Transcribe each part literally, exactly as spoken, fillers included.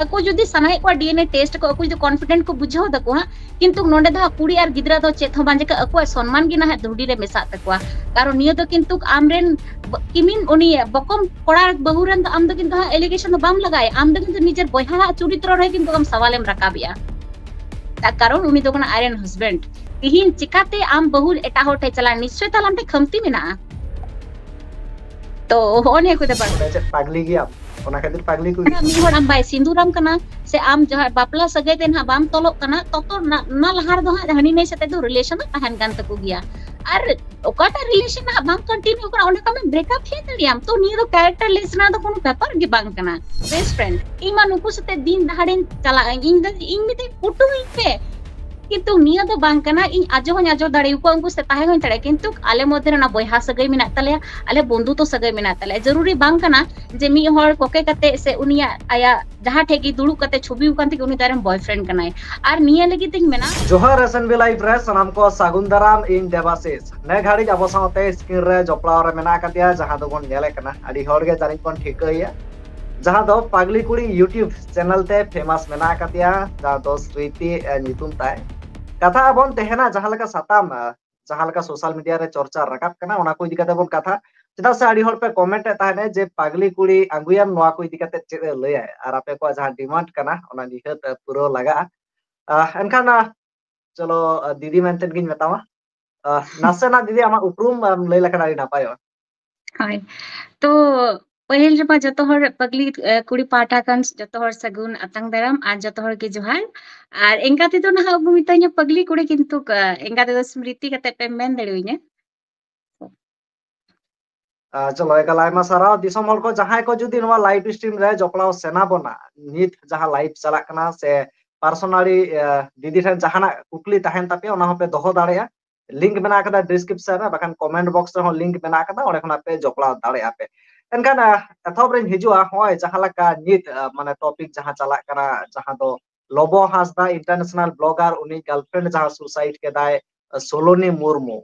ᱟᱠᱚ ᱡᱩᱫᱤ ᱥᱟᱱᱟᱭᱮᱫ ᱠᱚᱣᱟ ᱰᱤ ᱮᱱ ᱮ ᱴᱮᱥᱴ ᱠᱚ, ᱟᱠᱚ ᱡᱩᱫᱤ ᱠᱚᱱᱯᱷᱤᱰᱮᱱᱴ ᱠᱚ ᱵᱩᱡᱷᱟᱹᱣ ᱫᱟᱠᱚ ᱦᱟᱸᱜ, ᱠᱤᱱᱛᱩ ᱱᱚᱰᱮ ᱫᱚ ᱦᱟᱸᱜ ᱠᱩᱲᱤ ᱟᱨ ᱜᱤᱫᱽᱨᱟᱹ ᱫᱚ ᱪᱮᱫ ᱦᱚᱸ ᱵᱟᱝ ᱪᱤᱠᱟᱹᱜ, ᱟᱠᱚᱣᱟᱜ ᱥᱚᱱᱢᱟᱱ ᱜᱮ ᱱᱟᱦᱟᱜ ᱫᱷᱩᱲᱤ ᱨᱮ ᱢᱮᱥᱟᱜ ᱛᱟᱠᱚᱣᱟ᱾ ᱠᱟᱨᱚᱱ ᱱᱤᱭᱟᱹ ᱫᱚ ᱠᱤᱱᱛᱩ ᱟᱢᱨᱮᱱ ᱵ-, ᱠᱤᱢᱤᱱ ᱩᱱᱤ ᱵᱚᱠᱚᱢ ᱠᱚᱲᱟ ᱵᱟᱹᱦᱩ ᱨᱮᱱ ᱫᱚ ᱟᱢ ᱫᱚ ᱠᱤᱱᱛᱩ ᱦᱟᱸᱜ ᱮᱞᱤᱜᱮᱥᱚᱱ ᱫᱚ ᱵᱟᱢ ᱞᱟᱜᱟᱭᱟ, ᱟᱢ ᱫᱚ ᱠᱤᱱᱛᱩ ᱱᱤᱡᱮᱨ ᱵᱚᱭᱦᱟ ᱟᱜ ᱪᱚᱨᱤᱛᱨᱚ ᱨᱮ ᱠᱤᱱᱛᱩ ᱟᱢ ᱥᱟᱣᱟᱞ ᱮᱢ ᱨᱟᱠᱟᱵᱮᱜᱼᱟ᱾ ᱛᱟᱨ ᱠᱟᱨᱚᱱ ᱩᱱᱤ ᱫᱚ ᱠᱟᱱᱟ ᱟᱡᱨᱮᱱ ᱦᱟᱥᱵᱮᱱᱰ᱾ ᱛᱤᱦᱤᱧ ᱪᱤᱠᱟᱛᱮ ᱟᱢ ᱵᱟᱹᱦᱩ ᱮᱴᱟᱜ ᱦᱚᱲ ᱴᱷᱮᱡ ᱪᱟᱞᱟᱜᱼᱟ? ᱱᱤᱥᱪᱚᱭ ᱛᱟᱦᱞᱮ ᱟᱢ ᱴᱷᱮᱡ ᱠᱷᱟᱢᱛᱤ ᱢᱮᱱᱟᱜᱼᱟ᱾ ᱛᱚ ᱦᱚᱸᱜᱼᱚ ᱱᱤᱭᱟᱹ ᱠᱚ ᱵᱮᱯᱟᱨ᱾ ᱚᱸᱰᱮ ᱪᱮᱫ ᱯᱟᱜᱽᱞᱤ ᱜᱮᱭᱟᱢ? ᱚᱱᱟ ᱠᱷᱟᱹᱛᱤᱨ ᱯᱟᱜᱽᱞᱤ ᱠᱚ ᱢᱤᱫ ᱦᱚᱲ ᱟᱢ ᱵᱟᱭ ᱥᱤᱸᱫᱩᱨᱟᱢ ᱠᱟᱱᱟ, ᱥᱮ ᱟᱢ ᱡᱟᱦᱟᱸ ᱵᱟᱯᱞᱟ ᱥᱟᱹᱜᱟᱹᱭ ᱛᱮ ᱱᱟᱦᱟᱜ ᱵᱟᱢ ᱛᱚᱞᱚᱜ ᱠᱟᱱᱟ, ᱛᱚᱛᱚ ᱱᱟ-, ᱚᱱᱟ ᱞᱟᱦᱟ ᱨᱮᱫᱚ ᱦᱟᱸᱜ ᱦᱟᱹᱱᱤ ᱱᱟᱹᱭ ᱥᱟᱛᱮ ᱫᱚ ᱨᱤᱞᱮᱥᱚᱱ ᱦᱚᱸ ᱛᱟᱦᱮᱱ ᱠᱟᱱ ᱛᱟᱠᱚ ᱜᱮᱭᱟ᱾ ᱟᱨ ᱚᱠᱟᱴᱟᱜ ᱨᱤᱞᱮᱥᱚᱱ ᱦᱟᱸᱜ ᱵᱟᱝ ᱠᱚᱱᱴᱤᱱᱤᱭᱩ ᱠᱟᱱᱟ, ᱚᱸᱰᱮ ᱠᱷᱚᱱ ᱵᱨᱮᱠᱟᱯ ᱦᱮᱡ ᱫᱟᱲᱮᱭᱟᱜ ᱟᱢ᱾ ᱛᱚ ᱱᱤᱭᱟᱹ ᱫᱚ ᱠᱮᱨᱮᱠᱴᱟᱨ ᱞᱮᱥ ᱨᱮᱱᱟᱜ ᱫᱚ ᱠᱳᱱᱳ ᱵᱮᱯᱟᱨ ᱜᱮ ᱵᱟᱝ ᱠᱟᱱᱟ᱾ ᱵᱮᱥᱴ ᱯᱷᱨᱮᱱᱰ, ᱤᱧ ᱢᱟ ᱱᱩᱠᱩ ᱥᱟᱛᱮ ᱫᱤᱱ ᱫᱟᱦᱟᱲᱤᱧ ᱪᱟᱞᱟᱜᱼᱟ, ᱤᱧ ᱫᱚ, ᱤᱧ ᱢᱤᱫᱴᱮᱡ ᱯᱩᱴᱩ ᱤᱧ ᱯᱮ, ᱠᱤᱱᱛᱩ ᱱᱤᱭᱟᱹ ᱫᱚ ᱵᱟᱝ ᱠᱟᱱᱟ᱾ ᱤᱧ ᱟᱡᱚ ᱦᱚᱸᱧ ᱟᱡᱚ ᱫᱟᱲᱮᱭᱟᱠᱚᱣᱟ, ᱩᱱᱠᱩ ᱥᱟᱛᱮ ᱛᱟᱦᱮᱸ ᱦᱚᱸᱧ ᱫᱟᱲᱮᱭᱟᱜᱼᱟ, ᱠᱤᱱᱛᱩ ᱟᱞᱮ ᱢᱚᱫᱽᱫᱷᱮ ᱨᱮ ᱚᱱᱟ ᱵᱚᱭᱦᱟ ᱥᱟᱹᱜᱟᱹᱭ ᱢᱮᱱᱟᱜ ᱛᱟᱞᱮᱭᱟ, ᱟᱞᱮ ᱵᱚᱱᱫᱷᱩᱛᱚ ᱥᱟᱹᱜᱟᱹᱭ ᱢᱮᱱᱟᱜ ᱛᱟᱞᱮᱭᱟ᱾ ᱡᱟᱹᱨᱩᱨᱤ ᱵᱟᱝ ᱠᱟᱱᱟ ᱡᱮ ᱢᱤᱫ ᱦᱚᱲ ᱠᱚᱠᱮ ᱠᱟᱛᱮ ᱥᱮ ᱩᱱᱤᱭᱟᱜ ᱟᱭᱟᱜ ᱡᱟᱦᱟᱸ ᱴᱷᱮᱡ ᱜᱮ ᱫᱩᱲᱩᱵ ᱠᱟᱱ ᱛᱮᱜᱮ ᱩᱱᱤ ᱫᱚ ᱟᱡᱨᱮᱱ ᱵᱚᱭᱯᱷᱨᱮᱱᱰ ᱠᱟᱱᱟᱭ᱾ ᱟᱨ ᱱᱤᱭᱟᱹ ᱞᱟᱹᱜᱤᱫ ᱛᱤᱧ ᱢᱮᱱᱟ, ᱡᱚᱦᱟᱨ S N B Live ᱨᱮ ᱥᱟᱱᱟᱢ ᱠᱚ ᱥᱟᱹᱜᱩᱱ ᱫᱟᱨᱟᱢ, ᱤᱧ ᱫᱮᱵᱟᱥᱤᱥ᱾ ᱱᱮ ᱜᱷᱟᱹᱲᱤᱡ ᱟᱵᱚ ᱥᱟᱶᱛᱮ ᱥᱠᱨᱤᱱ ᱨᱮ ᱡᱚᱯᱲᱟᱣ ᱨᱮ ᱢᱮᱱᱟᱜ ᱟᱠᱟᱫᱮᱭᱟ, ᱡᱟᱦᱟᱸ ᱫᱚᱵᱚᱱ ᱧᱮᱞᱮ ᱠᱟᱱᱟ, ᱟᱹᱰᱤ ᱦᱚᱲ ᱜᱮ ᱡᱟᱹᱱᱤᱡ ᱵᱚᱱ ᱴᱷᱤᱠᱟᱹᱭᱮᱭᱟ, ᱡᱟᱦᱟᱸ ᱫᱚ ᱯᱟᱜᱽᱞᱤ ᱠᱩᱲᱤ YouTube ᱪᱮᱱᱮᱞ ᱛᱮ ᱯᱷᱮᱢᱟᱥ ᱢᱮᱱᱟᱜ ᱟᱠᱟᱫᱮᱭᱟ, ᱡᱟᱦᱟᱸ ᱫᱚ ᱥᱨᱤᱛᱤ, ᱮ, ᱧᱩᱛᱩᱢ ᱛᱟᱭ᱾ ᱠᱟᱛᱷᱟ ᱵᱚᱱ ᱛᱟᱦᱮᱱᱟ ᱡᱟᱦᱟᱸ ᱞᱮᱠᱟ ᱥᱟᱛᱟᱢ, ᱮ, ᱡᱟᱦᱟᱸ ᱞᱮᱠᱟ ᱥᱳᱥᱟᱞ ᱢᱤᱰᱤᱭᱟ ᱨᱮ ᱪᱚᱨᱪᱟ ᱨᱟᱠᱟᱵ ᱠᱟᱱᱟ, ᱚᱱᱟ ᱠᱚ ᱤᱫᱤ ᱠᱟᱛᱮ ᱵᱚᱱ ᱠᱟᱛᱷᱟ᱾ ᱪᱮᱫᱟᱜ ᱥᱮ ᱟᱹᱰᱤ ᱦᱚᱲ ᱯᱮ ᱠᱚᱢᱮᱱᱴ ᱮᱫ ᱛᱟᱦᱮᱱᱟ ᱡᱮ ᱯᱟᱜᱽᱞᱤ ᱠᱩᱲᱤ ᱟᱹᱜᱩᱭᱟᱢ, ᱱᱚᱣᱟ ᱠᱚ ᱤᱫᱤ ᱠᱟᱛᱮ ᱪᱮᱫ ᱮ ᱞᱟᱹᱭᱟᱭ, ᱟᱨ ᱟᱯᱮ ᱠᱚᱣᱟᱜ ᱡᱟᱦᱟᱸ ᱰᱤᱢᱟᱱᱰ ᱠᱟᱱᱟ, ᱚᱱᱟ ᱱᱤᱦᱟᱹᱛ, ᱮ, ᱯᱩᱨᱟᱹᱣ ᱞᱟᱜᱟᱜᱼᱟ᱾ ᱟᱦ, ᱮᱱᱠᱷᱟᱱ, ᱟᱦ, ᱪᱚᱞᱚ, ᱟᱦ, ᱫᱤᱫᱤ ᱢᱮᱱᱛᱮ ᱜᱤᱧ ᱢᱮᱛᱟᱢᱟ᱾ ᱟᱦ, ᱱᱟᱥᱮᱱᱟᱜ ᱫᱤᱫᱤ ᱟᱢᱟᱜ ᱩᱯᱨᱩᱢ ᱮᱢ ᱞᱟᱹᱭ ᱞᱮᱠᱷᱟᱱ ᱟᱹᱰᱤ ᱱᱟᱯᱟᱭᱚᱜᱼᱟ᱾ ᱦᱳᱭ᱾ ᱛᱚ, ᱯᱟᱹᱦᱤᱞ ᱨᱮᱢᱟ ᱡᱚᱛᱚ ᱦᱚᱲ ᱯᱟᱜᱽᱞᱤ, ᱮ, ᱠᱩᱲᱤ ᱯᱟᱦᱴᱟ ᱠᱷᱚᱱ ᱡᱚᱛᱚ ᱦᱚᱲ ᱥᱟᱹᱜᱩᱱ ᱟᱛᱟᱝ ᱫᱟᱨᱟᱢ ᱟᱨ ᱡᱚᱛᱚ ᱦᱚᱲ ᱜᱮ ᱡᱚᱦᱟᱨ᱾ ᱟᱨ ᱮᱱᱠᱟ ᱛᱮᱫᱚ ᱱᱟᱦᱟᱜ ᱠᱚ ᱢᱮᱛᱟᱹᱧᱟ ᱯᱟᱜᱽᱞᱤ ᱠᱩᱲᱤ, ᱠᱤᱱᱛᱩ, ᱮ, ᱮᱱᱠᱟ ᱛᱮᱫᱚ ᱥᱢᱨᱤᱛᱤ ᱠᱟᱛᱮ ᱯᱮ ᱢᱮᱱ ᱫᱟᱲᱮᱣᱟᱹᱧᱟ᱾ ᱟᱨ ᱪᱚᱞᱚ, ᱮᱠᱟᱞ ᱟᱭᱢᱟ ᱥᱟᱨᱦᱟᱣ᱾ ᱫᱤᱥᱚᱢ ᱦᱚᱲ ᱠᱚ ᱡᱟᱦᱟᱸᱭ ᱠᱚ ᱡᱩᱫᱤ ᱱᱚᱣᱟ ᱞᱟᱭᱤᱵᱷ ᱥᱴᱨᱤᱢ ᱨᱮ ᱡᱚᱯᱲᱟᱣ ᱥᱟᱱᱟ ᱵᱚᱱᱟ, ᱱᱤᱛ ᱡᱟᱦᱟᱸ ᱞᱟᱭᱤᱵᱷ ᱪᱟᱞᱟᱜ ᱠᱟᱱᱟ, ᱥᱮ ᱯᱟᱨᱥᱚᱱᱟᱞᱤ, ᱮ, ᱫᱤᱫᱤ ᱴᱷᱮᱱ ᱡᱟᱦᱟᱱᱟᱜ ᱠᱩᱠᱞᱤ ᱛᱟᱦᱮᱱ ᱛᱟᱯᱮᱭᱟ, ᱚᱱᱟ ᱦᱚᱸᱯᱮ ᱫᱚᱦᱚ ᱫᱟᱲᱮᱭᱟᱜᱼᱟ᱾ ᱞᱤᱝᱠ ᱢᱮᱱᱟᱜ ᱟᱠᱟᱫᱟ ᱰᱤᱥᱠᱨᱤᱯᱥᱚᱱ ᱨᱮ, ᱵᱟᱠᱷᱟᱱ ᱠᱚᱢᱮᱱᱴ ᱵᱚᱠᱥ ᱨᱮᱦᱚᱸ ᱞᱤᱝᱠ ᱢᱮᱱᱟᱜ ᱟᱠᱟᱫᱟ, ᱚᱸᱰᱮ ᱠᱷᱚᱱᱟᱜ ᱯᱮ ᱡᱚᱯᱲᱟᱣ ᱫᱟᱲᱮᱭᱟᱜᱼᱟ ᱯᱮ᱾ ᱮᱱᱠᱷᱟᱱ, ᱮ, ᱮᱛᱚᱦᱚᱵ ᱨᱤᱧ ᱦᱤᱡᱩᱜᱼᱟ, ᱱᱚᱜᱼᱚᱭ ᱡᱟᱦᱟᱸ ᱞᱮᱠᱟ ᱱᱤᱛ, ᱮ, ᱢᱟᱱᱮ ᱴᱚᱯᱤᱠ ᱡᱟᱦᱟᱸ ᱪᱟᱞᱟᱜ ᱠᱟᱱᱟ, ᱡᱟᱦᱟᱸ ᱫᱚ ᱞᱚᱵᱚ ᱦᱟᱸᱥᱫᱟ, ᱤᱱᱴᱟᱨᱱᱮᱥᱚᱱᱟᱞ ᱵᱞᱚᱜᱟᱨ, ᱩᱱᱤ ᱜᱟᱨᱞᱯᱷᱨᱮᱱᱰ ᱡᱟᱦᱟᱸ ᱥᱩᱥᱟᱭᱤᱰ ᱠᱮᱫᱟᱭ, ᱮ, ᱥᱳᱞᱳᱱᱤ ᱢᱩᱨᱢᱩ᱾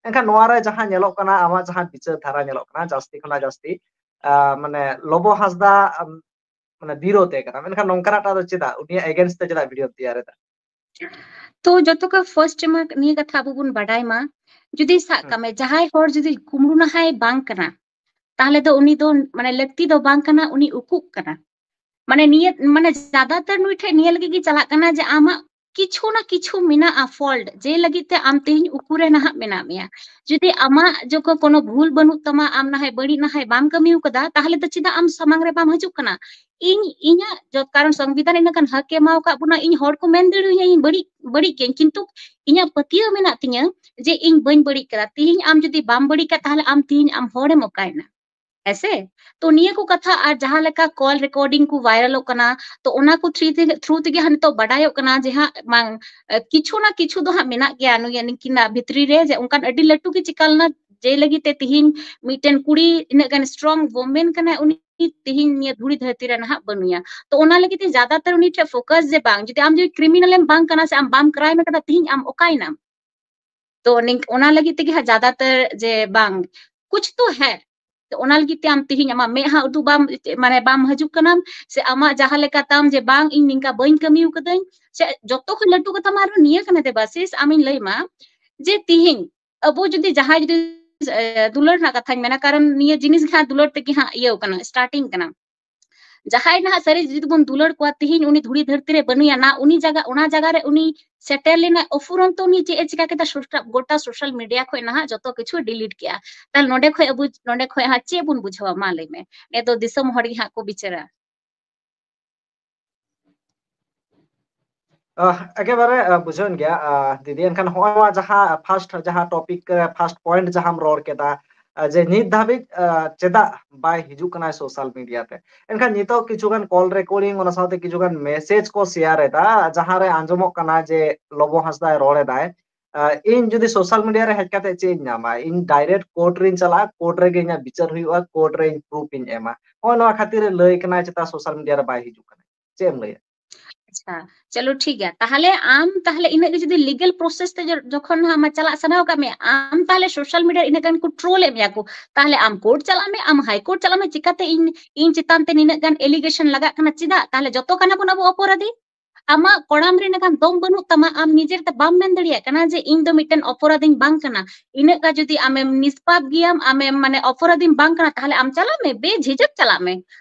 ᱮᱱᱠᱷᱟᱱ ᱱᱚᱣᱟ ᱨᱮ ᱡᱟᱦᱟᱸ ᱧᱮᱞᱚᱜ ᱠᱟᱱᱟ, ᱟᱢᱟᱜ ᱡᱟᱦᱟᱸ ᱵᱤᱪᱟᱹᱨ ᱫᱷᱟᱨᱟ ᱧᱮᱞᱚᱜ ᱠᱟᱱᱟ, ᱡᱟᱹᱥᱛᱤ ᱠᱷᱚᱱᱟᱜ ᱡᱟᱹᱥᱛᱤ, ᱟ, ᱢᱟᱱᱮ ᱞᱚᱵᱚ ᱦᱟᱸᱥᱫᱟ, ᱟᱢ, ᱢᱟᱱᱮ ᱵᱤᱨᱳᱫᱷ ᱮ ᱠᱟᱱᱟ, ᱢᱮᱱᱠᱷᱟᱱ ᱱᱚᱝᱠᱟᱱᱟᱜ ᱴᱟᱜ ᱫᱚ ᱪᱮᱫᱟᱜ? ᱩᱱᱤᱭᱟᱜ against ᱛᱮ ᱪᱮᱫᱟᱜ video ᱛᱮᱭᱟᱨ ᱮᱫᱟ? ᱛᱚ ᱡᱚᱛᱚ ᱠᱷᱚᱱ first ᱨᱮᱢᱟ ᱱᱤᱭᱟᱹ ᱠᱟᱛᱷᱟ ᱟᱵᱚ ᱵᱚᱱ ᱵᱟᱰᱟᱭ ᱢᱟ, ᱡᱩᱫᱤ ᱥᱟᱵ ᱦᱩᱸ᱾ ᱠᱟᱜ ᱢᱮ ᱡᱟᱦᱟᱸᱭ ᱦᱚᱲ ᱡᱩᱫᱤ ᱠᱩᱢᱲᱩ ᱱᱟᱦᱟᱭ ᱵᱟᱝ ᱠᱟᱱᱟ, ᱛᱟᱦᱞᱮ ᱫᱚ ᱩᱱᱤ ᱫᱚ ᱢᱟᱱᱮ ᱞᱟᱹᱠᱛᱤ ᱫᱚ ᱵᱟᱝ ᱠᱟᱱᱟ, ᱩᱱᱤ ᱩᱠᱩᱜ ᱠᱟᱱᱟ᱾ ᱢᱟᱱᱮ ᱱᱤᱭᱟᱹ ᱢᱟᱱᱮ ᱡᱟᱫᱟᱛᱟᱨ ᱱᱩᱭ ᱴᱷᱮᱱ ᱱᱤᱭᱟᱹ ᱞᱟᱹᱜᱤᱫ ᱜᱮ ᱪᱟᱞᱟᱜ ᱠᱟᱱᱟ ᱡᱮ ᱟᱢᱟᱜ ᱠᱤᱪᱷᱩ ᱱᱟ ᱠᱤᱪᱷᱩ ᱢᱮᱱᱟᱜᱼᱟ fault, ᱡᱮ ᱞᱟᱹᱜᱤᱫ ᱛᱮ ᱟᱢ ᱛᱮᱦᱮᱧ ᱩᱠᱩᱨᱮ ᱱᱟᱦᱟᱜ ᱢᱮᱱᱟᱜ ᱢᱮᱭᱟ᱾ ᱡᱩᱫᱤ ᱟᱢᱟᱜ ᱡᱚᱠᱷᱚᱱ ᱠᱳᱱᱳ ᱵᱷᱩᱞ ᱵᱟᱹᱱᱩᱜ ᱛᱟᱢᱟ, ᱟᱢ ᱱᱟᱦᱟᱭ ᱵᱟᱹᱲᱤᱡ ᱱᱟᱦᱟᱭ ᱵᱟᱢ ᱠᱟᱹᱢᱤ ᱟᱠᱟᱫᱟ, ᱛᱟᱦᱞᱮ ᱫᱚ ᱪᱮᱫᱟᱜ ᱟᱢ ᱥᱟᱢᱟᱝ ᱨᱮ ᱵᱟᱢ ᱦᱤᱡᱩᱜ ᱠᱟᱱᱟ? ᱤᱧ ᱤᱧᱟᱹᱜ ᱡᱚᱛ ᱠᱟᱨᱚᱱ ᱥᱚᱝᱵᱤᱫᱷᱟᱱ ᱤᱱᱟᱹ ᱠᱷᱟᱱ ᱦᱟᱹᱠ ᱮ ᱮᱢᱟᱣ ᱟᱠᱟᱫ ᱵᱚᱱᱟ, ᱤᱧ ᱦᱚᱲ ᱠᱚ ᱢᱮᱱ ᱫᱟᱲᱮᱭᱟᱹᱧᱟ ᱤᱧ ᱵᱟᱹᱲᱤᱡ ᱵᱟᱹᱲᱤᱡ ᱜᱤᱭᱟᱹᱧ, ᱠᱤᱱᱛᱩ ᱤᱧᱟᱹᱜ ᱯᱟᱹᱛᱭᱟᱹᱣ ᱢᱮᱱᱟᱜ ᱛᱤᱧᱟᱹ ᱡᱮ ᱤᱧ ᱵᱟᱹᱧ ᱵᱟᱹᱲᱤᱡ ᱠᱟᱫᱟ᱾ ᱛᱤᱦᱤᱧ ᱟᱢ ᱡᱩᱫᱤ ᱵᱟᱢ ᱵᱟᱹᱲᱤᱡ ᱠᱟᱫ, ᱛᱟᱦᱞᱮ ᱟᱢ ᱛᱤᱦᱤᱧ ᱟᱢ ᱦᱚᱲᱮᱢ ᱚᱠᱟᱭᱮᱱᱟ? ᱦᱮᱸᱥᱮ? ᱛᱚ ᱱᱤᱭᱟᱹ ᱠᱚ ᱠᱟᱛᱷᱟ ᱟᱨ ᱡᱟᱦᱟᱸ ᱞᱮᱠᱟ call recording ᱠᱚ viralᱚᱜ ᱠᱟᱱᱟ, ᱛᱚ ᱚᱱᱟ ᱠᱚ through ᱛᱮᱜᱮ, through ᱛᱮᱜᱮ ᱦᱟᱸᱜ ᱱᱤᱛᱚᱜ ᱵᱟᱰᱟᱭᱚᱜ ᱠᱟᱱᱟ ᱡᱮ ᱦᱟᱸᱜ ᱵᱟᱝ, ᱮ, ᱠᱤᱪᱷᱩ ᱱᱟ ᱠᱤᱪᱷᱩ ᱫᱚ ᱦᱟᱸᱜ ᱢᱮᱱᱟᱜ ᱜᱮᱭᱟ ᱱᱩᱭ ᱱᱤᱝᱠᱤᱱᱟᱜ ᱵᱷᱤᱛᱨᱤ ᱨᱮ, ᱡᱮ ᱚᱱᱠᱟᱱ ᱟᱹᱰᱤ ᱞᱟᱹᱴᱩ ᱜᱮ ᱪᱤᱠᱟ ᱞᱮᱱᱟ, ᱡᱮ ᱞᱟᱹᱜᱤᱫ ᱛᱮ ᱛᱤᱦᱤᱧ ᱢᱤᱫᱴᱮᱱ ᱠᱩᱲᱤ ᱤᱱᱟᱹᱜ ᱜᱟᱱ strong woman ᱠᱟᱱᱟᱭ, ᱩᱱᱤ ᱛᱤᱦᱤᱧ ᱱᱤᱭᱟᱹ ᱫᱷᱩᱲᱤ ᱫᱷᱟᱹᱨᱛᱤ ᱨᱮ ᱱᱟᱦᱟᱜ ᱵᱟᱹᱱᱩᱭᱟ᱾ ᱛᱚ ᱚᱱᱟ ᱞᱟᱹᱜᱤᱫ ᱛᱮ ᱡᱟᱫᱟᱛᱟᱨ ᱩᱱᱤ ᱴᱷᱮᱱ focus ᱡᱮ ᱵᱟᱝ, ᱡᱩᱫᱤ ᱟᱢ ᱡᱩᱫᱤ criminal ᱮᱢ ᱵᱟᱝ ᱠᱟᱱᱟ ᱥᱮ ᱟᱢ ᱵᱟᱢ crime ᱠᱟᱫᱟ, ᱛᱤᱦᱤᱧ ᱟᱢ ᱚᱠᱟᱭᱮᱱᱟᱢ? ᱛᱚ ᱱᱤᱝ-, ᱚᱱᱟ ᱞᱟᱹᱜᱤᱫ ᱛᱮᱜᱮ ᱦᱟᱸᱜ ᱡᱟᱫᱟᱛᱟᱨ ᱡᱮ ᱵᱟᱝ, ᱠᱩᱪ ᱛᱚ ᱦᱮ᱾ ᱛᱚ ᱚᱱᱟ ᱞᱟᱹᱜᱤᱫ ᱛᱮ ᱟᱢ ᱛᱤᱦᱤᱧ ᱟᱢᱟᱜ ᱢᱮᱫᱦᱟ ᱩᱫᱩᱜ ᱵᱟᱢ, ᱢᱟᱱᱮ ᱵᱟᱢ ᱦᱤᱡᱩᱜ ᱠᱟᱱᱟᱢ, ᱥᱮ ᱟᱢᱟᱜ ᱡᱟᱦᱟᱸ ᱞᱮᱠᱟ ᱛᱟᱢ ᱡᱮ ᱵᱟᱝ ᱤᱧ ᱱᱤᱝᱠᱟ ᱵᱟᱹᱧ ᱠᱟᱹᱢᱤ ᱟᱠᱟᱫᱟᱹᱧ, ᱥᱮ ᱡᱚᱛᱚ ᱠᱷᱚᱱ ᱞᱟᱹᱴᱩ ᱠᱟᱛᱷᱟ ᱢᱟ ᱟᱨᱦᱚᱸ ᱱᱤᱭᱟᱹ ᱠᱟᱱᱟ ᱫᱮᱵᱟᱥᱤᱥ, ᱟᱢᱤᱧ ᱞᱟᱹᱭ ᱢᱟ ᱡᱮ ᱛᱤᱦᱤᱧ ᱟᱵᱚ ᱡᱩᱫᱤ ᱡᱟᱦᱟᱸᱭ ᱡᱩᱫᱤ, ᱮ, ᱫᱩᱞᱟᱹᱲ ᱨᱮᱱᱟᱜ ᱠᱟᱛᱷᱟᱧ ᱢᱮᱱᱟ, ᱠᱟᱨᱚᱱ ᱱᱤᱭᱟᱹ ᱡᱤᱱᱤᱥ ᱜᱮ ᱦᱟᱸᱜ ᱫᱩᱞᱟᱹᱲ ᱛᱮᱜᱮ ᱦᱟᱸᱜ ᱤᱭᱟᱹᱣ ᱠᱟᱱᱟ, starting ᱠᱟᱱᱟ᱾ ᱡᱟᱦᱟᱸᱭ ᱱᱟᱦᱟᱜ ᱥᱟᱹᱨᱤ ᱡᱩᱫᱤ ᱵᱚᱱ ᱫᱩᱞᱟᱹᱲ ᱠᱚᱣᱟ, ᱛᱤᱦᱤᱧ ᱩᱱᱤ ᱫᱷᱩᱲᱤ ᱫᱷᱟᱹᱨᱛᱤ ᱨᱮ ᱵᱟᱹᱱᱩᱭᱟ ᱱᱟ, ᱩᱱᱤ ᱡᱟᱭᱜᱟ, ᱚᱱᱟ ᱡᱟᱭᱜᱟ ᱨᱮ ᱩᱱᱤ ᱥᱮᱴᱮᱨ ᱞᱮᱱᱟ, ᱩᱯᱷᱩᱨᱚᱱᱛᱚ ᱩᱱᱤ ᱪᱮᱫ ᱮ ᱪᱤᱠᱟ ᱠᱮᱫᱟ? ᱥᱳᱥᱴᱟ-, ᱜᱚᱴᱟ social media ᱠᱷᱚᱱ ᱱᱟᱦᱟᱜ ᱡᱚᱛᱚ ᱠᱤᱪᱷᱩ delete ᱠᱮᱜᱼᱟ᱾ ᱛᱟᱦᱞᱮ ᱱᱚᱰᱮ ᱠᱷᱚᱱ ᱟᱵᱚ, ᱱᱚᱰᱮ ᱠᱷᱚᱱ ᱦᱟᱸᱜ ᱪᱮᱫ ᱵᱚᱱ ᱵᱩᱡᱷᱟᱹᱣᱟ? ᱢᱟ ᱞᱟᱹᱭ ᱢᱮ, ᱱᱤᱭᱟᱹ ᱫᱚ ᱫᱤᱥᱚᱢ ᱦᱚᱲ ᱜᱮ ᱦᱟᱸᱜ ᱠᱚ ᱵᱤᱪᱟᱹᱨᱟ᱾ ᱟᱦ, ᱮᱠᱮᱵᱟᱨᱮ, ᱟᱦ, ᱵᱩᱡᱷᱟᱹᱣᱮᱱ ᱜᱮᱭᱟ, ᱟᱦ, ᱫᱤᱫᱤ᱾ ᱮᱱᱠᱷᱟᱱ ᱦᱚᱸᱜᱼᱚᱭ ᱱᱚᱣᱟ ᱡᱟᱦᱟᱸ first, ᱡᱟᱦᱟᱸ topic ᱨᱮ first point ᱡᱟᱦᱟᱸᱢ ᱨᱚᱲ ᱠᱮᱫᱟ, ᱟᱦ, ᱡᱮ ᱱᱤᱛ ᱫᱷᱟᱹᱵᱤᱡ, ᱟᱦ, ᱪᱮᱫᱟᱜ ᱵᱟᱭ ᱦᱤᱡᱩᱜ ᱠᱟᱱᱟᱭ social media ᱛᱮ? ᱮᱱᱠᱷᱟᱱ ᱱᱤᱛᱚᱜ ᱠᱤᱪᱷᱩ ᱜᱟᱱ call recording, ᱚᱱᱟ ᱥᱟᱶᱛᱮ ᱠᱤᱪᱷᱩ ᱜᱟᱱ message ᱠᱚ share ᱮᱫᱟ, ᱡᱟᱦᱟᱸ ᱨᱮ ᱟᱸᱡᱚᱢᱚᱜ ᱠᱟᱱᱟ ᱡᱮ ᱞᱚᱵᱚ ᱦᱟᱸᱥᱫᱟᱭ ᱨᱚᱲ ᱮᱫᱟᱭ, ᱟᱦ, ᱤᱧ ᱡᱩᱫᱤ social media ᱨᱮ ᱦᱮᱡ ᱠᱟᱛᱮ ᱪᱮᱫ ᱤᱧ ᱧᱟᱢᱟ? ᱤᱧ direct court ᱨᱤᱧ ᱪᱟᱞᱟᱜᱼᱟ, court ᱨᱮᱜᱮ ᱤᱧᱟᱹᱜ ᱵᱤᱪᱟᱹᱨ ᱦᱩᱭᱩᱜᱼᱟ, court ᱨᱮ ᱤᱧ proof ᱤᱧ ᱮᱢᱟ᱾ ᱦᱚᱸᱜᱼᱚᱭ ᱱᱚᱣᱟ ᱠᱷᱟᱹᱛᱤᱨ ᱮ ᱞᱟᱹᱭ ᱠᱟᱱᱟ ᱪᱮᱛᱟ social media ᱨᱮ ᱵᱟᱭ ᱦᱤᱡᱩᱜ ᱠᱟᱱᱟ᱾ ᱪᱮᱫ ᱮᱢ ᱞᱟᱹᱭᱟ? ᱟᱪᱪᱷᱟ, ᱪᱚᱞᱚ ᱴᱷᱤᱠ ᱜᱮᱭᱟ᱾ ᱛᱟᱦᱞᱮ ᱟᱢ ᱛᱟᱦᱞᱮ ᱤᱱᱟᱹᱜ ᱜᱮ ᱡᱩᱫᱤ legal process ᱛᱮ ᱡᱚ-, ᱡᱚᱠᱷᱚᱱ ᱦᱟᱸᱜ ᱟᱢᱟᱜ ᱪᱟᱞᱟᱜ ᱥᱟᱱᱟ ᱟᱠᱟᱫ ᱢᱮᱭᱟ, ᱟᱢ ᱛᱟᱦᱞᱮ social media ᱤᱱᱟᱹᱜ ᱜᱟᱱ ᱠᱚ troll ᱮᱫ ᱢᱮᱭᱟ ᱠᱚ, ᱛᱟᱦᱞᱮ ᱟᱢ court ᱪᱟᱞᱟᱜ ᱢᱮ, ᱟᱢ high court ᱪᱟᱞᱟᱜ ᱢᱮ, ᱪᱤᱠᱟᱛᱮ ᱤᱧ, ᱤᱧ ᱪᱮᱛᱟᱱ ᱛᱮ ᱱᱤᱱᱟᱹᱜ ᱜᱟᱱ allegation ᱞᱟᱜᱟᱜ ᱠᱟᱱᱟ, ᱪᱮᱫᱟᱜ? ᱛᱟᱦᱞᱮ ᱡᱚᱛᱚ ᱠᱟᱱᱟ ᱵᱚᱱ ᱟᱵᱚ ᱚᱯᱚᱨᱟᱫᱷᱤ᱾ ᱟᱢᱟᱜ ᱠᱚᱲᱟᱢ ᱨᱮ ᱤᱱᱟᱹ ᱠᱷᱟᱱ ᱫᱚᱢ ᱵᱟᱹᱱᱩᱜ ᱛᱟᱢᱟ, ᱟᱢ ᱱᱤᱡᱮᱨ ᱛᱮ ᱵᱟᱢ ᱢᱮᱱ ᱫᱟᱲᱮᱭᱟᱜ ᱠᱟᱱᱟ ᱡᱮ ᱤᱧ ᱫᱚ ᱢᱤᱫᱴᱮᱱ ᱚᱯᱚᱨᱟᱫᱷᱤᱧ ᱵᱟᱝ ᱠᱟᱱᱟ᱾ ᱤᱱᱟᱹᱜ ᱜᱟᱱ ᱡᱩᱫᱤ ᱟᱢᱮᱢ ᱱᱤᱥᱯᱟᱯ ᱜᱮᱭᱟᱢ, ᱟᱢᱮᱢ ᱢᱟᱱᱮ ᱚᱯᱚᱨᱟᱫᱷᱤᱢ ᱵᱟᱝ ᱠᱟᱱᱟ, ᱛᱟᱦᱞᱮ ᱟᱢ ᱪᱟᱞᱟᱜ ᱢᱮ, ᱵᱮᱡᱷᱤᱡᱷᱟᱹᱠ ᱪᱟᱞᱟᱜ ᱢᱮ᱾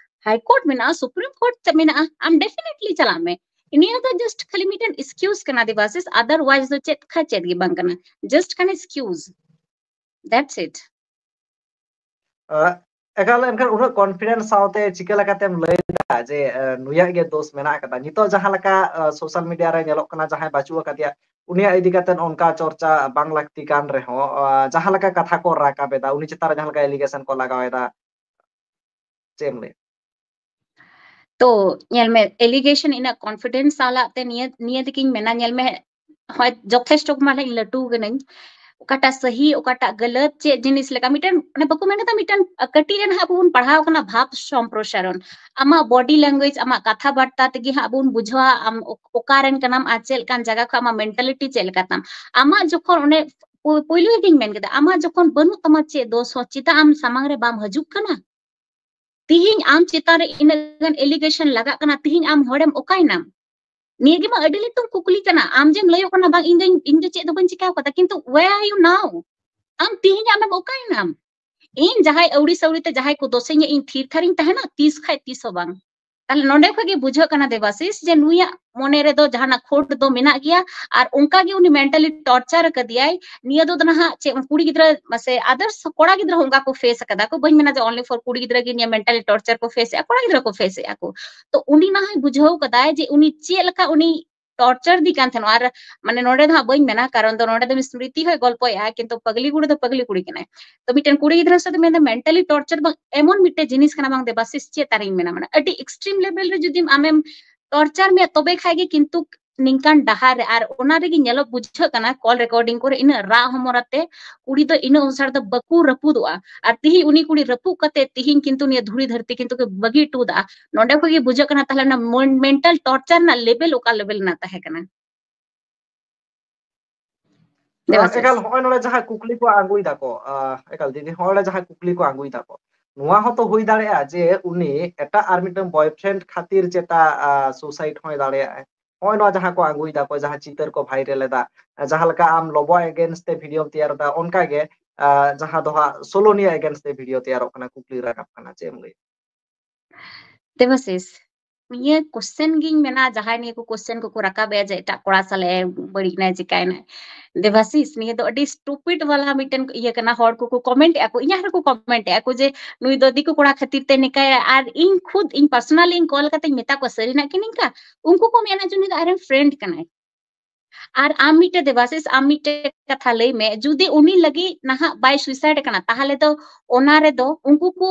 High court ᱢᱮᱱᱟᱜᱼᱟ, Supreme Court ᱢᱮᱱᱟᱜᱼᱟ, ᱟᱢ definitely ᱪᱟᱞᱟᱜ ᱢᱮ᱾ ᱱᱤᱭᱟᱹ ᱫᱚ just ᱠᱷᱟᱹᱞᱤ ᱢᱤᱫᱴᱮᱱ excuse ᱠᱟᱱᱟ ᱫᱮᱵᱟᱥᱤᱥ, otherwise ᱫᱚ ᱪᱮᱫ ᱠᱷᱟ ᱪᱮᱫ ᱜᱮ ᱵᱟᱝ ᱠᱟᱱᱟ, just ᱠᱷᱟᱱ excuse, that's it᱾ ᱟᱜ, ᱮᱠᱟᱞ, ᱮᱱᱠᱷᱟᱱ ᱩᱱᱟᱹᱜ confidence ᱥᱟᱶᱛᱮ ᱪᱤᱠᱟᱹ ᱞᱮᱠᱟᱛᱮᱢ ᱞᱟᱹᱭ ᱫᱟ ᱡᱮ, ᱮ, ᱱᱩᱭᱟᱜ ᱜᱮ ᱫᱳᱥ ᱢᱮᱱᱟᱜ ᱟᱠᱟᱫᱟ? ᱱᱤᱛᱚᱜ ᱡᱟᱦᱟᱸ ᱞᱮᱠᱟ, ᱮ, social media ᱨᱮ ᱧᱮᱞᱚᱜ ᱠᱟᱱᱟ, ᱡᱟᱦᱟᱸᱭ ᱵᱟᱹᱪᱩᱜ ᱟᱠᱟᱫᱮᱭᱟ, ᱩᱱᱤᱭᱟᱜ ᱤᱫᱤ ᱠᱟᱛᱮ ᱚᱱᱠᱟ ᱪᱚᱨᱪᱟ ᱵᱟᱝ ᱞᱟᱹᱠᱛᱤ ᱠᱟᱱ ᱨᱮᱦᱚᱸ, ᱮ, ᱡᱟᱦᱟᱸ ᱞᱮᱠᱟ ᱠᱟᱛᱷᱟ ᱠᱚ ᱨᱟᱠᱟᱵ ᱮᱫᱟ, ᱩᱱᱤ ᱪᱮᱛᱟᱱ ᱨᱮ ᱡᱟᱦᱟᱸ ᱞᱮᱠᱟ allegation ᱠᱚ ᱞᱟᱜᱟᱣ ᱮᱫᱟ, ᱪᱮᱫ ᱮᱢ ᱞᱟᱹᱭᱟ? ᱛᱚ ᱧᱮᱞ ᱢᱮ, allegation ᱤᱱᱟᱹᱜ confidence ᱥᱟᱞᱟᱜ ᱛᱮ ᱱᱤᱭᱟᱹ, ᱱᱤᱭᱟᱹ ᱛᱮᱜᱤᱧ ᱢᱮᱱᱟ, ᱧᱮᱞ ᱢᱮ, ᱦᱚᱭ ᱡᱚᱛᱷᱮᱥᱴᱚ ᱢᱟᱱᱮ ᱞᱟᱹᱴᱩ ᱠᱟᱹᱱᱟᱹᱧ, ᱚᱠᱟᱴᱟᱜ ᱥᱟᱹᱦᱤ, ᱚᱠᱟᱴᱟᱜ ᱜᱟᱹᱞᱟᱹᱛ, ᱪᱮᱫ ᱡᱤᱱᱤᱥ ᱞᱮᱠᱟ, ᱢᱤᱫᱴᱮᱱ, ᱚᱱᱮ ᱵᱟᱠᱚ ᱢᱮᱱ ᱠᱟᱫᱟ, ᱢᱤᱫᱴᱮᱱ ᱠᱟᱹᱴᱤᱡ ᱨᱮ ᱱᱟᱦᱟᱜ ᱵᱚᱱ ᱯᱟᱲᱦᱟᱣ ᱠᱟᱱᱟ ᱵᱷᱟᱵᱽ ᱥᱚᱢᱯᱨᱚᱥᱟᱨᱚᱱ, ᱟᱢᱟᱜ body language, ᱟᱢᱟᱜ ᱠᱟᱛᱷᱟ ᱵᱟᱨᱛᱟ ᱛᱮᱜᱮ ᱦᱟᱸᱜ ᱵᱚᱱ ᱵᱩᱡᱷᱟᱹᱣᱟ ᱟᱢ ᱚᱠ-, ᱚᱠᱟ ᱨᱮᱱ ᱠᱟᱱᱟᱢ ᱟᱨ ᱪᱮᱫ ᱞᱮᱠᱟᱱ ᱡᱟᱭᱜᱟ ᱠᱷᱚᱱ ᱟᱢᱟᱜ mentality ᱪᱮᱫ ᱞᱮᱠᱟ ᱛᱟᱢ᱾ ᱟᱢᱟᱜ ᱡᱚᱠᱷᱚᱱ ᱚᱱᱮ ᱯᱩ-, ᱯᱩᱭᱞᱩ ᱨᱮᱜᱮᱧ ᱢᱮᱱ ᱠᱮᱫᱟ, ᱟᱢᱟᱜ ᱡᱚᱠᱷᱚᱱ ᱵᱟᱹᱱᱩᱜ ᱛᱟᱢᱟ ᱪᱮᱫ ᱫᱳᱥ ᱦᱚᱸ, ᱪᱮᱫᱟᱜ ᱟᱢ ᱥᱟᱢᱟᱝ ᱨᱮ ᱵᱟᱢ ᱦᱤᱡᱩᱜ ᱠᱟᱱᱟ? ᱛᱤᱦᱤᱧ ᱟᱢ ᱪᱮᱛᱟᱱ ᱨᱮ ᱤᱱᱟᱹᱜ ᱜᱟᱱ allegation ᱞᱟᱜᱟᱜ ᱠᱟᱱᱟ, ᱛᱤᱦᱤᱧ ᱟᱢ ᱦᱚᱲᱮᱢ ᱚᱠᱟᱭᱱᱟᱢ? ᱱᱤᱭᱟᱹ ᱜᱮ ᱢᱟ ᱟᱹᱰᱤ ᱞᱟᱹᱴᱩ ᱠᱩᱠᱞᱤ ᱠᱟᱱᱟ᱾ ᱟᱢ ᱡᱮᱢ ᱞᱟᱹᱭᱚᱜ ᱠᱟᱱᱟ, "ᱵᱟᱝ, ᱤᱧ ᱫᱚᱧ, ᱤᱧ ᱫᱚ ᱪᱮᱫ ᱫᱚ ᱵᱟᱹᱧ ᱪᱤᱠᱟᱹᱣ ᱠᱟᱫᱟ," ᱠᱤᱱᱛᱩ where are you now? ᱟᱢ ᱛᱤᱦᱤᱧ ᱟᱢᱮᱢ ᱚᱠᱟᱭᱱᱟᱢ? ᱤᱧ ᱡᱟᱦᱟᱸᱭ ᱟᱹᱣᱲᱤ ᱥᱟᱹᱣᱲᱤ ᱛᱮ ᱡᱟᱦᱟᱸᱭ ᱠᱚ ᱫᱳᱥᱮᱧᱟ, ᱤᱧ ᱛᱷᱤᱨ ᱛᱷᱟᱨᱤᱧ ᱛᱟᱦᱮᱱᱟ? ᱛᱤᱥ ᱠᱷᱟᱡ ᱛᱤᱥ ᱦᱚᱸ ᱵᱟᱝ᱾ ᱛᱟᱦᱞᱮ ᱱᱚᱰᱮ ᱠᱷᱚᱡ ᱜᱮ ᱵᱩᱡᱷᱟᱹᱜ ᱠᱟᱱᱟ ᱫᱮᱵᱟᱥᱤᱥ ᱡᱮ ᱱᱩᱭᱟᱜ ᱢᱚᱱᱮ ᱨᱮᱫᱚ ᱡᱟᱦᱟᱱᱟᱜ ᱠᱷᱳᱴ ᱫᱚ ᱢᱮᱱᱟᱜ ᱜᱮᱭᱟ, ᱟᱨ ᱚᱱᱠᱟ ᱜᱮ ᱩᱱᱤ mentally torture ᱟᱠᱟᱫᱮᱭᱟᱭ᱾ ᱱᱤᱭᱟᱹ ᱫᱚ ᱱᱟᱦᱟᱜ ᱪᱮᱫ ᱠᱩᱲᱤ ᱜᱤᱫᱽᱨᱟᱹ ᱢᱟᱥᱮ others ᱠᱚᱲᱟ ᱜᱤᱫᱽᱨᱟᱹ ᱦᱚᱸ ᱚᱱᱠᱟ ᱠᱚ face ᱟᱠᱟᱫᱟ ᱠᱚ, ᱵᱟᱹᱧ ᱢᱮᱱᱟ ᱡᱮ only for ᱠᱩᱲᱤ ᱜᱤᱫᱽᱨᱟᱹ ᱜᱮ ᱱᱤᱭᱟᱹ mentally torture ᱠᱚ face ᱮᱫᱼᱟ, ᱠᱚᱲᱟ ᱜᱤᱫᱽᱨᱟᱹ ᱠᱚ face ᱮᱫᱼᱟ ᱠᱚ᱾ ᱛᱚ ᱩᱱᱤ ᱱᱟᱦᱟᱜ ᱵᱩᱡᱷᱟᱹᱣ ᱠᱟᱫᱟᱭ ᱡᱮ ᱩᱱᱤ ᱪᱮᱫ ᱞᱮᱠᱟ ᱩᱱᱤ torture ᱫᱤ ᱠᱟᱱ ᱛᱟᱦᱮᱱᱟ᱾ ᱟᱨ ᱢᱟᱱᱮ ᱱᱚᱰᱮ ᱫᱚ ᱦᱟᱸᱜ ᱵᱟᱹᱧ ᱢᱮᱱᱟ, ᱠᱟᱨᱚᱱ ᱫᱚ ᱱᱚᱰᱮ ᱫᱚ ᱩᱱᱤ ᱥᱢᱨᱤᱛᱤ ᱦᱚᱸᱭ ᱜᱚᱞᱯᱚᱭᱮᱫᱼᱟ, ᱠᱤᱱᱛᱩ ᱯᱟᱜᱽᱞᱤ ᱠᱩᱲᱤ ᱫᱚ ᱯᱟᱜᱽᱞᱤ ᱠᱩᱲᱤ ᱠᱟᱱᱟᱭ᱾ ᱛᱚ ᱢᱤᱫᱴᱮᱱ ᱠᱩᱲᱤ ᱜᱤᱫᱽᱨᱟᱹ ᱥᱟᱶᱛᱮ ᱢᱮᱱᱫᱟ mentally torture ᱵᱟᱝ, ᱮᱢᱚᱱ ᱢᱤᱫᱴᱮᱱ ᱡᱤᱱᱤᱥ ᱠᱟᱱᱟ ᱵᱟᱝ ᱫᱮᱵᱟᱥᱤᱥ, ᱪᱮᱫ ᱛᱟᱨᱤᱧ ᱢᱮᱱᱟ, ᱢᱟᱱᱮ ᱟᱹᱰᱤ extreme level ᱨᱮ ᱡᱩᱫᱤᱢ ᱟᱢᱮᱢ torture ᱢᱮᱭᱟ ᱛᱚᱵᱮ ᱠᱷᱟᱡ ᱜᱮ ᱠᱤᱱᱛᱩ ᱱᱤᱝᱠᱟᱱ ᱰᱟᱦᱟᱨ ᱨᱮ, ᱟᱨ ᱚᱱᱟ ᱨᱮᱜᱮ ᱧᱮᱞᱚᱜ ᱵᱩᱡᱷᱟᱹᱜ ᱠᱟᱱᱟ call recording ᱠᱚᱨᱮ ᱤᱱᱟᱹᱜ ᱨᱟᱜ ᱦᱚᱢᱚᱨ ᱟᱛᱮ ᱠᱩᱲᱤ ᱫᱚ ᱤᱱᱟᱹᱜ ᱩᱥᱟᱹᱨᱟ ᱫᱚ ᱵᱟᱠᱚ ᱨᱟᱹᱯᱩᱫᱚᱜᱼᱟ᱾ ᱟᱨ ᱛᱤᱦᱤᱧ ᱩᱱᱤ ᱠᱩᱲᱤ ᱨᱟᱹᱯᱩᱫ ᱠᱟᱛᱮ ᱛᱤᱦᱤᱧ ᱠᱤᱱᱛᱩ ᱱᱤᱭᱟᱹ ᱫᱷᱩᱲᱤ ᱫᱷᱟᱹᱨᱛᱤ ᱠᱤᱱᱛᱩ ᱠᱚ ᱵᱟᱹᱜᱤ ᱦᱚᱴᱚ ᱠᱟᱜᱼᱟ᱾ ᱱᱚᱰᱮ ᱠᱷᱚᱱ ᱜᱮ ᱵᱩᱡᱷᱟᱹᱜ ᱠᱟᱱᱟ ᱛᱟᱦᱞᱮ ᱚᱱᱟ ᱢᱚᱱ-, mental torture ᱨᱮᱱᱟᱜ level ᱚᱠᱟ level ᱨᱮᱱᱟᱜ ᱛᱟᱦᱮᱸ ᱠᱟᱱᱟ᱾ ᱫᱮᱵᱟᱥᱤᱥ᱾ ᱮᱠᱟᱞ, ᱦᱚᱸᱜᱼᱚᱭ ᱱᱚᱰᱮ ᱡᱟᱦᱟᱸ ᱠᱩᱠᱞᱤ ᱠᱚ ᱟᱹᱜᱩᱭ ᱫᱟᱠᱚ, ᱟᱸ, ᱮᱠᱟᱞ ᱫᱤᱫᱤ, ᱦᱚᱸᱜᱼᱚᱭ ᱱᱚᱰᱮ ᱡᱟᱦᱟᱸ ᱠᱩᱠᱞᱤ ᱠᱚ ᱟᱹᱜᱩᱭ ᱫᱟᱠᱚ, ᱱᱚᱣᱟ ᱦᱚᱸᱛᱚ ᱦᱩᱭ ᱫᱟᱲᱮᱭᱟᱜᱼᱟ ᱡᱮ ᱩᱱᱤ ᱮᱴᱟᱜ ᱟᱨ ᱢᱤᱫᱴᱟᱝ boyfriend ᱠᱷᱟᱹᱛᱤᱨ ᱪᱮᱛᱟ, ᱟᱸ, suicide ᱦᱚᱸᱭ ᱫᱟᱲᱮᱭᱟᱜᱼᱟ᱾ ᱦᱚᱸᱜᱼᱚᱭ ᱱᱚᱣᱟ ᱡᱟᱦᱟᱸ ᱠᱚ ᱟᱹᱜᱩᱭ ᱫᱟᱠᱚ, ᱡᱟᱦᱟᱸ ᱪᱤᱛᱟᱹᱨ ᱠᱚ viral ᱮᱫᱟ, ᱡᱟᱦᱟᱸ ᱞᱮᱠᱟ ᱟᱢ ᱞᱚᱵᱚ against ᱛᱮ video ᱛᱮᱭᱟᱨ ᱮᱫᱟ, ᱚᱱᱠᱟ ᱜᱮ, ᱟᱸ, ᱡᱟᱦᱟᱸ ᱫᱚ ᱦᱟᱸᱜ ᱥᱳᱞᱳᱱᱤᱭᱟ against ᱛᱮ video ᱛᱮᱭᱟᱨᱚᱜ ᱠᱟᱱᱟ, ᱠᱩᱠᱞᱤ ᱨᱟᱠᱟᱵ ᱠᱟᱱᱟ, ᱪᱮᱫ ᱮᱢ ᱞᱟᱹᱭᱟ? ᱫᱮᱵᱟᱥᱤᱥ, ᱱᱤᱭᱟᱹ question ᱜᱤᱧ ᱢᱮᱱᱟ, ᱡᱟᱦᱟᱸᱭ ᱱᱤᱭᱟᱹ ᱠᱚ question ᱠᱚᱠᱚ ᱨᱟᱠᱟᱵᱮᱜᱼᱟ ᱡᱮ ᱮᱴᱟᱜ ᱠᱚᱲᱟ ᱥᱟᱞᱟᱜ ᱮ ᱵᱟᱹᱲᱤᱡ ᱮᱱᱟᱭ, ᱪᱤᱠᱟᱭᱮᱱᱟᱭ, ᱫᱮᱵᱟᱥᱤᱥ, ᱱᱤᱭᱟᱹ ᱫᱚ ᱟᱹᱰᱤ stupid ᱣᱟᱞᱟ ᱢᱤᱫᱴᱮᱱ ᱤᱭᱟᱹ ᱠᱟᱱᱟ᱾ ᱦᱚᱲ ᱠᱚᱠᱚ comment ᱮᱜᱼᱟ ᱠᱚ, ᱤᱧᱟᱹᱜ ᱨᱮᱠᱚ comment ᱮᱜᱼᱟ ᱠᱚ ᱡᱮ ᱱᱩᱭ ᱫᱚ ᱫᱤᱠᱩ ᱠᱚᱲᱟ ᱠᱷᱟᱹᱛᱤᱨ ᱛᱮ ᱱᱤᱝᱠᱟᱭᱟ, ᱟᱨ ᱤᱧ ᱠᱷᱩᱫ ᱤᱧ personally ᱤᱧ call ᱠᱟᱛᱮ ᱤᱧ ᱢᱮᱛᱟ ᱠᱚᱣᱟ, ᱥᱟᱹᱨᱤᱱᱟᱜ ᱠᱤ ᱱᱤᱝᱠᱟ? ᱩᱱᱠᱩ ᱠᱚ ᱢᱮᱱᱟ ᱡᱮ ᱱᱩᱭ ᱫᱚ ᱟᱡᱨᱮᱱ friend ᱠᱟᱱᱟᱭ᱾ ᱟᱨ ᱟᱢ ᱢᱤᱫᱴᱮᱡ ᱫᱮᱵᱟᱥᱤᱥ, ᱟᱢ ᱢᱤᱫᱴᱮᱡ ᱠᱟᱛᱷᱟ ᱞᱟᱹᱭ ᱢᱮ, ᱡᱩᱫᱤ ᱩᱱᱤ ᱞᱟᱹᱜᱤᱫ ᱱᱟᱦᱟᱜ ᱵᱟᱭ suicide ᱠᱟᱱᱟ, ᱛᱟᱦᱞᱮ ᱫᱚ ᱚᱱᱟ ᱨᱮᱫᱚ ᱩᱱᱠᱩ ᱠᱚ,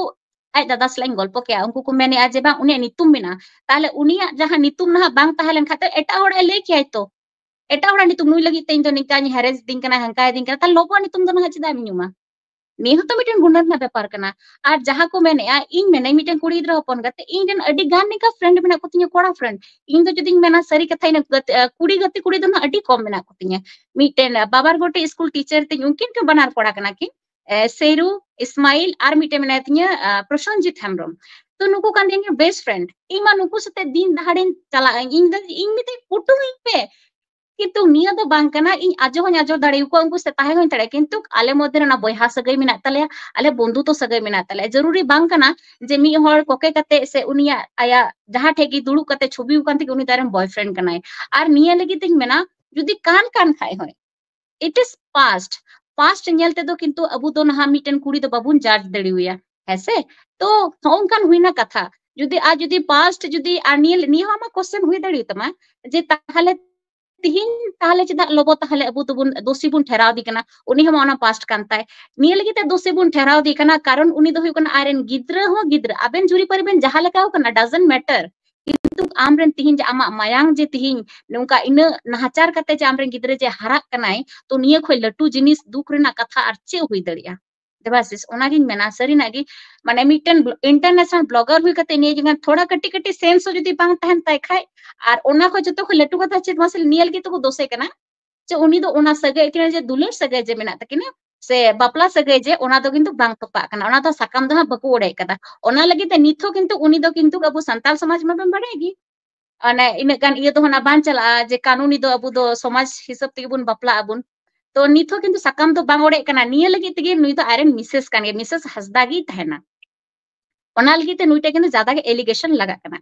ᱟᱡ ᱫᱟᱫᱟ ᱥᱟᱞᱟᱜ ᱤᱧ ᱜᱚᱞᱯᱚ ᱠᱮᱜᱼᱟ, ᱩᱱᱠᱩ ᱠᱚ ᱢᱮᱱᱮᱜᱼᱟ ᱡᱮ ᱵᱟᱝ, ᱩᱱᱤᱭᱟᱜ ᱧᱩᱛᱩᱢ ᱢᱮᱱᱟᱜᱼᱟ, ᱛᱟᱦᱞᱮ ᱩᱱᱤᱭᱟᱜ ᱡᱟᱦᱟᱸ ᱧᱩᱛᱩᱢ ᱱᱟᱦᱟᱜ ᱵᱟᱝ ᱛᱟᱦᱮᱸ ᱞᱮᱱ ᱠᱷᱟᱡ ᱫᱚ ᱮᱴᱟᱜ ᱦᱚᱲᱟᱜ ᱞᱟᱹᱭ ᱠᱮᱭᱟᱭ ᱛᱚ, ᱮᱴᱟᱜ ᱦᱚᱲᱟᱜ ᱧᱩᱛᱩᱢ, ᱱᱩᱭ ᱞᱟᱹᱜᱤᱫ ᱛᱮ ᱤᱧ ᱫᱚ ᱱᱤᱝᱠᱟᱧ harass ᱫᱤᱧ ᱠᱟᱱᱟ, ᱦᱟᱝᱠᱟᱭ ᱫᱤᱧ ᱠᱟᱱᱟ, ᱛᱟᱦᱞᱮ ᱞᱚᱵᱚᱣᱟᱜ ᱧᱩᱛᱩᱢ ᱫᱚ ᱱᱟᱦᱟᱜ ᱪᱮᱫᱟᱜ ᱮᱢ ᱧᱩᱢᱟ? ᱱᱤᱭᱟᱹ ᱦᱚᱸᱛᱚ ᱢᱤᱫᱴᱮᱱ ᱜᱩᱱᱟᱹ ᱨᱮᱱᱟᱜ ᱵᱮᱯᱟᱨ ᱠᱟᱱᱟ᱾ ᱟᱨ ᱡᱟᱦᱟᱸ ᱠᱚ ᱢᱮᱱᱮᱜᱼᱟ, ᱤᱧ ᱢᱮᱱᱟᱹᱧ ᱢᱤᱫᱴᱮᱱ ᱠᱩᱲᱤ ᱜᱤᱫᱽᱨᱟᱹ ᱦᱚᱯᱚᱱ ᱠᱟᱛᱮ, ᱤᱧ ᱨᱮᱱ ᱟᱹᱰᱤ ᱜᱟᱱ ᱱᱤᱝᱠᱟ friend ᱢᱮᱱᱟᱜ ᱠᱚ ᱛᱤᱧᱟ, ᱠᱚᱲᱟ friend᱾ ᱤᱧ ᱫᱚ ᱡᱩᱫᱤᱧ ᱢᱮᱱᱟ ᱥᱟᱹᱨᱤ ᱠᱟᱛᱷᱟ, ᱤᱱᱟᱹ ᱜᱟᱛᱮ, ᱟᱸ, ᱠᱩᱲᱤ ᱜᱟᱛᱮ ᱠᱩᱲᱤ ᱫᱚ ᱱᱟᱦᱟᱜ ᱟᱹᱰᱤ ᱠᱚᱢ ᱢᱮᱱᱟᱜ ᱠᱚ ᱛᱤᱧᱟ᱾ ᱢᱤᱫᱴᱮᱱ, ᱟᱸ, ᱵᱟᱵᱟᱨᱜᱚᱴᱤ ᱥᱠᱩᱞ teacher ᱛᱤᱧ, ᱩᱱᱠᱤᱱ ᱠᱤᱱ ᱵᱟᱱᱟᱨ ᱠᱚᱲᱟ ᱠᱟᱱᱟ ᱠᱤᱱ, ᱮ, ᱥᱮᱨᱩ ᱤᱥᱢᱟᱤᱞ, ᱟᱨ ᱢᱤᱫᱴᱮᱱ ᱢᱮᱱᱟᱭ ᱛᱤᱧᱟ, ᱟᱸ, ᱯᱨᱚᱥᱚᱱᱡᱤᱛ ᱦᱮᱢᱵᱨᱚᱢ᱾ ᱛᱚ ᱱᱩᱠᱩ ᱠᱟᱱ ᱛᱤᱧᱟ best friend᱾ ᱤᱧ ᱢᱟ ᱱᱩᱠᱩ ᱥᱟᱛᱮ ᱫᱤᱱ ᱫᱟᱦᱟᱲᱤᱧ ᱪᱟᱞᱟᱜᱼᱟ, ᱤᱧ ᱫᱚ, ᱤᱧ ᱢᱮᱛᱟᱹᱧ ᱯᱩᱴᱩᱨᱤᱧ ᱯᱮ, ᱠᱤᱱᱛᱩ ᱱᱤᱭᱟᱹ ᱫᱚ ᱵᱟᱝ ᱠᱟᱱᱟ, ᱤᱧ ᱟᱡᱚ ᱦᱚᱸᱧ ᱟᱡᱚ ᱫᱟᱲᱮᱭᱟᱠᱚᱣᱟ, ᱩᱱᱠᱩ ᱥᱟᱛᱮ ᱛᱟᱦᱮᱸ ᱦᱚᱸᱧ ᱫᱟᱲᱮᱭᱟᱜᱼᱟ, ᱠᱤᱱᱛᱩ ᱟᱞᱮ ᱢᱚᱫᱽᱫᱷᱮ ᱨᱮ ᱚᱱᱟ ᱵᱚᱭᱦᱟ ᱥᱟᱹᱜᱟᱹᱭ ᱢᱮᱱᱟᱜ ᱛᱟᱞᱮᱭᱟ, ᱟᱞᱮ ᱵᱚᱱᱫᱷᱩᱛᱚ ᱥᱟᱹᱜᱟᱹᱭ ᱢᱮᱱᱟᱜ ᱛᱟᱞᱮᱭᱟ᱾ ᱡᱟᱹᱨᱩᱨᱤ ᱵᱟᱝ ᱠᱟᱱᱟ ᱡᱮ ᱢᱤᱫ ᱦᱚᱲ ᱠᱚᱠᱮ ᱠᱟᱛᱮ ᱥᱮ ᱩᱱᱤᱭᱟᱜ, ᱟᱭᱟᱜ ᱡᱟᱦᱟᱸ ᱴᱷᱮᱡ ᱜᱮ ᱫᱩᱲᱩᱵ ᱠᱟᱛᱮ ᱪᱷᱚᱵᱤ ᱟᱠᱟᱱ ᱛᱮᱜᱮ ᱩᱱᱤ ᱫᱚ ᱟᱡᱨᱮᱱ boyfriend ᱠᱟᱱᱟᱭ᱾ ᱟᱨ ᱱᱤᱭᱟᱹ ᱞᱟᱹᱜᱤᱫ ᱛᱤᱧ ᱢᱮᱱᱟ, ᱡᱩᱫᱤ ᱠᱟᱱ ᱠᱟᱱ ᱠᱷᱟᱡ ᱦᱚᱸ, it is past, past ᱧᱮᱞ ᱛᱮᱫᱚ ᱠᱤᱱᱛᱩ ᱟᱵᱚ ᱫᱚ ᱱᱟᱦᱟᱜ ᱢᱤᱫᱴᱮᱱ ᱠᱩᱲᱤ ᱫᱚ ᱵᱟᱵᱚᱱ judge ᱫᱟᱲᱮᱣᱟᱭᱟ, ᱦᱮᱸᱥᱮ? ᱛᱚ ᱱᱚᱜᱼᱚ ᱱᱚᱝᱠᱟᱱ ᱦᱩᱭᱱᱟ ᱠᱟᱛᱷᱟ᱾ ᱡᱩᱫᱤ, ᱟᱨ ᱡᱩᱫᱤ past ᱡᱩᱫᱤ, ᱟᱨ ᱱᱤᱭᱟᱹ, ᱱᱤᱭᱟᱹ ᱦᱚᱸ ᱟᱢᱟᱜ question ᱦᱩᱭ ᱫᱟᱲᱮᱭᱟᱛᱟᱢᱟ ᱡᱮ ᱛᱟᱦᱞᱮ ᱛᱤᱦᱤᱧ ᱛᱟᱦᱞᱮ ᱪᱮᱫᱟᱜ ᱞᱚᱵᱚ ᱛᱟᱦᱞᱮ ᱟᱵᱚ ᱫᱚᱵᱚᱱ ᱫᱳᱥᱤ ᱵᱚᱱ ᱴᱷᱮᱨᱟᱣ ᱫᱮ ᱠᱟᱱᱟ? ᱩᱱᱤ ᱦᱚᱸ ᱚᱱᱟ past ᱠᱟᱱ ᱛᱟᱭ᱾ ᱱᱤᱭᱟᱹ ᱞᱟᱹᱜᱤᱫ ᱛᱮ ᱫᱳᱥᱤ ᱵᱚᱱ ᱴᱷᱮᱨᱟᱣ ᱫᱮ ᱠᱟᱱᱟ, ᱠᱟᱨᱚᱱ ᱩᱱᱤ ᱫᱚ ᱦᱩᱭᱩᱜ ᱠᱟᱱᱟ ᱟᱡᱨᱮᱱ ᱜᱤᱫᱽᱨᱟᱹ ᱦᱚᱸ ᱜᱤᱫᱽᱨᱟᱹ, ᱟᱵᱮᱱ ᱡᱩᱨᱤ ᱯᱟᱹᱨᱤ ᱵᱮᱱ ᱡᱟᱦᱟᱸ ᱞᱮᱠᱟ ᱠᱟᱱᱟ, doesn't matter᱾ ᱠᱤᱱᱛᱩ ᱟᱢᱨᱮᱱ ᱛᱤᱦᱤᱧ ᱡᱮ ᱟᱢᱟᱜ ᱢᱟᱭᱟᱝ ᱡᱮ ᱛᱤᱦᱤᱧ ᱱᱚᱝᱠᱟ ᱤᱱᱟᱹᱜ ᱱᱟᱦᱟᱪᱟᱨ ᱠᱟᱛᱮ ᱡᱮ ᱟᱢᱨᱮᱱ ᱜᱤᱫᱽᱨᱟᱹ ᱡᱮ ᱦᱟᱨᱟᱜ ᱠᱟᱱᱟᱭ, ᱛᱚ ᱱᱤᱭᱟᱹ ᱠᱷᱚᱡ ᱞᱟᱹᱴᱩ ᱡᱤᱱᱤᱥ ᱫᱩᱠ ᱨᱮᱱᱟᱜ ᱠᱟᱛᱷᱟ ᱟᱨ ᱪᱮᱫ ᱦᱩᱭ ᱫᱟᱲᱮᱭᱟᱜᱼᱟ? ᱫᱮᱵᱟᱥᱤᱥ, ᱚᱱᱟᱜᱤᱧ ᱢᱮᱱᱟ, ᱥᱟᱹᱨᱤᱱᱟᱜ ᱜᱮ, ᱢᱟᱱᱮ ᱢᱤᱫᱴᱮᱱ ᱵᱞᱚ-, international blogger ᱦᱩᱭ ᱠᱟᱛᱮ ᱱᱤᱭᱟᱹ ᱡᱮ ᱛᱷᱚᱲᱟ ᱠᱟᱹᱴᱤᱡ ᱠᱟᱹᱴᱤᱡ sense ᱦᱚᱸ ᱡᱩᱫᱤ ᱵᱟᱝ ᱛᱟᱦᱮᱱ ᱛᱟᱭ ᱠᱷᱟᱡ, ᱟᱨ ᱚᱱᱟ ᱠᱷᱚᱡ ᱡᱚᱛᱚ ᱠᱷᱚᱡ ᱞᱟᱹᱴᱩ ᱠᱟᱛᱷᱟ ᱪᱮᱫ ᱢᱟᱥᱮ ᱱᱤᱭᱟᱹ ᱞᱟᱹᱜᱤᱫ ᱛᱮᱠᱚ ᱫᱳᱥᱮ ᱠᱟᱱᱟ, ᱡᱮ ᱩᱱᱤ ᱫᱚ ᱚᱱᱟ ᱥᱟᱹᱜᱟᱹᱭ ᱟᱹᱠᱤᱱᱟᱜ ᱡᱮ ᱫᱩᱞᱟᱹᱲ ᱥᱟᱹᱜᱟᱹᱭ ᱡᱮ ᱢᱮᱱᱟᱜ ᱛᱟᱹᱠᱤᱱᱟ, ᱥᱮ ᱵᱟᱯᱞᱟ ᱥᱟᱹᱜᱟᱹᱭ ᱡᱮ, ᱚᱱᱟ ᱫᱚ ᱠᱤᱱᱛᱩ ᱵᱟᱝ ᱛᱚᱯᱟᱜ ᱠᱟᱱᱟ, ᱚᱱᱟ ᱫᱚ ᱥᱟᱠᱟᱢ ᱫᱚ ᱦᱟᱸᱜ ᱵᱟᱠᱚ ᱚᱲᱮᱡ ᱠᱟᱫᱟ᱾ ᱚᱱᱟ ᱞᱟᱹᱜᱤᱫ ᱛᱮ ᱱᱤᱛ ᱦᱚᱸ ᱠᱤᱱᱛᱩ ᱩᱱᱤ ᱫᱚ ᱠᱤᱱᱛᱩ ᱟᱵᱚ ᱥᱟᱱᱛᱟᱲ ᱥᱚᱢᱟᱡᱽ ᱢᱟᱵᱚᱱ ᱵᱟᱲᱟᱭ ᱜᱮ, ᱢᱟᱱᱮ ᱤᱱᱟᱹᱜ ᱜᱟᱱ ᱤᱭᱟᱹ ᱫᱚ ᱦᱟᱸᱜ ᱵᱟᱝ ᱪᱟᱞᱟᱜᱼᱟ ᱡᱮ ᱠᱟᱹᱱᱩᱱᱤ ᱫᱚ ᱟᱵᱚ ᱫᱚ ᱥᱚᱢᱟᱡᱽ ᱦᱤᱥᱟᱹᱵ ᱛᱮᱜᱮ ᱵᱚᱱ ᱵᱟᱯᱞᱟᱜ ᱟᱵᱚᱱ᱾ ᱛᱚ ᱱᱤᱛ ᱦᱚᱸ ᱠᱤᱱᱛᱩ ᱥᱟᱠᱟᱢ ᱫᱚ ᱵᱟᱝ ᱚᱲᱮᱡ ᱠᱟᱱᱟ, ᱱᱤᱭᱟᱹ ᱞᱟᱹᱜᱤᱫ ᱛᱮᱜᱮ ᱱᱩᱭ ᱫᱚ ᱟᱡᱨᱮᱱ ᱢᱤᱥᱮᱥ ᱠᱟᱱ ᱜᱮᱭᱟ, ᱢᱤᱥᱮᱥ ᱦᱟᱸᱥᱫᱟ ᱜᱮᱭ ᱛᱟᱦᱮᱱᱟ᱾ ᱚᱱᱟ ᱞᱟᱹᱜᱤᱫ ᱛᱮ ᱱᱩᱭ ᱴᱷᱮᱱ ᱠᱤᱱᱛᱩ ᱡᱟᱫᱟ ᱜᱮ allegation ᱞᱟᱜᱟᱜ ᱠᱟᱱᱟ᱾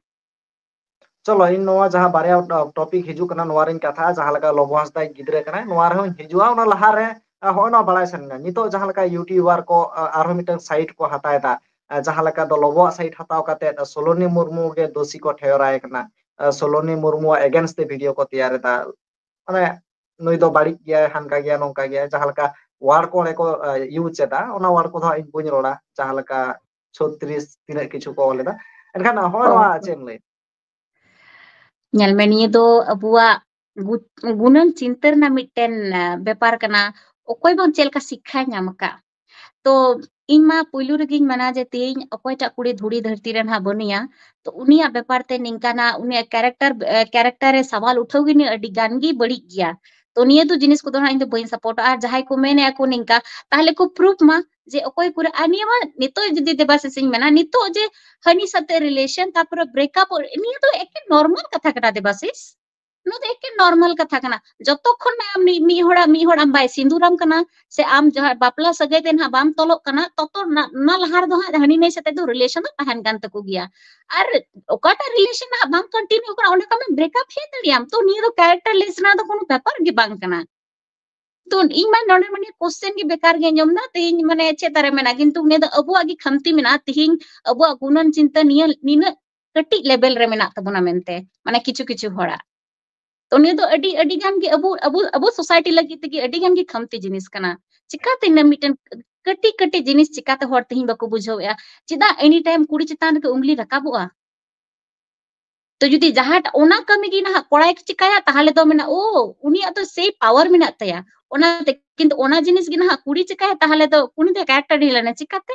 ᱪᱚᱞᱚ, ᱤᱧ ᱱᱚᱣᱟ ᱡᱟᱦᱟᱸ ᱵᱟᱨᱭᱟ ᱴᱚ-, topic ᱦᱤᱡᱩᱜ ᱠᱟᱱᱟ, ᱱᱚᱣᱟ ᱨᱤᱧ ᱠᱟᱛᱷᱟᱜᱼᱟ, ᱡᱟᱦᱟᱸ ᱞᱮᱠᱟ ᱞᱚᱵᱚ ᱦᱟᱸᱥᱫᱟ ᱜᱤᱫᱽᱨᱟᱹ ᱠᱟᱱᱟᱭ, ᱱᱚᱣᱟ ᱨᱮᱦᱚᱸᱧ ᱦᱤᱡᱩᱜᱼᱟ᱾ ᱚᱱᱟ ᱞᱟᱦᱟᱨᱮ, ᱟ, ᱦᱚᱸᱜᱼᱚᱭ ᱱᱚᱣᱟ ᱵᱟᱲᱟᱭ ᱥᱟᱱᱟᱧᱟ, ᱱᱤᱛᱚᱜ ᱡᱟᱦᱟᱸ ᱞᱮᱠᱟ YouTuber ᱠᱚ, ᱟ, ᱟᱨᱦᱚᱸ ᱢᱤᱫᱴᱟᱝ site ᱠᱚ ᱦᱟᱛᱟᱣ ᱮᱫᱟ, ᱟ, ᱡᱟᱦᱟᱸ ᱞᱮᱠᱟ ᱫᱚ ᱞᱚᱵᱚᱣᱟᱜ site ᱦᱟᱛᱟᱣ ᱠᱟᱛᱮ, ᱟ, ᱥᱳᱞᱳᱱᱤ ᱢᱩᱨᱢᱩ ᱜᱮ ᱫᱳᱥᱤ ᱠᱚ ᱴᱷᱮᱭᱚᱨᱟᱭ ᱠᱟᱱᱟ, ᱟ, ᱥᱳᱞᱳᱱᱤ ᱢᱩᱨᱢᱩᱣᱟᱜ against ᱛᱮ video ᱠᱚ ᱛᱮᱭᱟᱨ ᱮᱫᱟ, ᱢᱟᱱᱮ ᱱᱩᱭ ᱫᱚ ᱵᱟᱹᱲᱤᱡ ᱜᱮᱭᱟᱭ, ᱦᱟᱱᱠᱟ ᱜᱮᱭᱟ, ᱱᱚᱝᱠᱟ ᱜᱮᱭᱟ, ᱡᱟᱦᱟᱸ ᱞᱮᱠᱟ word ᱠᱚ ᱚᱸᱰᱮ ᱠᱚ, ᱟ, use ᱮᱫᱟ, ᱚᱱᱟ word ᱠᱚᱫᱚ ᱦᱟᱸᱜ ᱤᱧ ᱵᱟᱹᱧ ᱨᱚᱲᱟ, ᱡᱟᱦᱟᱸ ᱞᱮᱠᱟ ᱪᱷᱚᱛᱨᱤᱥ ᱛᱤᱱᱟᱹᱜ ᱠᱤᱪᱷᱩ ᱠᱚ ᱚᱞ ᱮᱫᱟ᱾ ᱮᱱᱠᱷᱟᱱ ᱦᱚᱸᱜᱼᱚᱭ ᱚ᱾ ᱱᱚᱣᱟ ᱪᱮᱫ ᱮᱢ ᱞᱟᱹᱭᱟ? ᱧᱮᱞ ᱢᱮ, ᱱᱤᱭᱟᱹ ᱫᱚ ᱟᱵᱚᱣᱟᱜ ᱜᱩ-, ᱜᱩᱱᱟᱹᱱ ᱪᱤᱱᱛᱟᱹ ᱨᱮᱱᱟᱜ ᱢᱤᱫᱴᱮᱱ, ᱟ, ᱵᱮᱯᱟᱨ ᱠᱟᱱᱟ᱾ ᱚᱠᱚᱭ ᱵᱟᱝ ᱪᱮᱫ ᱞᱮᱠᱟ ᱥᱤᱠᱠᱷᱟᱭ ᱧᱟᱢ ᱟᱠᱟᱫ᱾ ᱛᱚ ᱤᱧ ᱢᱟ ᱯᱩᱭᱞᱩ ᱨᱮᱜᱮᱧ ᱢᱮᱱᱟ ᱡᱮ ᱛᱮᱦᱮᱧ ᱚᱠᱚᱭᱴᱟᱜ ᱠᱩᱲᱤ ᱫᱷᱩᱲᱤ ᱫᱷᱟᱹᱨᱛᱤ ᱨᱮ ᱱᱟᱦᱟᱜ ᱵᱟᱹᱱᱩᱭᱟ, ᱛᱚ ᱩᱱᱤᱭᱟᱜ ᱵᱮᱯᱟᱨ ᱛᱮ ᱱᱤᱝᱠᱟᱱᱟᱜ ᱩᱱᱤᱭᱟᱜ character, ᱮ, character ᱨᱮ ᱥᱟᱣᱟᱞ ᱩᱴᱷᱟᱹᱣ ᱜᱮ ᱱᱤᱭᱟᱹ ᱟᱹᱰᱤ ᱜᱟᱱ ᱜᱮ ᱵᱟᱹᱲᱤᱡ ᱜᱮᱭᱟ᱾ ᱛᱚ ᱱᱤᱭᱟᱹ ᱫᱚ ᱡᱤᱱᱤᱥ ᱠᱚᱫᱚ ᱱᱟᱦᱟᱜ ᱤᱧ ᱫᱚ ᱵᱟᱹᱧ supportᱚᱜᱼᱟ᱾ ᱟᱨ ᱡᱟᱦᱟᱸᱭ ᱠᱚ ᱢᱮᱱᱮᱜᱼᱟ ᱠᱚ ᱱᱤᱝᱠᱟ, ᱛᱟᱦᱞᱮ ᱠᱚ proof ᱢᱟ ᱡᱮ ᱚᱠᱚᱭ ᱠᱚᱨᱮ᱾ ᱟᱨ ᱱᱤᱭᱟᱹ ᱢᱟ ᱱᱤᱛᱚᱜ ᱡᱩᱫᱤ ᱫᱮᱵᱟᱥᱤᱥ ᱤᱧ ᱢᱮᱱᱟ, ᱱᱤᱛᱚᱜ ᱡᱮ ᱦᱟᱹᱱᱤ ᱥᱟᱛᱮ relation, ᱛᱟᱨᱯᱚᱨᱮ breakup, ᱱᱤᱭᱟᱹ ᱫᱚ ᱮᱠᱮᱱ normal ᱠᱟᱛᱷᱟ ᱠᱟᱱᱟ ᱫᱮᱵᱟᱥᱤᱥ᱾ ᱱᱚᱣᱟ ᱫᱚ ᱮᱠᱮᱱ normal ᱠᱟᱛᱷᱟ ᱠᱟᱱᱟ᱾ ᱡᱚᱛᱚ ᱠᱷᱚᱱ ᱟᱢ ᱢᱤ-, ᱢᱤᱫ ᱦᱚᱲᱟᱜ, ᱢᱤᱫ ᱦᱚᱲ ᱟᱢ ᱵᱟᱭ ᱥᱤᱸᱫᱩᱨᱟᱢ ᱠᱟᱱᱟ, ᱥᱮ ᱟᱢ ᱡᱟᱦᱟᱸ ᱵᱟᱯᱞᱟ ᱥᱟᱹᱜᱟᱹᱭ ᱛᱮ ᱱᱟᱦᱟᱜ ᱵᱟᱢ ᱛᱚᱞᱚᱜ ᱠᱟᱱᱟ, ᱛᱚᱛᱚ ᱱᱟ-, ᱚᱱᱟ ᱞᱟᱦᱟ ᱨᱮᱫᱚ ᱦᱟᱸᱜ ᱦᱟᱹᱱᱤ ᱱᱟᱹᱭ ᱥᱟᱛᱮ ᱫᱚ relation ᱫᱚ ᱛᱟᱦᱮᱱ ᱠᱟᱱ ᱛᱟᱠᱚ ᱜᱮᱭᱟ᱾ ᱟᱨ ᱚᱠᱟᱴᱟᱜ relation ᱱᱟᱦᱟᱜ ᱵᱟᱝ continue ᱠᱟᱱᱟ, ᱚᱸᱰᱮ ᱠᱷᱚᱱ ᱟᱢ breakup ᱦᱮᱡ ᱫᱟᱲᱮᱭᱟᱜ ᱟᱢ᱾ ᱛᱚ ᱱᱤᱭᱟᱹ ᱫᱚ character less ᱨᱮᱱᱟᱜ ᱫᱚ ᱠᱳᱱᱳ ᱵᱮᱯᱟᱨ ᱜᱮ ᱵᱟᱝ ᱠᱟᱱᱟ᱾ ᱛᱚ ᱤᱧ ᱢᱟ ᱱᱚᱰᱮ ᱢᱟᱱᱮ question ᱜᱮ ᱵᱮᱠᱟᱨ ᱜᱮ ᱟᱸᱡᱚᱢ ᱫᱟ, ᱛᱮᱦᱮᱧ ᱢᱟᱱᱮ ᱪᱮᱫ ᱫᱟᱨᱮ ᱢᱮᱱᱟᱜᱼᱟ, ᱠᱤᱱᱛᱩ ᱱᱤᱭᱟᱹ ᱫᱚ ᱟᱵᱚᱣᱟᱜ ᱜᱮ ᱠᱷᱟᱢᱛᱤ ᱢᱮᱱᱟᱜᱼᱟ᱾ ᱛᱮᱦᱮᱧ ᱟᱵᱚᱣᱟᱜ ᱜᱩᱱᱟᱹᱱ ᱪᱤᱱᱛᱟᱹ ᱱᱤᱭᱟᱹ ᱱᱤᱱᱟᱹᱜ ᱠᱟᱹᱴᱤᱡ level ᱨᱮ ᱢᱮᱱᱟᱜ ᱛᱟᱵᱚᱱᱟ ᱢᱮᱱᱛᱮ, ᱢᱟᱱᱮ ᱠᱤᱪᱷᱩ ᱠᱤᱪᱷᱩ ᱦᱚᱲᱟᱜ᱾ ᱛᱚ ᱱᱤᱭᱟᱹ ᱫᱚ ᱟᱹᱰᱤ, ᱟᱹᱰᱤ ᱜᱟᱱ ᱜᱮ ᱟᱵᱚ, ᱟᱵᱚ, ᱟᱵᱚ society ᱞᱟᱹᱜᱤᱫ ᱛᱮᱜᱮ ᱟᱹᱰᱤ ᱜᱟᱱ ᱜᱮ ᱠᱷᱟᱢᱛᱤ ᱡᱤᱱᱤᱥ ᱠᱟᱱᱟ᱾ ᱪᱤᱠᱟᱛᱮ ᱤᱱᱟᱹ ᱢᱤᱫᱴᱮᱱ ᱠᱟᱹᱴᱤᱡ ᱠᱟᱹᱴᱤᱡ ᱡᱤᱱᱤᱥ ᱪᱤᱠᱟᱛᱮ ᱦᱚᱲ ᱛᱮᱦᱮᱧ ᱵᱟᱠᱚ ᱵᱩᱡᱷᱟᱹᱣᱮᱜᱼᱟ? ᱪᱮᱫᱟᱜ any time ᱠᱩᱲᱤ ᱪᱮᱛᱟᱱ ᱨᱮᱜᱮ ᱩᱝᱞᱤ ᱨᱟᱠᱟᱵᱚᱜᱼᱟ? ᱛᱚ ᱡᱩᱫᱤ ᱡᱟᱦᱟᱸᱴᱟᱜ ᱚᱱᱟ ᱠᱟᱹᱢᱤ ᱜᱮ ᱱᱟᱦᱟᱜ ᱠᱚᱲᱟᱭ ᱪᱤᱠᱟᱭᱟ, ᱛᱟᱦᱚᱞᱮ ᱫᱚ ᱢᱮᱱᱟ, ᱳ, ᱩᱱᱤᱭᱟᱜ ᱫᱚ ᱥᱮᱭ ᱯᱟᱣᱟᱨ ᱢᱮᱱᱟᱜ ᱛᱟᱭᱟ᱾ ᱚᱱᱟᱛᱮ, ᱠᱤᱱᱛᱩ ᱚᱱᱟ ᱡᱤᱱᱤᱥ ᱜᱮ ᱱᱟᱦᱟᱜ ᱠᱩᱲᱤ ᱪᱤᱠᱟᱭᱟ, ᱛᱟᱦᱚᱞᱮ ᱫᱚ ᱩᱱᱤ ᱫᱚ ᱠᱮᱨᱮᱠᱴᱟᱨ ᱰᱷᱤᱞᱟᱹᱱᱟ᱾ ᱪᱤᱠᱟᱛᱮ?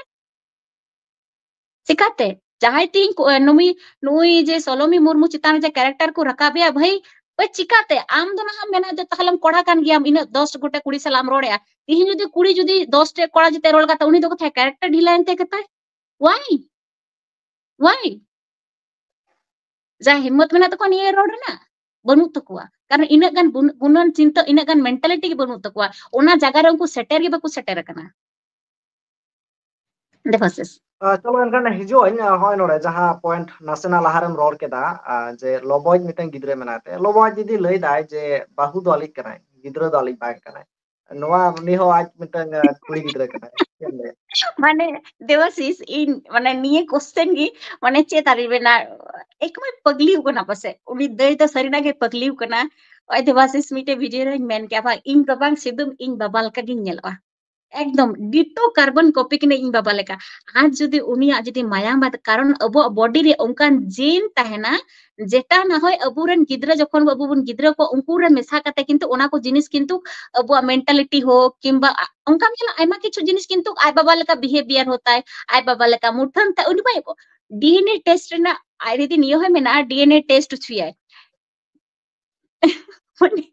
ᱪᱤᱠᱟᱛᱮ? ᱡᱟᱦᱟᱸᱭ ᱛᱤᱧ ᱠᱚ-, ᱱᱩᱭ, ᱱᱩᱭ ᱡᱮ ᱥᱚᱞᱚᱢᱤ ᱢᱩᱨᱢᱩ ᱪᱮᱛᱟᱱ ᱨᱮ ᱡᱮ ᱠᱮᱨᱮᱠᱴᱟᱨ ᱠᱚ ᱨᱟᱠᱟᱵ ᱮᱭᱟ, ᱵᱷᱟᱹᱭ, ᱵᱷᱟᱹᱭ, ᱪᱤᱠᱟᱛᱮ? ᱟᱢ ᱫᱚ ᱱᱟᱦᱟᱜ ᱢᱮᱱᱟ ᱡᱮ ᱛᱟᱦᱚᱞᱮᱢ ᱠᱚᱲᱟ ᱠᱟᱱ ᱜᱮᱭᱟᱢ, ᱤᱱᱟᱹᱜ ᱫᱚᱥ ᱜᱚᱴᱮᱡ ᱠᱩᱲᱤ ᱥᱟᱞᱟᱜ ᱮᱢ ᱨᱚᱲᱮᱜᱼᱟ᱾ ᱛᱤᱦᱤᱧ ᱡᱩᱫᱤ ᱠᱩᱲᱤ ᱡᱩᱫᱤ ᱫᱚᱥ ᱴᱤ ᱠᱚᱲᱟ ᱡᱩᱫᱤ ᱨᱚᱲ ᱠᱟᱛᱮ, ᱩᱱᱤ ᱫᱚ ᱠᱟᱛᱷᱟᱭ ᱠᱮᱨᱮᱠᱴᱟᱨ ᱰᱷᱤᱞᱟᱹᱭᱮᱱ ᱛᱟᱭ ᱠᱟᱛᱷᱟᱭ? Why? Why? ᱡᱟ ᱦᱤᱢᱢᱚᱛ ᱢᱮᱱᱟᱜ ᱛᱟᱠᱚᱣᱟ ᱱᱤᱭᱟᱹ ᱨᱚᱲ ᱨᱮᱱᱟᱜ, ᱵᱟᱹᱱᱩᱜ ᱛᱟᱠᱚᱣᱟ᱾ ᱠᱟᱨᱚᱱ ᱤᱱᱟᱹᱜ ᱜᱟᱱ ᱵᱩᱱ-, ᱜᱩᱱᱟᱹᱱ ᱪᱤᱱᱛᱟᱹ, ᱤᱱᱟᱹᱜ ᱜᱟᱱ ᱢᱮᱱᱴᱟᱞᱤᱴᱤ ᱜᱮ ᱵᱟᱹᱱᱩᱜ ᱛᱟᱠᱚᱣᱟ᱾ ᱚᱱᱟ ᱡᱟᱭᱜᱟ ᱨᱮ ᱩᱱᱠᱩ ᱥᱮᱴᱮᱨ ᱜᱮ ᱵᱟᱠᱚ ᱥᱮᱴᱮᱨ ᱟᱠᱟᱱᱟ᱾ ᱫᱮᱵᱟᱥᱤᱥ᱾ ᱟᱸ, ᱪᱚᱞᱚ ᱮᱱᱠᱷᱟᱱ ᱦᱤᱡᱩᱜ ᱟᱹᱧ, ᱟᱸ, ᱦᱚᱸᱜᱼᱚᱭ ᱱᱚᱰᱮ ᱡᱟᱦᱟᱸ ᱯᱚᱭᱮᱱᱴ ᱱᱟᱥᱮᱱᱟᱜ ᱞᱟᱦᱟᱨᱮᱢ ᱨᱚᱲ ᱠᱮᱫᱟ, ᱟᱸ, ᱡᱮ ᱞᱚᱵᱚᱭᱤᱡ ᱢᱤᱫᱴᱟᱝ ᱜᱤᱫᱽᱨᱟᱹ ᱢᱮᱱᱟᱭ ᱛᱮ, ᱞᱚᱵᱚᱭᱤᱡ ᱡᱩᱫᱤ ᱞᱟᱹᱭ ᱫᱟᱭ ᱡᱮ ᱵᱟᱹᱦᱩ ᱫᱚ ᱟᱞᱤᱡ ᱠᱟᱱᱟᱭ, ᱜᱤᱫᱽᱨᱟᱹ ᱫᱚ ᱟᱞᱤᱡ ᱵᱟᱝ ᱠᱟᱱᱟᱭ, ᱱᱚᱣᱟ ᱩᱱᱤ ᱦᱚᱸ ᱟᱡ ᱢᱤᱫᱴᱟᱝ, ᱟᱸ, ᱠᱩᱲᱤ ᱜᱤᱫᱽᱨᱟᱹ ᱠᱟᱱᱟᱭ, ᱪᱮᱫ ᱮᱢ ᱞᱟᱹᱭᱟ? ᱢᱟᱱᱮ, ᱫᱮᱵᱟᱥᱤᱥ, ᱤᱧ ᱢᱟᱱᱮ ᱱᱤᱭᱟᱹ ᱠᱚᱥᱪᱮᱱ ᱜᱮ ᱢᱟᱱᱮ ᱪᱮᱫ ᱟᱨ ᱢᱮᱱᱟ, ᱮᱠᱫᱚᱢ ᱯᱟᱜᱽᱞᱤ ᱠᱟᱱᱟ ᱯᱟᱥᱮ᱾ ᱩᱱᱤ ᱫᱟᱹᱭ ᱫᱚ ᱥᱟᱹᱨᱤᱱᱟᱜ ᱜᱮ ᱯᱟᱜᱽᱞᱤ ᱠᱟᱱᱟ᱾ ᱳᱭ ᱫᱮᱵᱟᱥᱤᱥ ᱢᱤᱫᱴᱮᱡ ᱵᱷᱤᱰᱤᱭᱳ ᱨᱮᱧ ᱢᱮᱱ ᱠᱮᱭᱟ, ᱵᱟᱝ, ᱤᱧ ᱵᱟᱵᱟᱧ ᱥᱤᱫᱩᱢ ᱤᱧ ᱵᱟᱵᱟ ᱞᱮᱠᱟ ᱜᱤᱧ ᱧᱮᱞᱚᱜᱼᱟ᱾ ᱮᱠᱫᱚᱢ ditto carbon copy ᱠᱟᱱᱟᱭ ᱤᱧ ᱵᱟᱵᱟ ᱞᱮᱠᱟ᱾ ᱟᱨ ᱡᱩᱫᱤ ᱩᱱᱤᱭᱟᱜ ᱡᱩᱫᱤ ᱢᱟᱭᱟᱢ ᱵᱟᱫ, ᱠᱟᱨᱚᱱ ᱟᱵᱚᱣᱟᱜ ᱵᱚᱰᱤ ᱨᱮ ᱚᱱᱠᱟᱱ ᱡᱤᱱ ᱛᱟᱦᱮᱱᱟ, ᱡᱮᱴᱟ ᱱᱟ ᱦᱚᱭ ᱟᱵᱚᱨᱮᱱ ᱜᱤᱫᱽᱨᱟᱹ ᱡᱚᱠᱷᱚᱱ ᱟᱵᱚ ᱵᱚᱱ ᱜᱤᱫᱽᱨᱟᱹ ᱠᱚ, ᱩᱱᱠᱩ ᱨᱮ ᱢᱮᱥᱟ ᱠᱟᱛᱮ ᱠᱤᱱᱛᱩ ᱚᱱᱟ ᱠᱚ ᱡᱤᱱᱤᱥ ᱠᱤᱱᱛᱩ ᱟᱵᱚᱣᱟᱜ ᱢᱮᱱᱴᱟᱞᱤᱴᱤ ᱦᱳᱠ ᱠᱤᱝᱵᱟ ᱟ-, ᱚᱱᱠᱟᱢ ᱧᱮᱞᱟ ᱟᱭᱢᱟ ᱠᱤᱪᱷᱩ ᱡᱤᱱᱤᱥ ᱠᱤᱱᱛᱩ ᱟᱡ ᱵᱟᱵᱟ ᱞᱮᱠᱟ ᱵᱤᱦᱮᱵᱤᱭᱟᱨ ᱦᱚᱛᱟᱭ, ᱟᱡ ᱵᱟᱵᱟ ᱞᱮᱠᱟ ᱢᱩᱴᱷᱟᱹᱱ ᱛᱟᱭ, ᱩᱱᱤ ᱵᱟᱭ ᱰᱤ ᱮᱱ ᱮ ᱴᱮᱥᱴ ᱨᱮᱱᱟᱜ ᱟᱭ ᱨᱮ ᱱᱤᱭᱟᱹ ᱦᱚᱸ ᱢᱮᱱᱟᱜᱼᱟ, ᱰᱤ ᱮᱱ ᱮ ᱴᱮᱥᱴ ᱦᱚᱪᱚᱭᱟᱭ᱾ ᱢᱟᱱᱮ,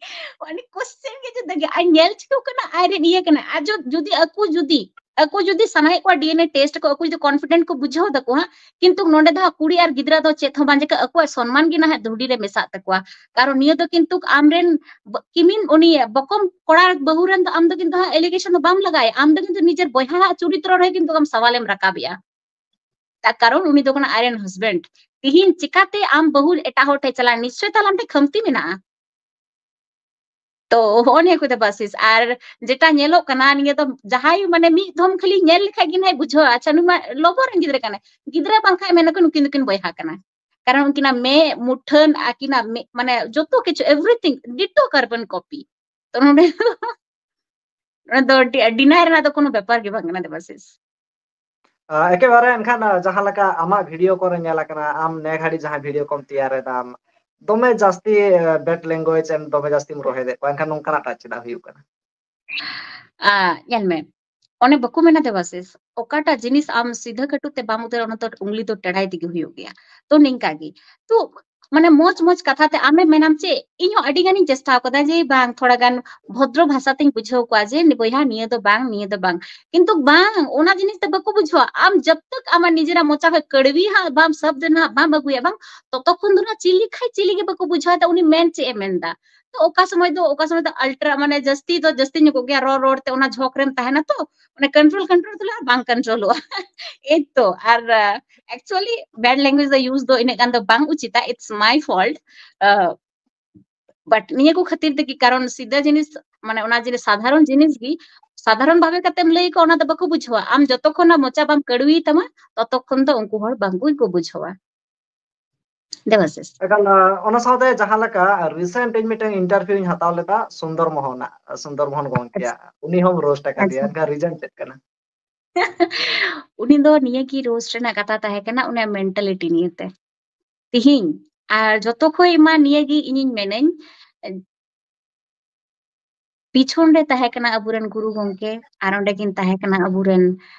ᱢᱟᱱᱮ ᱠᱚᱥᱪᱮᱱ ᱜᱮ ᱡᱩᱫᱟᱹ ᱜᱮ᱾ ᱟᱨ ᱧᱮᱞ ᱪᱤᱠᱟᱹ ᱠᱟᱱᱟ ᱟᱡ ᱨᱮᱱ ᱤᱭᱟᱹ ᱠᱟᱱᱟ᱾ ᱟᱨ ᱡᱩ-, ᱡᱩᱫᱤ ᱟᱠᱚ ᱡᱩᱫᱤ, ᱟᱠᱚ ᱡᱩᱫᱤ ᱥᱟᱱᱟᱭᱮᱫ ᱠᱚᱣᱟ ᱰᱤ ᱮᱱ ᱮ ᱴᱮᱥᱴ ᱟᱠᱚ, ᱟᱠᱚ ᱡᱩᱫᱤ ᱠᱚᱱᱯᱷᱤᱰᱮᱱᱴ ᱠᱚ ᱵᱩᱡᱷᱟᱹᱣ ᱫᱟᱠᱚ ᱦᱟᱸᱜ, ᱠᱤᱱᱛᱩ ᱱᱚᱰᱮ ᱫᱚ ᱦᱟᱸᱜ ᱠᱩᱲᱤ ᱟᱨ ᱜᱤᱫᱽᱨᱟᱹ ᱫᱚ ᱪᱮᱫ ᱦᱚᱸ ᱵᱟᱝ ᱪᱤᱠᱟᱹ, ᱟᱠᱚᱣᱟᱜ ᱥᱚᱱᱢᱟᱱ ᱜᱮ ᱱᱟᱦᱟᱜ ᱫᱷᱩᱲᱤ ᱨᱮ ᱢᱮᱥᱟᱜ ᱛᱟᱠᱚᱣᱟ᱾ ᱠᱟᱨᱚᱱ ᱱᱤᱭᱟᱹ ᱫᱚ ᱠᱤᱱᱛᱩ ᱟᱢᱨᱮᱱ ᱵ-, ᱠᱤᱢᱤᱱ ᱩᱱᱤ ᱵᱚᱠᱚᱢ ᱠᱚᱲᱟ ᱵᱟᱹᱦᱩ ᱨᱮᱱ ᱫᱚ ᱟᱢ ᱫᱚ ᱠᱤᱱᱛᱩ ᱦᱟᱸᱜ ᱮᱞᱤᱜᱮᱥᱚᱱ ᱫᱚ ᱵᱟᱢ ᱞᱟᱜᱟᱭᱟ, ᱟᱢ ᱫᱚ ᱠᱤᱱᱛᱩ ᱱᱤᱡᱮᱨ ᱵᱚᱭᱦᱟ ᱦᱟᱜ ᱪᱩᱨᱤᱛᱨᱚ ᱨᱮ ᱠᱤᱱᱛᱩ ᱟᱢ ᱥᱟᱣᱟᱞᱮᱢ ᱨᱟᱠᱟᱵᱮᱜᱼᱟ᱾ ᱛᱟᱨ ᱠᱟᱨᱚᱱ ᱩᱱᱤ ᱫᱚ ᱠᱟᱱᱟ ᱟᱡᱨᱮᱱ ᱦᱟᱥᱵᱮᱱᱰ᱾ ᱛᱤᱦᱤᱧ ᱪᱤᱠᱟᱛᱮ ᱟᱢ ᱵᱟᱹᱦᱩ ᱮᱴᱟᱜ ᱦᱚᱲ ᱴᱷᱮᱡ ᱪᱟᱞᱟᱜ, ᱱᱤᱥᱪᱚᱭ ᱛᱟᱦᱞᱮ ᱟᱢ ᱴᱷᱮᱡ ᱠᱷᱟᱢᱛᱤ ᱢᱮᱱᱟᱜᱼᱟ᱾ ᱛᱚ ᱦᱚᱸᱜᱼᱚ ᱱᱤᱭᱟᱹ ᱠᱚ ᱫᱮᱵᱟᱥᱤᱥ᱾ ᱟᱨ ᱡᱮᱴᱟ ᱧᱮᱞᱚᱜ ᱠᱟᱱᱟ, ᱱᱤᱭᱟᱹ ᱫᱚ ᱡᱟᱦᱟᱸᱭ ᱢᱟᱱᱮ ᱢᱤᱫ ᱫᱷᱚᱢ ᱠᱷᱟᱹᱞᱤ ᱧᱮᱞ ᱞᱮᱠᱷᱟᱡ ᱜᱮ ᱱᱟᱦᱟᱜ ᱵᱩᱡᱷᱟᱹᱣᱟ, ᱟᱪᱪᱷᱟ, ᱱᱩᱭ ᱢᱟ ᱞᱚᱵᱚ ᱨᱮᱱ ᱜᱤᱫᱽᱨᱟᱹ ᱠᱟᱱᱟᱭ᱾ ᱜᱤᱫᱽᱨᱟᱹ ᱵᱟᱝᱠᱷᱟᱡ ᱢᱮᱱᱟᱠᱚ ᱱᱩᱠᱤᱱ ᱫᱚᱠᱤᱱ ᱵᱚᱭᱦᱟ ᱠᱟᱱᱟ, ᱠᱟᱨᱚᱱ ᱩᱱᱠᱤᱱᱟᱜ ᱢᱮᱫ ᱢᱩᱴᱷᱟᱹᱱ, ᱟᱹᱠᱤᱱᱟᱜ ᱢᱮᱫ, ᱢᱟᱱᱮ ᱡᱚᱛᱚ ᱠᱤᱪᱷᱩ, everything ditto carbon copy᱾ ᱛᱚ ᱱᱚᱰᱮ ᱚᱱᱟ ᱫᱚ ᱰᱤ-, ᱰᱤᱱᱟᱭ ᱨᱮᱱᱟᱜ ᱫᱚ ᱠᱳᱱᱳ ᱵᱮᱯᱟᱨ ᱜᱮ ᱵᱟᱝ ᱠᱟᱱᱟ ᱫᱮᱵᱟᱥᱤᱥ᱾ ᱮᱠᱮᱵᱟᱨᱮ ᱮᱱᱠᱷᱟᱱ ᱡᱟᱦᱟᱸ ᱞᱮᱠᱟ ᱟᱢᱟᱜ ᱵᱷᱤᱰᱤᱭᱳ ᱠᱚᱨᱮ ᱧᱮᱞ ᱟᱠᱟᱱᱟ, ᱟᱢ ᱱᱮ ᱜᱷᱟᱹᱲᱤᱡ ᱡᱟᱦᱟᱸ ᱵᱷᱤᱰᱤᱭᱳ ᱠᱚᱢ ᱛᱮᱭᱟᱨ ᱮᱫᱟ, ᱫᱚᱢᱮ ᱡᱟᱹᱥᱛᱤ ᱵᱮᱰ ᱞᱮᱝᱜᱩᱭᱮᱡᱽ ᱮᱢ ᱫᱚᱢᱮ ᱡᱟᱹᱥᱛᱤᱢ ᱨᱚᱦᱮᱫᱮᱫ ᱠᱚᱣᱟ, ᱮᱱᱠᱷᱟᱱ ᱱᱚᱝᱠᱟᱱᱟᱜ ᱴᱟᱜ ᱪᱮᱫᱟᱜ ᱦᱩᱭᱩᱜ ᱠᱟᱱᱟ? ᱧᱮᱞ ᱢᱮ, ᱚᱱᱮ ᱵᱟᱠᱚ ᱢᱮᱱᱟ ᱫᱮᱵᱟᱥᱤᱥ, ᱚᱠᱟᱴᱟᱜ ᱡᱤᱱᱤᱥ ᱟᱢ ᱥᱤᱫᱷᱟᱹ ᱠᱟᱹᱴᱩᱵ ᱛᱮ ᱵᱟᱢ ᱩᱫᱩᱜᱟ, ᱚᱱᱟ ᱫᱚ ᱩᱝᱞᱤ ᱫᱚ ᱴᱮᱲᱟᱭ ᱛᱮᱜᱮ ᱦᱩᱭᱩᱜ ᱜᱮᱭᱟ᱾ ᱛᱚ ᱱᱤᱝᱠᱟ ᱜᱮ, ᱛᱚ ᱢᱟᱱᱮ ᱢᱚᱡᱽ ᱢᱚᱡᱽ ᱠᱟᱛᱷᱟ ᱛᱮ ᱟᱢᱮᱢ ᱢᱮᱱᱟᱢ ᱪᱮᱫ, ᱤᱧ ᱦᱚᱸ ᱟᱹᱰᱤ ᱜᱟᱱᱤᱧ ᱪᱮᱥᱴᱟ ᱟᱠᱟᱫᱟ ᱡᱮ ᱵᱟᱝ, ᱛᱷᱚᱲᱟ ᱜᱟᱱ ᱵᱷᱚᱫᱨᱚ ᱵᱷᱟᱥᱟ ᱛᱤᱧ ᱵᱩᱡᱷᱟᱹᱣ ᱠᱚᱣᱟ ᱡᱮ ᱵᱚᱭᱦᱟ ᱱᱤᱭᱟᱹ ᱫᱚ ᱵᱟᱝ, ᱱᱤᱭᱟᱹ ᱫᱚ ᱵᱟᱝ, ᱠᱤᱱᱛᱩ ᱵᱟᱝ, ᱚᱱᱟ ᱡᱤᱱᱤᱥ ᱫᱚ ᱵᱟᱠᱚ ᱵᱩᱡᱷᱟᱹᱣᱟ᱾ ᱟᱢ ᱡᱟᱵ ᱛᱟᱠ ᱟᱢᱟᱜ ᱱᱤᱡᱮᱨᱟᱜ ᱢᱚᱪᱟ ᱠᱷᱚᱱ ᱠᱟᱹᱲᱣᱤ ᱦᱟᱸᱜ ᱵᱟᱢ ᱥᱟᱵᱫ ᱦᱟᱸᱜ ᱵᱟᱢ ᱟᱹᱜᱩᱭᱟ ᱵᱟᱝ, ᱛᱚᱛᱚᱠᱷᱚᱱ ᱫᱚ ᱱᱟᱜ ᱪᱤᱞᱤ ᱠᱷᱟᱡ ᱪᱤᱞᱤ ᱜᱮ ᱵᱟᱠᱚ ᱵᱩᱡᱷᱟᱹᱣᱟ ᱩᱱᱤ ᱢᱮᱱ ᱪᱮᱫ ᱮ ᱢᱮᱱᱫᱟ᱾ ᱛᱚ ᱚᱠᱟ ᱥᱚᱢᱚᱭ ᱫᱚ, ᱚᱠᱟ ᱥᱚᱢᱚᱭ ᱫᱚ ᱟᱞᱴᱨᱟ, ᱢᱟᱱᱮ ᱡᱟᱹᱥᱛᱤ ᱫᱚ ᱡᱟᱹᱥᱛᱤ ᱧᱚᱜᱚᱜ ᱜᱮᱭᱟ, ᱨᱚᱲ ᱨᱚᱲ ᱛᱮ ᱚᱱᱟ ᱡᱷᱚᱠ ᱨᱮᱢ ᱛᱟᱦᱮᱱᱟ, ᱛᱚ ᱚᱱᱮ ᱠᱚᱱᱴᱨᱳᱞ ᱠᱚᱱᱴᱨᱳᱞ ᱛᱩᱞᱩᱡ ᱟᱨ ᱵᱟᱝ ᱠᱚᱱᱴᱨᱳᱞᱚᱜᱼᱟ᱾ ᱮᱭ ᱛᱚ, ᱟᱨ ᱮᱠᱪᱩᱭᱟᱞᱤ ᱵᱮᱰ ᱞᱮᱝᱜᱩᱭᱮᱡᱽ ᱫᱚ ᱤᱭᱩᱡᱽ ᱫᱚ ᱤᱱᱟᱹᱜ ᱜᱟᱱ ᱫᱚ ᱵᱟᱝ ᱩᱪᱤᱛᱟ, it's my fault, but ᱱᱤᱭᱟᱹ ᱠᱚ ᱠᱷᱟᱹᱛᱤᱨ ᱛᱮᱜᱮ, ᱠᱟᱨᱚᱱ ᱥᱤᱫᱷᱟᱹ ᱡᱤᱱᱤᱥ, ᱢᱟᱱᱮ ᱚᱱᱟ ᱡᱤᱱᱤᱥ ᱥᱟᱫᱷᱟᱨᱚᱱ ᱡᱤᱱᱤᱥ ᱜᱮ ᱥᱟᱫᱷᱟᱨᱚᱱ ᱵᱷᱟᱵᱮ ᱠᱟᱛᱮᱢ ᱞᱟᱹᱭ ᱠᱚᱣᱟ, ᱚᱱᱟ ᱫᱚ ᱵᱟᱠᱚ ᱵᱩᱡᱷᱟᱹᱣᱟ᱾ ᱟᱢ ᱡᱚᱛᱚ ᱠᱷᱚᱱ ᱟᱢ ᱢᱚᱪᱟ ᱵᱟᱢ ᱠᱟᱹᱲᱩᱭ ᱛᱟᱢᱟ, ᱛᱚᱛᱚ ᱠᱷᱚᱱ ᱫᱚ ᱩᱱᱠᱩ ᱦᱚᱲ ᱵᱟᱝ ᱠᱚ ᱵᱩᱡᱷᱟᱹᱣᱟ᱾ ᱫᱮᱵᱟᱥᱤᱥ᱾ ᱮᱠᱟᱞ, ᱟᱸ, ᱚᱱᱟ ᱥᱟᱶᱛᱮ ᱡᱟᱦᱟᱸ ᱞᱮᱠᱟ recent ᱤᱧ ᱢᱤᱫᱴᱟᱝ interview ᱤᱧ ᱦᱟᱛᱟᱣ ᱞᱮᱫᱟ ᱥᱩᱱᱫᱚᱨ ᱢᱳᱦᱚᱱᱟᱜ, ᱥᱩᱱᱫᱚᱨ ᱢᱳᱦᱚᱱ ᱜᱚᱢᱠᱮᱭᱟᱜ, ᱩᱱᱤ ᱦᱚᱸᱢ ᱨᱳᱥᱴ ᱟᱠᱟᱫᱮᱭᱟ, ᱟᱪᱪᱷᱟ᱾ ᱮᱱᱠᱷᱟᱱ reason ᱪᱮᱫ ᱠᱟᱱᱟ? ᱩᱱᱤ ᱫᱚ ᱱᱤᱭᱟᱹ ᱜᱮ ᱨᱳᱥᱴ ᱨᱮᱱᱟᱜ ᱠᱟᱛᱷᱟ ᱛᱟᱦᱮᱸ ᱠᱟᱱᱟ, ᱩᱱᱤᱭᱟᱜ ᱢᱮᱱᱴᱟᱞᱤᱴᱤ ᱱᱤᱭᱮᱛᱮ᱾ ᱛᱤᱦᱤᱧ ᱟᱨ ᱡᱚᱛᱚ ᱠᱷᱚᱡ ᱢᱟ ᱱᱤᱭᱟᱹ ᱜᱮ ᱤᱧᱤᱧ ᱢᱮᱱᱟᱹᱧ, ᱯᱤᱪᱷᱚᱱ ᱨᱮ ᱛᱟᱦᱮᱸ ᱠᱟᱱᱟ ᱟᱵᱚᱨᱮᱱ ᱜᱩᱨᱩ ᱜᱚᱢᱠᱮ, ᱟᱨ ᱚᱸᱰᱮ ᱠᱤᱱ ᱛᱟᱦᱮᱸ ᱠᱟᱱᱟ ᱟᱵᱚᱨᱮᱱ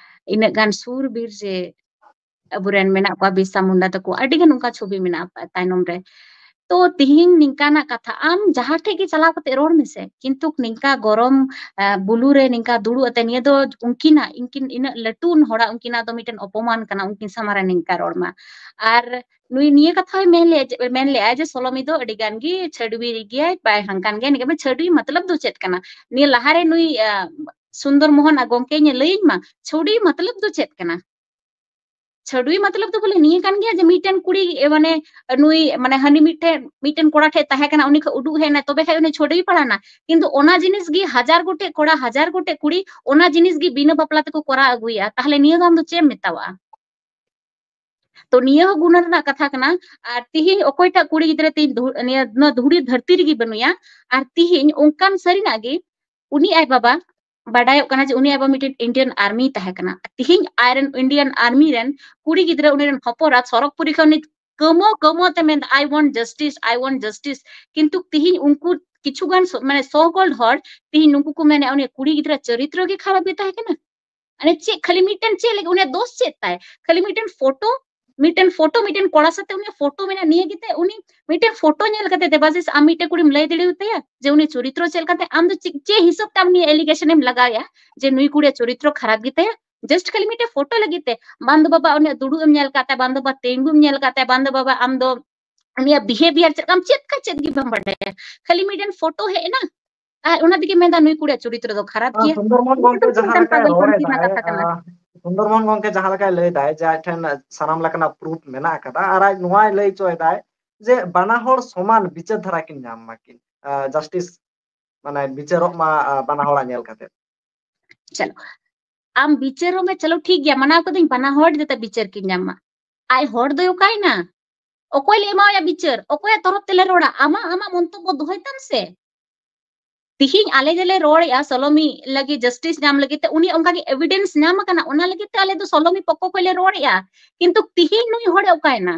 ᱤᱱᱟᱹᱜ ᱜᱟᱱ ᱥᱩᱨ ᱵᱤᱨ ᱡᱮ ᱟᱵᱚᱨᱮᱱ ᱢᱮᱱᱟᱜ ᱠᱚᱣᱟ, ᱵᱤᱨᱥᱟ ᱢᱩᱱᱰᱟ ᱛᱟᱠᱚ, ᱟᱹᱰᱤ ᱜᱟᱱ ᱚᱱᱠᱟ ᱪᱷᱚᱵᱤ ᱢᱮᱱᱟᱜᱼᱟ ᱛᱟᱭᱱᱚᱢ ᱨᱮ᱾ ᱛᱚ ᱛᱤᱦᱤᱧ ᱱᱤᱝᱠᱟᱱᱟᱜ ᱠᱟᱛᱷᱟ, ᱟᱢ ᱡᱟᱦᱟᱸ ᱴᱷᱮᱡ ᱜᱮ ᱪᱟᱞᱟᱣ ᱠᱟᱛᱮ ᱨᱚᱲ ᱢᱮᱥᱮ, ᱠᱤᱱᱛᱩ ᱱᱤᱝᱠᱟ ᱜᱚᱨᱚᱢ, ᱟᱸ, ᱵᱩᱞᱩ ᱨᱮ ᱱᱤᱝᱠᱟ ᱫᱩᱲᱩᱵ ᱟᱛᱮ, ᱱᱤᱭᱟᱹ ᱫᱚ ᱩᱱᱠᱤᱱᱟᱜ, ᱩᱱᱠᱤᱱ ᱤᱱᱟᱹᱜ ᱞᱟᱹᱴᱩ ᱦᱚᱲᱟᱜ ᱩᱱᱠᱤᱱᱟᱜ ᱫᱚ ᱢᱤᱫᱴᱮᱱ ᱚᱯᱚᱢᱟᱱ ᱠᱟᱱᱟ, ᱩᱱᱠᱤᱱ ᱥᱟᱢᱟᱝ ᱨᱮ ᱱᱤᱝᱠᱟ ᱨᱚᱲ ᱢᱟ᱾ ᱟᱨ ᱱᱩᱭ ᱱᱤᱭᱟᱹ ᱠᱟᱛᱷᱟ ᱦᱚᱸᱭ ᱢᱮᱱ ᱞᱮᱜᱼᱟ ᱡᱮ, ᱢᱮᱱ ᱞᱮᱜᱼᱟ ᱡᱮ ᱥᱚᱞᱚᱢᱤ ᱫᱚ ᱟᱹᱰᱤ ᱜᱟᱱ ᱜᱮ ᱪᱷᱟᱹᱰᱣᱤ ᱜᱮᱭᱟᱭ, ᱵᱟᱭ ᱦᱟᱝᱠᱟᱱ ᱜᱮᱭᱟ, ᱱᱤᱝᱠᱟ᱾ ᱪᱷᱟᱹᱰᱣᱤ ᱢᱚᱛᱞᱚᱵ ᱫᱚ ᱪᱮᱫ ᱠᱟᱱᱟ? ᱱᱤᱭᱟᱹ ᱞᱟᱦᱟᱨᱮ ᱱᱩᱭ, ᱟᱸ, ᱥᱩᱱᱫᱚᱨ ᱢᱳᱦᱚᱱ ᱟᱨ ᱜᱚᱢᱠᱮ ᱤᱧᱮ ᱞᱟᱹᱭᱟᱹᱧ ᱢᱟ, ᱪᱷᱟᱹᱰᱣᱤ ᱢᱚᱛᱞᱚᱵ ᱫᱚ ᱪᱮᱫ ᱠᱟᱱᱟ? ᱪᱷᱟᱹᱰᱣᱤ ᱢᱚᱛᱞᱚᱵ ᱫᱚ ᱵᱚᱞᱮ ᱱᱤᱭᱟᱹ ᱠᱟᱱ ᱜᱮᱭᱟ ᱡᱮ ᱢᱤᱫᱴᱮᱱ ᱠᱩᱲᱤ, ᱮ, ᱢᱟᱱᱮ ᱱᱩᱭ, ᱢᱟᱱᱮ ᱦᱟᱹᱱᱤ ᱢᱤᱫᱴᱮᱱ, ᱢᱤᱫᱴᱮᱱ ᱠᱚᱲᱟ ᱴᱷᱮᱡ ᱛᱟᱦᱮᱸ ᱠᱟᱱᱟ, ᱩᱱᱤ ᱠᱷᱚᱡ ᱩᱰᱩᱠ ᱦᱮᱡ ᱮᱱᱟ, ᱛᱚᱵᱮ ᱠᱷᱟᱡ ᱩᱱᱤ ᱪᱷᱟᱹᱰᱣᱤ ᱯᱟᱲᱟᱣᱱᱟ᱾ ᱠᱤᱱᱛᱩ ᱚᱱᱟ ᱡᱤᱱᱤᱥ ᱜᱮ ᱦᱟᱡᱟᱨ ᱜᱚᱴᱮᱡ ᱠᱚᱲᱟ, ᱦᱟᱡᱟᱨ ᱜᱚᱴᱮᱡ ᱠᱩᱲᱤ ᱚᱱᱟ ᱡᱤᱱᱤᱥ ᱜᱮ ᱵᱤᱱᱟᱹ ᱵᱟᱯᱞᱟ ᱛᱮᱠᱚ ᱠᱚᱨᱟᱣ ᱟᱹᱜᱩᱭᱮᱫᱼᱟ, ᱛᱟᱦᱞᱮ ᱱᱤᱭᱟᱹ ᱫᱚ ᱟᱢ ᱫᱚ ᱪᱮᱫ ᱮᱢ ᱢᱮᱛᱟᱣᱟᱜᱼᱟ? ᱛᱚ ᱱᱤᱭᱟᱹ ᱦᱚᱸ ᱜᱩᱱᱟᱹ ᱨᱮᱱᱟᱜ ᱠᱟᱛᱷᱟ ᱠᱟᱱᱟ᱾ ᱟᱨ ᱛᱤᱦᱤᱧ ᱚᱠᱚᱭᱴᱟᱜ ᱠᱩᱲᱤ ᱜᱤᱫᱽᱨᱟᱹ ᱛᱤᱦᱤᱧ ᱫᱷᱩ-, ᱱᱤᱭᱟᱹ, ᱱᱚᱣᱟ ᱫᱷᱩᱲᱤ ᱫᱷᱟᱹᱨᱛᱤ ᱨᱮᱜᱮ ᱵᱟᱹᱱᱩᱭᱟ, ᱟᱨ ᱛᱤᱦᱤᱧ ᱚᱱᱠᱟᱱ ᱥᱟᱹᱨᱤᱱᱟᱜ ᱜᱮ ᱩᱱᱤ ᱟᱡ ᱵᱟᱵᱟ ᱵᱟᱰᱟᱭᱚᱜ ᱠᱟᱱᱟ ᱡᱮ ᱩᱱᱤ ᱟᱵᱚ ᱢᱤᱫᱴᱮᱱ Indian Army ᱛᱟᱦᱮᱸ ᱠᱟᱱᱟ᱾ ᱛᱤᱦᱤᱧ ᱟᱡᱨᱮᱱ Indian Army ᱨᱮᱱ ᱠᱩᱲᱤ ᱜᱤᱫᱽᱨᱟᱹ, ᱩᱱᱤ ᱨᱮᱱ ᱦᱚᱯᱚᱱ ᱮᱨᱟ ᱥᱚᱨᱚᱜᱽᱯᱩᱨᱤ ᱠᱷᱚᱱ ᱩᱱᱤ ᱠᱟᱹᱢᱚ ᱠᱟᱹᱢᱚ ᱛᱮ ᱢᱮᱱᱫᱟ, "I want justice, I want justice." ᱠᱤᱱᱛᱩ ᱛᱤᱦᱤᱧ ᱩᱱᱠᱩ ᱠᱤᱪᱷᱩ ᱜᱟᱱ ᱥᱚ-, ᱢᱟᱱᱮ so called ᱦᱚᱲ ᱛᱤᱦᱤᱧ ᱱᱩᱠᱩ ᱠᱚ ᱢᱮᱱᱮᱫᱼᱟ ᱩᱱᱤ ᱠᱩᱲᱤ ᱜᱤᱫᱽᱨᱟᱹ ᱪᱚᱨᱤᱛᱨᱚ ᱜᱮ ᱠᱷᱟᱨᱟᱯ ᱜᱮ ᱛᱟᱦᱮᱸ ᱠᱟᱱᱟ᱾ ᱢᱟᱱᱮ ᱪᱮᱫ ᱠᱷᱟᱹᱞᱤ ᱢᱤᱫᱴᱮᱱ ᱪᱮᱫ ᱞᱟᱹᱜᱤᱫ ᱩᱱᱤᱭᱟᱜ ᱫᱳᱥ ᱪᱮᱫ ᱛᱟᱭ? ᱠᱷᱟᱹᱞᱤ ᱢᱤᱫᱴᱮᱱ ᱯᱷᱳᱴᱳ, ᱢᱤᱫᱴᱮᱱ ᱯᱷᱳᱴᱳ, ᱢᱤᱫᱴᱮᱱ ᱠᱚᱲᱟ ᱥᱟᱛᱮ ᱩᱱᱤᱭᱟᱜ ᱯᱷᱳᱴᱳ ᱢᱮᱱᱟᱜᱼᱟ, ᱱᱤᱭᱟᱹ ᱜᱮᱛᱮ ᱩᱱᱤ ᱢᱤᱫᱴᱮᱱ ᱯᱷᱳᱴᱳ ᱧᱮᱞ ᱠᱟᱛᱮ ᱫᱮᱵᱟᱥᱤᱥ ᱟᱢ ᱢᱤᱫᱴᱮᱱ ᱠᱩᱲᱤᱢ ᱞᱟᱹᱭ ᱫᱟᱲᱮᱭᱟᱛᱟᱭᱟ ᱡᱮ ᱩᱱᱤ ᱪᱚᱨᱤᱛᱨᱚ ᱪᱮᱫ ᱞᱮᱠᱟᱛᱮ? ᱟᱢ ᱫᱚ ᱪᱮᱫ, ᱪᱮᱫ ᱦᱤᱥᱟᱹᱵ ᱛᱮ ᱟᱢ ᱱᱤᱭᱟᱹ allegation ᱮᱢ ᱞᱟᱜᱟᱣᱮᱜᱼᱟ ᱡᱮ ᱱᱩᱭ ᱠᱩᱲᱤᱭᱟᱜ ᱪᱚᱨᱤᱛᱨᱚ ᱠᱷᱟᱨᱟᱯ ᱜᱮᱛᱟᱭᱟ? Just ᱠᱷᱟᱹᱞᱤ ᱢᱤᱫᱴᱮᱱ ᱯᱷᱳᱴᱳ ᱞᱟᱹᱜᱤᱫ ᱛᱮ? ᱵᱟᱝ ᱫᱚ ᱵᱟᱵᱟ ᱩᱱᱤᱭᱟᱜ ᱫᱩᱲᱩᱵ ᱮᱢ ᱧᱮᱞ ᱠᱟᱫ ᱛᱟᱭᱟ, ᱵᱟᱝ ᱫᱚ ᱵᱟᱵᱟ ᱛᱤᱸᱜᱩᱢ ᱧᱮᱞ ᱠᱟᱫ ᱛᱟᱭᱟ, ᱵᱟᱝ ᱫᱚ ᱵᱟᱵᱟ ᱟᱢ ᱫᱚ ᱩᱱᱤᱭᱟᱜ behaviour ᱪᱮᱫ ᱞᱮᱠᱟᱢ, ᱪᱮᱫ ᱠᱟ ᱪᱮᱫ ᱜᱮ ᱵᱟᱢ ᱵᱟᱰᱟᱭᱟ, ᱠᱷᱟᱹᱞᱤ ᱢᱤᱫᱴᱮᱱ ᱯᱷᱳᱴᱳ ᱦᱮᱡ ᱮᱱᱟ ᱟᱨ ᱚᱱᱟ ᱛᱮᱜᱮ ᱢᱮᱱᱫᱟ ᱱᱩᱭ ᱠᱩᱲᱤᱭᱟᱜ ᱪᱚᱨᱤᱛᱨᱚ ᱫᱚ ᱠᱷᱟᱨᱟᱯ ᱜᱮᱭᱟ᱾ ᱥᱩᱱᱫᱚᱨᱢᱳᱦᱚᱱ ᱜᱚᱝᱠᱮ ᱡᱟᱦᱟᱸ ᱞᱮᱠᱟᱭ ᱨᱚᱲ ᱮᱫᱟᱭ, ᱠᱟᱛᱷᱟ ᱠᱟᱱᱟ᱾ ᱥᱩᱱᱫᱚᱨᱢᱳᱦᱚᱱ ᱜᱚᱝᱠᱮ ᱡᱟᱦᱟᱸ ᱞᱮᱠᱟᱭ ᱞᱟᱹᱭ ᱮᱫᱟᱭ ᱡᱮ ᱟᱡ ᱴᱷᱮᱱ ᱥᱟᱱᱟᱢ ᱞᱮᱠᱟᱱᱟᱜ proof ᱢᱮᱱᱟᱜ ᱟᱠᱟᱫᱟ, ᱟᱨ ᱟᱡ ᱱᱚᱣᱟᱭ ᱞᱟᱹᱭ ᱦᱚᱪᱚᱭᱮᱫᱟᱭ ᱡᱮ ᱵᱟᱱᱟ ᱦᱚᱲ ᱥᱚᱢᱟᱱ ᱵᱤᱪᱟᱹᱨ ᱫᱷᱟᱨᱟ ᱠᱤᱱ ᱧᱟᱢ ᱢᱟᱠᱤᱱ, justice, ᱢᱟᱱᱮ ᱵᱤᱪᱟᱹᱨᱚᱜ ᱢᱟ, ᱵᱟᱱᱟ ᱦᱚᱲᱟᱜ ᱧᱮᱞ ᱠᱟᱛᱮ᱾ ᱪᱚᱞᱚ, ᱟᱢ ᱵᱤᱪᱟᱹᱨᱚᱜ ᱢᱮ, ᱪᱚᱞᱚ ᱴᱷᱤᱠ ᱜᱮᱭᱟ, ᱢᱟᱱᱟᱣ ᱠᱟᱹᱫᱟᱹᱧ, ᱵᱟᱱᱟ ᱦᱚᱲ ᱡᱟᱛᱮ ᱵᱤᱪᱟᱹᱨ ᱠᱤᱱ ᱧᱟᱢ ᱢᱟ᱾ ᱟᱡ ᱦᱚᱲ ᱫᱚᱭ ᱚᱠᱟᱭᱮᱱᱟ? ᱚᱠᱚᱭ ᱞᱮ ᱮᱢᱟᱣᱟᱭᱟ ᱵᱤᱪᱟᱹᱨ? ᱚᱠᱚᱭᱟᱜ ᱛᱚᱨᱚᱯ ᱛᱮᱞᱮ ᱨᱚᱲᱟ? ᱟᱢᱟᱜ, ᱟᱢᱟᱜ ᱢᱚᱱᱛᱚᱵᱵᱚ ᱫᱚᱦᱚᱭ ᱛᱟᱢ ᱥᱮ᱾ ᱛᱤᱦᱤᱧ ᱟᱞᱮ ᱡᱮᱞᱮ ᱨᱚᱲᱮᱜᱼᱟ ᱥᱚᱞᱚᱢᱤ ᱞᱟᱹᱜᱤᱫ, justice ᱧᱟᱢ ᱞᱟᱹᱜᱤᱫ ᱛᱮ, ᱩᱱᱤ ᱚᱱᱠᱟᱜᱮ evidence ᱧᱟᱢ ᱟᱠᱟᱱᱟ, ᱚᱱᱟ ᱞᱟᱹᱜᱤᱫ ᱛᱮ ᱟᱞᱮ ᱫᱚ ᱥᱚᱞᱚᱢᱤ ᱯᱚᱠᱠᱷᱚ ᱠᱷᱚᱱ ᱞᱮ ᱨᱚᱲᱮᱜᱼᱟ᱾ ᱠᱤᱱᱛᱩ ᱛᱤᱦᱤᱧ ᱱᱩᱭ ᱦᱚᱲᱮ ᱚᱠᱟᱭᱮᱱᱟ?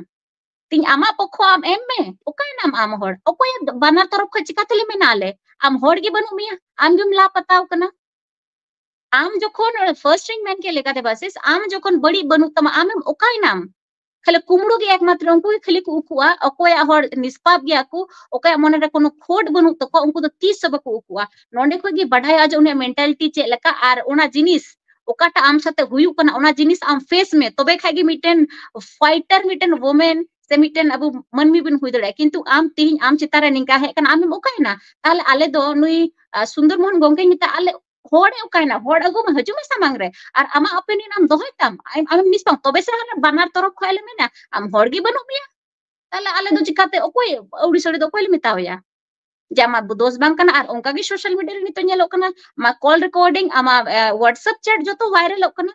ᱛᱤᱦᱤᱧ ᱟᱢᱟᱜ ᱯᱚᱠᱠᱷᱚ ᱟᱢ ᱮᱢ ᱢᱮ, ᱚᱠᱟᱭᱮᱱᱟᱢ ᱟᱢ ᱦᱚᱲ? ᱚᱠᱚᱭ ᱵᱟᱱᱟᱨ ᱛᱚᱨᱚᱯ ᱠᱷᱚᱱ ᱪᱤᱠᱟᱹ ᱛᱮᱞᱮ ᱢᱮᱱᱟ ᱟᱞᱮ? ᱟᱢ ᱦᱚᱲ ᱜᱮ ᱵᱟᱹᱱᱩᱜ ᱢᱮᱭᱟ, ᱟᱢ ᱜᱮᱢ ᱞᱟᱯᱟᱛᱟᱣ ᱠᱟᱱᱟ᱾ ᱟᱢ ᱡᱚᱠᱷᱚᱱ, first ᱨᱮᱧ ᱢᱮᱱ ᱠᱮᱫ ᱞᱮᱠᱟᱛᱮ ᱵᱟᱥᱮᱥ, ᱟᱢ ᱡᱚᱠᱷᱚᱱ ᱵᱟᱹᱲᱤᱡ ᱵᱟᱹᱱᱩᱜ ᱛᱟᱢᱟ, ᱟᱢᱮᱢ ᱚᱠᱟᱭᱮᱱᱟᱢ? ᱠᱷᱟᱹᱞᱤ ᱠᱩᱢᱲᱩ ᱜᱮ ᱮᱠᱢᱟᱛᱨᱚ ᱩᱱᱠᱩ ᱜᱮ ᱠᱷᱟᱹᱞᱤ ᱠᱚ ᱩᱠᱩᱜᱼᱟ, ᱚᱠᱚᱭᱟᱜ ᱦᱚᱲ ᱱᱤᱥᱯᱟᱯ ᱜᱮᱭᱟ ᱠᱚ, ᱚᱠᱚᱭᱟᱜ ᱢᱚᱱᱮ ᱨᱮ ᱠᱳᱱᱳ ᱠᱷᱳᱴ ᱵᱟᱹᱱᱩᱜ ᱛᱟᱠᱚᱣᱟ, ᱩᱱᱠᱩ ᱫᱚ ᱛᱤᱥ ᱦᱚᱸ ᱵᱟᱠᱚ ᱩᱠᱩᱜᱼᱟ᱾ ᱱᱚᱸᱰᱮ ᱠᱷᱚᱱ ᱜᱮ ᱵᱟᱰᱟᱭᱚᱜᱼᱟ ᱡᱮ ᱩᱱᱤᱭᱟᱜ mentality ᱪᱮᱫ ᱞᱮᱠᱟ, ᱟᱨ ᱚᱱᱟ ᱡᱤᱱᱤᱥ ᱚᱠᱟᱴᱟᱜ ᱟᱢ ᱥᱟᱛᱮ ᱦᱩᱭᱩᱜ ᱠᱟᱱᱟ, ᱚᱱᱟ ᱡᱤᱱᱤᱥ ᱟᱢ face ᱢᱮ, ᱛᱚᱵᱮ ᱠᱷᱟᱡ ᱜᱮ ᱢᱤᱫᱴᱮᱱ fighter, ᱢᱤᱫᱴᱮᱱ woman ᱥᱮ ᱢᱤᱫᱴᱮᱱ ᱟᱵᱚ ᱢᱟᱹᱱᱢᱤ ᱵᱚᱱ ᱦᱩᱭ ᱫᱟᱲᱮᱭᱟᱜᱼᱟ᱾ ᱠᱤᱱᱛᱩ ᱟᱢ ᱛᱤᱦᱤᱧ ᱟᱢ ᱪᱮᱛᱟᱱ ᱨᱮ ᱱᱤᱝᱠᱟ ᱦᱮᱡ ᱠᱟᱱᱟ, ᱟᱢᱮᱢ ᱚᱠᱟᱭᱮᱱᱟ? ᱛᱟᱦᱞᱮ ᱟᱞᱮ ᱫᱚ ᱱᱩᱭ, ᱟ, ᱥᱩᱱᱫᱚᱨ ᱢᱳᱦᱚᱱ ᱜᱚᱝᱠᱮᱧ ᱢᱮᱛᱟᱜᱼᱟ, ᱟᱞᱮ ᱦᱚᱲᱮ ᱚᱠᱟᱭᱮᱱᱟ? ᱦᱚᱲ ᱟᱹᱜᱩ ᱢᱮ, ᱦᱤᱡᱩᱜ ᱢᱮ ᱥᱟᱢᱟᱝ ᱨᱮ, ᱟᱨ ᱟᱢᱟᱜ opinion ᱟᱢ ᱫᱚᱦᱚᱭ ᱛᱟᱢ, ᱟᱢ, ᱟᱢᱮᱢ ᱱᱤᱥᱯᱟᱢ, ᱛᱚᱵᱮ ᱥᱮ ᱟᱞᱮ ᱵᱟᱱᱟᱨ ᱛᱚᱨᱚᱯ ᱠᱷᱚᱱ ᱞᱮ ᱢᱮᱱᱟ, ᱟᱢ ᱦᱚᱲ ᱜᱮ ᱵᱟᱹᱱᱩᱜ ᱢᱮᱭᱟ, ᱛᱟᱦᱞᱮ ᱟᱞᱮ ᱫᱚ ᱪᱤᱠᱟᱛᱮ ᱚᱠᱚᱭ ᱟᱹᱣᱲᱤ ᱥᱟᱹᱲᱤ ᱫᱚ ᱚᱠᱚᱭ ᱞᱮ ᱢᱮᱛᱟᱣᱟᱭᱟ ᱡᱮ ᱟᱢᱟᱜ ᱫᱳᱥ ᱵᱟᱝ ᱠᱟᱱᱟ? ᱟᱨ ᱚᱱᱠᱟ ᱜᱮ social media ᱨᱮ ᱱᱤᱛᱚᱜ ᱧᱮᱞᱚᱜ ᱠᱟᱱᱟ, ᱟᱢᱟᱜ call recording, ᱟᱢᱟᱜ, ᱮ, WhatsApp chat ᱡᱚᱛᱚ viralᱚᱜ ᱠᱟᱱᱟ᱾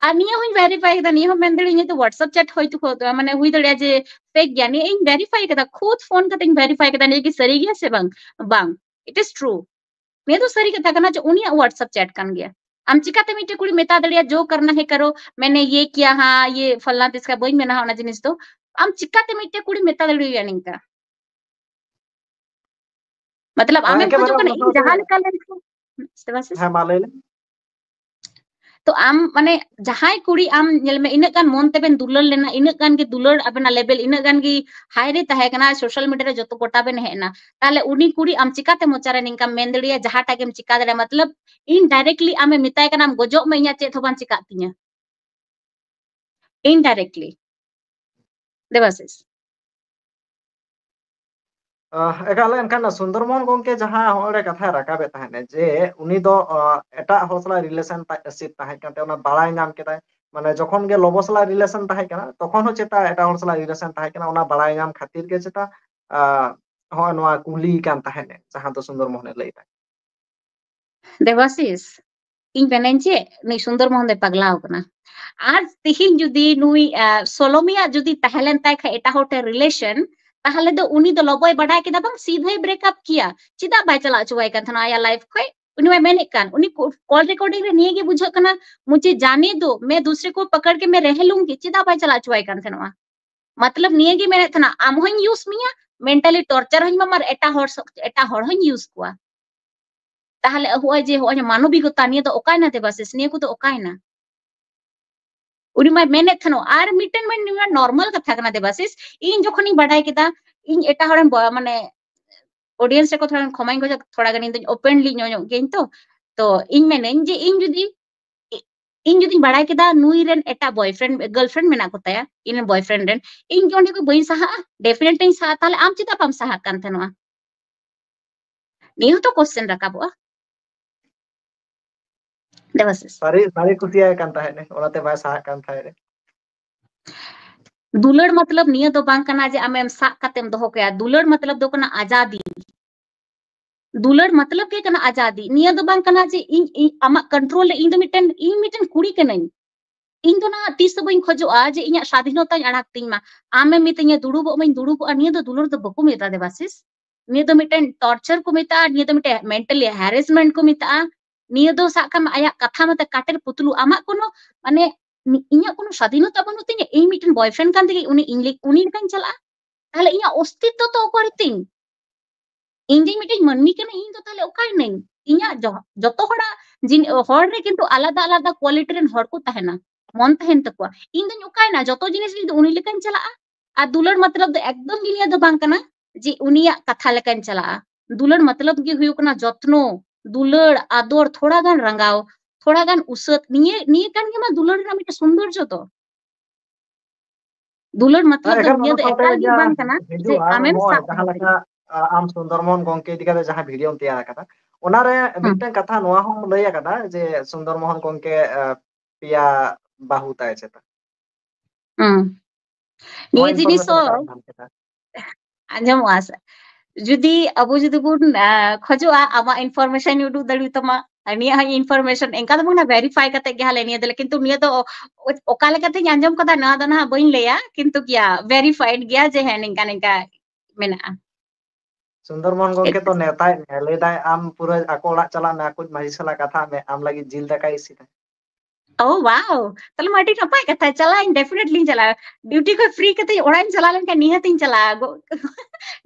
ᱟᱨ ᱱᱤᱭᱟᱹ ᱦᱚᱸᱧ verify ᱠᱮᱫᱟ, ᱱᱤᱭᱟᱹ ᱦᱚᱸ ᱢᱮᱱ ᱫᱟᱲᱮᱭᱟᱜᱼᱟ ᱤᱧᱟᱹᱜ ᱫᱚ WhatsApp chat ᱦᱚᱭᱛᱳ ᱠᱷᱚ-, ᱢᱟᱱᱮ ᱦᱩᱭ ᱫᱟᱲᱮᱭᱟᱜᱼᱟ ᱡᱮ fake ᱜᱮᱭᱟ᱾ ᱱᱤᱭᱟᱹ ᱤᱧ verify ᱠᱮᱫᱟ, ᱠᱷᱩᱫ ᱯᱷᱳᱱ ᱠᱟᱛᱮᱧ verify ᱠᱮᱫᱟ, ᱱᱤᱭᱟᱹ ᱠᱤ ᱥᱟᱹᱨᱤ ᱜᱮᱭᱟ ᱥᱮ ᱵᱟᱝ? ᱵᱟᱝ, it is true᱾ ᱱᱤᱭᱟᱹ ᱫᱚ ᱥᱟᱹᱨᱤ ᱠᱟᱛᱷᱟ ᱠᱟᱱᱟ ᱡᱮ ᱩᱱᱤᱭᱟᱜ WhatsApp chat ᱠᱟᱱ ᱜᱮᱭᱟ᱾ ᱟᱢ ᱪᱤᱠᱟᱛᱮ ᱢᱤᱫᱴᱮᱡ ᱠᱩᱲᱤ ᱢᱮᱛᱟ ᱫᱟᱲᱮᱭᱟᱜᱼᱟ, ᱡᱳ ᱠᱟᱨᱱᱟ ᱦᱮ ᱠᱟᱨᱳ, ᱢᱮᱱᱮ ᱭᱮ ᱠᱤᱭᱟ ᱦᱟ, ᱭᱮ ᱯᱷᱟᱞᱱᱟ ᱛᱤᱥᱠᱟ, ᱵᱟᱹᱧ ᱢᱮᱱᱟ ᱦᱟᱸᱜ ᱚᱱᱟ ᱡᱤᱱᱤᱥ ᱫᱚ᱾ ᱟᱢ ᱪᱤᱠᱟᱛᱮ ᱢᱤᱫᱴᱮᱡ ᱠᱩᱲᱤ ᱢᱮᱛᱟ ᱫᱟᱲᱮᱭᱟᱭᱟ ᱱᱤᱝᱠᱟ? ᱢᱚᱛᱞᱚᱵ ᱟᱢᱮᱢ ᱮᱠᱮᱵᱟᱨᱮ ᱠᱷᱚᱡᱚᱜ ᱠᱟᱱᱟ ᱚᱱᱟ ᱤᱧ ᱥᱟᱶᱛᱮ ᱡᱟᱦᱟᱸ ᱞᱮᱠᱟ ᱞᱮᱱᱠᱷᱟᱱ, ᱥᱮ ᱵᱟᱝ ᱥᱮ? ᱦᱮᱸ, ᱢᱟ ᱞᱟᱹᱭ ᱞᱮᱢ᱾ ᱛᱚ ᱟᱢ ᱢᱟᱱᱮ ᱡᱟᱦᱟᱸᱭ ᱠᱩᱲᱤ ᱟᱢ ᱧᱮᱞ ᱢᱮ, ᱤᱱᱟᱹᱜ ᱜᱟᱱ ᱢᱚᱱ ᱛᱮᱵᱮᱱ ᱫᱩᱞᱟᱹᱲ ᱞᱮᱱᱟ, ᱤᱱᱟᱹᱜ ᱜᱟᱱ ᱜᱮ ᱫᱩᱞᱟᱹᱲ ᱟᱵᱮᱱᱟᱜ level ᱤᱱᱟᱹᱜ ᱜᱟᱱ ᱜᱮ high ᱨᱮ ᱛᱟᱦᱮᱸ ᱠᱟᱱᱟ, social media ᱨᱮ ᱡᱚᱛᱚ ᱜᱚᱴᱟ ᱵᱮᱱ ᱦᱮᱡ ᱮᱱᱟ, ᱛᱟᱦᱞᱮ ᱩᱱᱤ ᱠᱩᱲᱤ ᱟᱢ ᱪᱤᱠᱟᱛᱮ ᱢᱚᱪᱟᱨᱮ ᱱᱤᱝᱠᱟᱢ ᱢᱮᱱ ᱫᱟᱲᱮᱭᱟᱜᱼᱟ, ᱡᱟᱦᱟᱸᱴᱟᱜ ᱜᱮᱢ ᱪᱤᱠᱟ ᱫᱟᱲᱮᱭᱟᱜᱼᱟ? ᱢᱚᱛᱞᱚᱵ indirectly ᱟᱢᱮ ᱢᱮᱛᱟᱭ ᱠᱟᱱᱟ, "ᱟᱢ ᱜᱚᱡᱚᱜ ᱢᱮ, ᱤᱧᱟᱹᱜ ᱪᱮᱫ ᱦᱚᱸ ᱵᱟᱝ ᱪᱤᱠᱟᱜ ᱛᱤᱧᱟᱹ", indirectly᱾ ᱫᱮᱵᱟᱥᱤᱥ᱾ ᱟᱦ, ᱮᱠᱟᱞ, ᱮᱱᱠᱷᱟᱱ ᱥᱩᱱᱫᱚᱨ ᱢᱳᱦᱚᱱ ᱜᱚᱢᱠᱮ ᱡᱟᱦᱟᱸ ᱦᱚᱸᱜᱼᱚᱭ ᱠᱟᱛᱷᱟᱭ ᱨᱟᱠᱟᱵᱮᱫ ᱛᱟᱦᱮᱸᱫ ᱡᱮ ᱩᱱᱤ ᱫᱚ, ᱟᱦ, ᱮᱴᱟᱜ ᱦᱚᱲ ᱥᱟᱞᱟᱜ relationship ᱛᱟᱦᱮᱸ ᱠᱟᱱ ᱛᱟᱭᱟ, ᱚᱱᱟ ᱵᱟᱲᱟᱭ ᱧᱟᱢ ᱠᱮᱫᱟᱭ, ᱢᱟᱱᱮ ᱡᱚᱠᱷᱚᱱ ᱜᱮ ᱞᱚᱵᱚ ᱥᱟᱞᱟᱜ relation ᱛᱟᱦᱮᱸ ᱠᱟᱱᱟ, ᱛᱚᱠᱷᱚᱱ ᱦᱚᱸ ᱪᱮᱛᱟ ᱮᱴᱟᱜ ᱦᱚᱲ ᱥᱟᱞᱟᱜ relation ᱛᱟᱦᱮᱸ ᱠᱟᱱᱟ, ᱚᱱᱟ ᱵᱟᱲᱟᱭ ᱧᱟᱢ ᱠᱷᱟᱹᱛᱤᱨ ᱜᱮ ᱪᱮᱛᱟ, ᱟᱦ, ᱦᱚᱸᱜᱼᱚᱭ ᱱᱚᱣᱟ ᱠᱩᱞᱤ ᱠᱟᱱ ᱛᱟᱦᱮᱸᱫ ᱡᱟᱦᱟᱸ ᱫᱚ ᱥᱩᱱᱫᱚᱨ ᱢᱳᱦᱚᱱᱮ ᱞᱟᱹᱭ ᱛᱟᱦᱮᱸᱫ᱾ ᱫᱮᱵᱟᱥᱤᱥ, ᱤᱧ ᱢᱮᱱᱟᱹᱧ ᱪᱮᱫ, ᱱᱩᱭ ᱥᱩᱱᱫᱚᱨ ᱢᱳᱦᱚᱱ ᱫᱚᱭ ᱯᱟᱜᱽᱞᱟᱣ ᱠᱟᱱᱟ᱾ ᱟᱨ ᱛᱤᱦᱤᱧ ᱡᱩᱫᱤ ᱱᱩᱭ, ᱟ, ᱥᱳᱞᱳᱢᱤᱭᱟ ᱡᱩᱫᱤ ᱛᱟᱦᱮᱸ ᱞᱮᱱ ᱛᱟᱭ ᱠᱷᱟᱡ ᱮᱴᱟᱜ ᱦᱚᱲ ᱴᱷᱮᱱ relation, ᱛᱟᱦᱞᱮ ᱫᱚ ᱩᱱᱤ ᱫᱚ ᱞᱚᱵᱚᱭ ᱵᱟᱰᱟᱭ ᱠᱮᱫᱟ ᱵᱟᱝ, ᱥᱤᱫᱷᱟᱹᱭ break up ᱠᱮᱭᱟ᱾ ᱪᱮᱫᱟᱜ ᱵᱟᱭ ᱪᱟᱞᱟᱣ ᱦᱚᱪᱚᱣᱟᱭ ᱠᱟᱱ ᱛᱟᱦᱮᱱᱟ ᱟᱭᱟᱜ life ᱠᱷᱚᱡ? ᱩᱱᱤ ᱢᱟᱭ ᱢᱮᱱᱮᱫ ᱠᱟᱱ, ᱩᱱᱤ ᱠᱚ-, call recording ᱨᱮ ᱱᱤᱭᱟᱹ ᱜᱮ ᱵᱩᱡᱷᱟᱹᱜ ᱠᱟᱱᱟ, "मुझे जाने दो, मैं दूसरे को पकड़ के मैं रह लूंगी।" ᱪᱮᱫᱟᱜ ᱵᱟᱭ ᱪᱟᱞᱟᱣ ᱦᱚᱪᱚᱣᱟᱭ ᱠᱟᱱ ᱛᱟᱦᱮᱱᱟ? ᱢᱚᱛᱞᱚᱵ ᱱᱤᱭᱟᱹ ᱜᱮ ᱢᱮᱱᱮᱫ ᱛᱟᱦᱮᱱᱟ, ᱟᱢ ᱦᱚᱧ use ᱢᱮᱭᱟ, mentally torture ᱦᱚᱧ ᱮᱢᱟᱢᱟ ᱟᱨ ᱮᱴᱟᱜ ᱦᱚᱲ ᱥᱟᱶ, ᱮᱴᱟᱜ ᱦᱚᱲ ᱦᱚᱧ use ᱠᱚᱣᱟ᱾ ᱛᱟᱦᱞᱮ ᱦᱚᱸᱜᱼᱚᱭ ᱡᱮ, ᱦᱚᱸᱜᱼᱚᱭ ᱡᱮ ᱢᱟᱱᱚᱵᱤᱠᱚᱛᱟ, ᱱᱤᱭᱟᱹ ᱫᱚ ᱚᱠᱟᱭᱱᱟ ᱫᱮᱵᱟᱥᱤᱥ? ᱱᱤᱭᱟᱹ ᱠᱚᱫᱚ ᱚᱠᱟᱭᱱᱟ? ᱩᱱᱤ ᱢᱟᱭ ᱢᱮᱱᱮᱫ ᱛᱟᱦᱮᱱᱚᱜ, ᱟᱨ ᱢᱤᱫᱴᱮᱱ ᱢᱟ ᱱᱚᱣᱟ normal ᱠᱟᱛᱷᱟ ᱠᱟᱱᱟ ᱫᱮᱵᱟᱥᱤᱥ, ᱤᱧ ᱡᱚᱠᱷᱚᱱᱤᱧ ᱵᱟᱰᱟᱭ ᱠᱮᱫᱟ, ᱤᱧ ᱮᱴᱟᱜ ᱦᱚᱲᱮᱢ ᱵᱚ-, ᱢᱟᱱᱮ, audience ᱨᱮᱠᱚ ᱛᱷᱚᱲᱟ ᱠᱷᱚᱢᱟᱧ ᱠᱷᱚᱡᱚᱜ, ᱛᱷᱚᱲᱟ ᱜᱟᱱ ᱤᱧ ᱫᱚᱧ openly ᱧᱚᱜ, ᱧᱚᱜ ᱜᱤᱭᱟᱹᱧ ᱛᱚ, ᱛᱚ ᱤᱧ ᱢᱮᱱᱟᱹᱧ ᱡᱮ ᱤᱧ ᱡᱩᱫᱤ, ᱤ-, ᱤᱧ ᱡᱩᱫᱤᱧ ᱵᱟᱲᱟᱭ ᱠᱮᱫᱟ ᱱᱩᱭ ᱨᱮᱱ ᱮᱴᱟᱜ boyfriend, girlfriend ᱢᱮᱱᱟᱜ ᱠᱚᱛᱟᱭᱟ, ᱤᱧ ᱨᱮᱱ boyfriend ᱨᱮᱱ, ᱤᱧ ᱠᱤ ᱚᱸᱰᱮ ᱠᱷᱚᱡ ᱵᱟᱹᱧ ᱥᱟᱦᱟᱜᱼᱟ? Definitely ᱤᱧ ᱥᱟᱦᱟᱜᱼᱟ᱾ ᱛᱟᱦᱞᱮ ᱟᱢ ᱪᱮᱫᱟᱜ ᱵᱟᱢ ᱥᱟᱦᱟᱜ ᱠᱟᱱ ᱛᱟᱦᱮᱱᱚᱜᱼᱟ? ᱱᱤᱭᱟᱹ ᱦᱚᱸᱛᱚ question ᱨᱟᱠᱟᱵᱚᱜᱼᱟ᱾ ᱫᱮᱵᱟᱥᱤᱥ᱾ ᱥᱟᱹᱨᱤ, ᱥᱟᱹᱨᱤ ᱠᱩᱥᱤᱭᱟᱭ ᱠᱟᱱ ᱛᱟᱦᱮᱸᱫ ᱮ, ᱚᱱᱟᱛᱮ ᱵᱟᱭ ᱥᱟᱦᱟᱜ ᱠᱟᱱ ᱛᱟᱦᱮᱸᱫ ᱮ᱾ ᱫᱩᱞᱟᱹᱲ ᱢᱚᱛᱞᱚᱵ ᱱᱤᱭᱟᱹ ᱫᱚ ᱵᱟᱝ ᱠᱟᱱᱟ ᱡᱮ ᱟᱢᱮᱢ ᱥᱟᱵ ᱠᱟᱛᱮᱢ ᱫᱚᱦᱚ ᱠᱟᱭᱟ᱾ ᱫᱩᱞᱟᱹᱲ ᱢᱚᱛᱞᱚᱵ ᱫᱚ ᱠᱟᱱᱟ ᱟᱡᱟᱫᱤ᱾ ᱫᱩᱞᱟᱹᱲ ᱢᱚᱛᱞᱚᱵ ᱜᱮ ᱠᱟᱱᱟ ᱟᱡᱟᱫᱤ᱾ ᱱᱤᱭᱟᱹ ᱫᱚ ᱵᱟᱝ ᱠᱟᱱᱟ ᱡᱮ ᱤᱧ, ᱤᱧ ᱟᱢᱟᱜ control ᱨᱮ, ᱤᱧ ᱫᱚ ᱢᱤᱫᱴᱮᱱ, ᱤᱧ ᱢᱤᱫᱴᱮᱱ ᱠᱩᱲᱤ ᱠᱟᱹᱱᱟᱹᱧ᱾ ᱤᱧ ᱫᱚ ᱱᱟᱦᱟᱜ ᱛᱤᱥ ᱦᱚᱸ ᱵᱟᱹᱧ ᱠᱷᱚᱡᱚᱜᱼᱟ ᱡᱮ ᱤᱧᱟᱹᱜ ᱥᱟᱫᱷᱤᱱᱚᱛᱟᱧ ᱟᱲᱟᱜ ᱛᱤᱧ ᱢᱟ᱾ ᱟᱢᱮᱢ ᱢᱤᱛᱟᱹᱧᱟ ᱫᱩᱲᱩᱵᱚᱜ ᱢᱟᱹᱧ, ᱫᱩᱲᱩᱵᱚᱜᱼᱟ, ᱱᱤᱭᱟᱹ ᱫᱚ ᱫᱩᱞᱟᱹᱲ ᱫᱚ ᱵᱟᱠᱚ ᱢᱮᱛᱟᱜᱼᱟ ᱫᱮᱵᱟᱥᱤᱥ᱾ ᱱᱤᱭᱟᱹ ᱫᱚ ᱢᱤᱫᱴᱮᱱ torture ᱠᱚ ᱢᱮᱛᱟᱜᱼᱟ, ᱱᱤᱭᱟᱹ ᱫᱚ ᱢᱤᱫᱴᱮᱱ mentally harassment ᱠᱚ ᱢᱮᱛᱟᱜᱼᱟ᱾ ᱱᱤᱭᱟᱹ ᱫᱚ ᱥᱟᱵ ᱠᱟᱜ ᱢᱮ ᱟᱭᱟᱜ ᱠᱟᱛᱷᱟ ᱢᱚᱛᱚ ᱠᱟᱴᱮᱨ ᱯᱩᱛᱞᱩ, ᱟᱢᱟᱜ ᱠᱳᱱᱳ ᱢᱟᱱᱮ ᱤᱧᱟᱹᱜ ᱠᱳᱱᱳ ᱥᱟᱫᱷᱤᱱᱚᱛᱟ ᱵᱟᱹᱱᱩᱜ ᱛᱤᱧᱟᱹ, ᱤᱧ ᱢᱤᱫᱴᱮᱱ boyfriend ᱠᱟᱱ ᱛᱮᱜᱮ ᱩᱱᱤ ᱤᱧ ᱞᱟᱹᱜᱤᱫ ᱩᱱᱤ ᱞᱮᱠᱟᱧ ᱪᱟᱞᱟᱜᱼᱟ? ᱛᱟᱦᱞᱮ ᱤᱧᱟᱹᱜ ᱚᱥᱛᱤᱛᱛᱚ ᱛᱚ ᱚᱠᱟᱨᱮ ᱛᱤᱧ? ᱤᱧ ᱡᱮ ᱢᱤᱫᱴᱮᱱ ᱢᱟᱹᱱᱢᱤ ᱠᱟᱱᱟ, ᱤᱧ ᱫᱚ ᱛᱟᱦᱞᱮ ᱚᱠᱟᱭ ᱱᱟᱹᱧ? ᱤᱧᱟᱹᱜ ᱡᱚ- ᱡᱚᱛᱚ ᱦᱚᱲᱟᱜ ᱡᱤᱱ- ᱦᱚᱲ ᱨᱮ ᱠᱤᱱᱛᱩ ᱟᱞᱟᱫᱟ ᱟᱞᱟᱫᱟ quality ᱨᱮᱱ ᱦᱚᱲ ᱠᱚ ᱛᱟᱦᱮᱱᱟ, ᱢᱚᱱ ᱛᱟᱦᱮᱱ ᱛᱟᱠᱚᱣᱟ᱾ ᱤᱧ ᱫᱚᱧ ᱚᱠᱟᱭᱱᱟ? ᱡᱚᱛᱚ ᱡᱤᱱᱤᱥ ᱨᱮ ᱤᱧ ᱫᱚ ᱩᱱᱤ ᱞᱮᱠᱟᱧ ᱪᱟᱞᱟᱜᱼᱟ᱾ ᱟᱨ ᱫᱩᱞᱟᱹᱲ ᱢᱚᱛᱞᱚᱵ ᱫᱚ ᱮᱠᱫᱚᱢ ᱜᱮ ᱱᱤᱭᱟᱹ ᱫᱚ ᱵᱟᱝ ᱠᱟᱱᱟ ᱡᱮ ᱩᱱᱤᱭᱟᱜ ᱠᱟᱛᱷᱟ ᱞᱮᱠᱟᱧ ᱪᱟᱞᱟᱜᱼᱟ᱾ ᱫᱩᱞᱟᱹᱲ ᱢᱚᱛᱞᱚᱵ ᱜᱮ ᱦᱩᱭᱩᱜ ᱠᱟᱱᱟ ᱡᱚᱛᱱᱚ, ᱫᱩᱞᱟᱹᱲ, ᱟᱫᱚᱨ, ᱛᱷᱚᱲᱟ ᱜᱟᱱ ᱨᱟᱸᱜᱟᱣ, ᱛᱷᱚᱲᱟ ᱜᱟᱱ ᱩᱥᱟᱹᱫ᱾ ᱱᱤᱭᱟᱹ ᱱᱤᱭᱟᱹ ᱠᱟᱱ ᱜᱮ ᱢᱟ ᱫᱩᱞᱟᱹᱲ ᱨᱮᱱᱟᱜ ᱢᱤᱫᱴᱮᱱ ᱥᱩᱱᱫᱚᱨᱡᱚ ᱫᱚ᱾ ᱫᱩᱞᱟᱹᱲ ᱢᱚᱛᱞᱚᱵ ᱫᱚ ᱮᱠᱟᱞ ᱱᱤᱭᱟᱹ ᱫᱚ ᱮᱠᱟᱞ ᱜᱮ ᱵᱟᱝ ᱠᱟᱱᱟ ᱡᱮ ᱟᱢᱮᱢ ᱥᱟᱵ ᱫᱚᱦᱚ ᱠᱟᱭᱟ᱾ ᱟᱢ ᱥᱩᱱᱫᱚᱨ ᱢᱳᱦᱚᱱ ᱜᱚᱝᱠᱮ ᱤᱫᱤ ᱠᱟᱛᱮ ᱡᱟᱦᱟᱸ ᱵᱷᱤᱰᱤᱭᱳᱢ ᱛᱮᱭᱟᱨ ᱟᱠᱟᱫᱟ, ᱚᱱᱟᱨᱮ ᱢᱤᱫᱴᱟᱝ ᱠᱟᱛᱷᱟ ᱱᱚᱣᱟ ᱦᱚᱸᱢ ᱞᱟᱹᱭ ᱟᱠᱟᱫᱟ ᱡᱮ ᱥᱩᱱᱫᱚᱨ ᱢᱳᱦᱚᱱ ᱜᱚᱝᱠᱮ, ᱟ, ᱯᱮᱭᱟ ᱵᱟᱹᱦᱩ ᱛᱟᱭ ᱪᱮᱛᱟ? ᱦᱩᱸ᱾ ᱱᱤᱭᱟᱹ ᱡᱤᱱᱤᱥ ᱫᱚ ᱟᱸᱡᱚᱢᱚᱜᱼᱟ ᱥᱮ? ᱡᱩᱫᱤ ᱟᱵᱚ ᱡᱩᱫᱤ ᱵᱚᱱ, ᱟ, ᱠᱷᱚᱡᱚᱜᱼᱟ ᱟᱢᱟᱜ information ᱩᱰᱩᱠ ᱫᱟᱲᱮᱭᱟᱛᱟᱢᱟ, ᱟᱨ ᱱᱤᱭᱟᱹ ᱦᱚᱸ information ᱮᱱᱠᱟ ᱫᱚ ᱵᱟᱝ ᱠᱟᱱᱟ verify ᱠᱟᱛᱮ ᱜᱮ ᱦᱟᱸᱜ ᱞᱮ ᱱᱤᱭᱟᱹ ᱫᱚᱞᱮ, ᱠᱤᱱᱛᱩ ᱱᱤᱭᱟᱹ ᱫᱚ ᱚ-, ᱚᱠᱟ ᱞᱮᱠᱟᱛᱤᱧ ᱟᱸᱡᱚᱢ ᱠᱟᱫᱟ ᱱᱚᱣᱟ ᱫᱚ ᱱᱟᱦᱟᱜ ᱵᱟᱹᱧ ᱞᱟᱹᱭᱟ, ᱠᱤᱱᱛᱩ ᱜᱮᱭᱟ verified ᱜᱮᱭᱟ ᱡᱮ ᱦᱮᱸ ᱱᱤᱝᱠᱟ ᱱᱤᱝᱠᱟ ᱢᱮᱱᱟᱜᱼᱟ᱾ ᱥᱩᱱᱫᱚᱨ ᱢᱳᱦᱚᱱ ᱜᱚᱝᱠᱮ ᱛᱚ ᱱᱮᱣᱛᱟᱭᱮᱫ ᱢᱮᱭᱟ, ᱞᱟᱹᱭ ᱫᱟᱭ ᱟᱢ ᱯᱩᱨᱟᱹ ᱟᱠᱚ ᱚᱲᱟᱜ ᱪᱟᱞᱟᱜ ᱢᱮ, ᱟᱠᱚ ᱢᱟᱹᱡᱷᱤ ᱥᱟᱞᱟᱜ ᱠᱟᱛᱷᱟᱜ ᱢᱮ, ᱟᱢ ᱞᱟᱹᱜᱤᱫ ᱡᱤᱞ ᱫᱟᱠᱟᱭ ᱤᱥᱤᱱᱟ᱾ ᱳ wow, ᱛᱟᱦᱞᱮ ᱢᱟ ᱟᱹᱰᱤ ᱱᱟᱯᱟᱭ ᱠᱟᱛᱷᱟ, ᱪᱟᱞᱟᱜ ᱟᱹᱧ, definitely ᱤᱧ ᱪᱟᱞᱟᱜᱼᱟ᱾ Duty ᱠᱷᱚᱱ free ᱠᱟᱛᱮ ᱚᱲᱟᱜ ᱤᱧ ᱪᱟᱞᱟᱣ ᱞᱮᱱᱠᱷᱟᱱ ᱱᱤᱦᱟᱹᱛ ᱤᱧ ᱪᱟᱞᱟᱜᱼᱟ,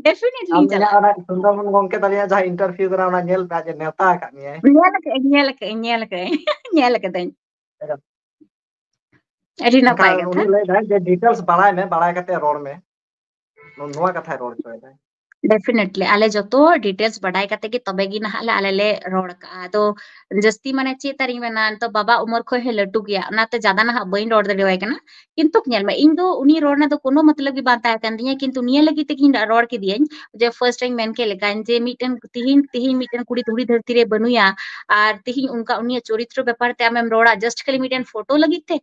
definitely ᱟᱢ ᱤᱧ ᱫᱚ ᱪᱟᱞᱟᱜᱼᱟ᱾ ᱥᱩᱱᱫᱚᱨ ᱢᱳᱦᱚᱱ ᱜᱚᱝᱠᱮ ᱛᱟᱞᱤᱧᱟᱜ ᱡᱟᱦᱟᱸ interview ᱠᱟᱱᱟ ᱚᱱᱟ ᱧᱮᱞ ᱢᱮ, ᱟᱡ ᱮ ᱱᱮᱣᱛᱟ ᱟᱠᱟᱫ ᱢᱮᱭᱟᱭ᱾ ᱧᱮᱞ ᱟᱠᱟᱫ ᱟᱹᱧ, ᱧᱮᱞ ᱟᱠᱟᱫ ᱟᱹᱧ, ᱧᱮᱞ ᱟᱠᱟᱫ ᱟᱹᱧ, ᱧᱮᱞ ᱟᱠᱟᱫᱟᱹᱧ᱾ ᱟᱹᱰᱤ ᱱᱟᱯᱟᱭ ᱮᱱᱠᱷᱟᱱ ᱠᱟᱛᱷᱟ᱾ ᱩᱱᱤ ᱞᱟᱹᱭ ᱫᱟᱭ ᱡᱮ details ᱵᱟᱲᱟᱭ ᱢᱮ, ᱵᱟᱲᱟᱭ ᱠᱟᱛᱮ ᱨᱚᱲ ᱢᱮ, ᱱᱚ-, ᱱᱚᱣᱟ ᱠᱟᱛᱷᱟᱭ ᱨᱚᱲ ᱦᱚᱪᱚᱭᱮᱫᱟᱭ᱾ Definitely ᱟᱞᱮ ᱡᱚᱛᱚ details ᱵᱟᱰᱟᱭ ᱠᱟᱛᱮ ᱜᱮ ᱛᱚᱵᱮ ᱜᱮ ᱱᱟᱦᱟᱜ ᱞᱮ, ᱟᱞᱮ ᱞᱮ ᱨᱚᱲ ᱠᱟᱜᱼᱟ᱾ ᱟᱫᱚ ᱡᱟᱹᱥᱛᱤ ᱢᱟᱱᱮ ᱪᱮᱫ ᱛᱟᱨᱤᱧ ᱢᱮᱱᱟ, ᱱᱤᱛᱚᱜ ᱵᱟᱵᱟ ᱩᱢᱮᱨ ᱠᱷᱚᱱ ᱦᱚᱸ ᱞᱟᱹᱴᱩ ᱜᱮᱭᱟ, ᱚᱱᱟᱛᱮ ᱡᱟᱫᱟ ᱱᱟᱦᱟᱜ ᱵᱟᱹᱧ ᱨᱚᱲ ᱫᱟᱲᱮᱣᱟᱭ ᱠᱟᱱᱟ᱾ ᱠᱤᱱᱛᱩ ᱧᱮᱞ ᱢᱮ, ᱤᱧ ᱫᱚ ᱩᱱᱤ ᱨᱚᱲ ᱨᱮᱱᱟᱜ ᱫᱚ ᱠᱳᱱᱳ ᱢᱚᱛᱞᱚᱵ ᱜᱮ ᱵᱟᱝ ᱛᱟᱦᱮᱸ ᱠᱟᱱ ᱛᱤᱧᱟᱹ, ᱠᱤᱱᱛᱩ ᱱᱤᱭᱟᱹ ᱞᱟᱹᱜᱤᱫ ᱛᱮᱜᱮ ᱤᱧ ᱨᱚᱲ ᱠᱮᱫᱮᱭᱟᱹᱧ ᱡᱮ first ᱤᱧ ᱢᱮᱱ ᱠᱮᱫ ᱞᱮᱠᱟᱧ ᱡᱮ ᱢᱤᱫᱴᱮᱱ ᱛᱤᱦᱤᱧ, ᱛᱤᱦᱤᱧ ᱢᱤᱫᱴᱮᱱ ᱠᱩᱲᱤ ᱫᱷᱩᱲᱤ ᱫᱷᱟᱹᱨᱛᱤ ᱨᱮ ᱵᱟᱹᱱᱩᱭᱟ, ᱟᱨ ᱛᱤᱦᱤᱧ ᱚᱱᱠᱟ ᱩᱱᱤᱭᱟᱜ ᱪᱚᱨᱤᱛᱨᱚ ᱵᱮᱯᱟᱨ ᱛᱮ ᱟᱢᱮᱢ ᱨᱚᱲᱟ just ᱠᱷᱟᱹᱞᱤ ᱢᱤᱫᱴᱮᱱ ᱯᱷᱳᱴᱳ ᱞᱟᱹᱜᱤᱫ ᱛᱮ,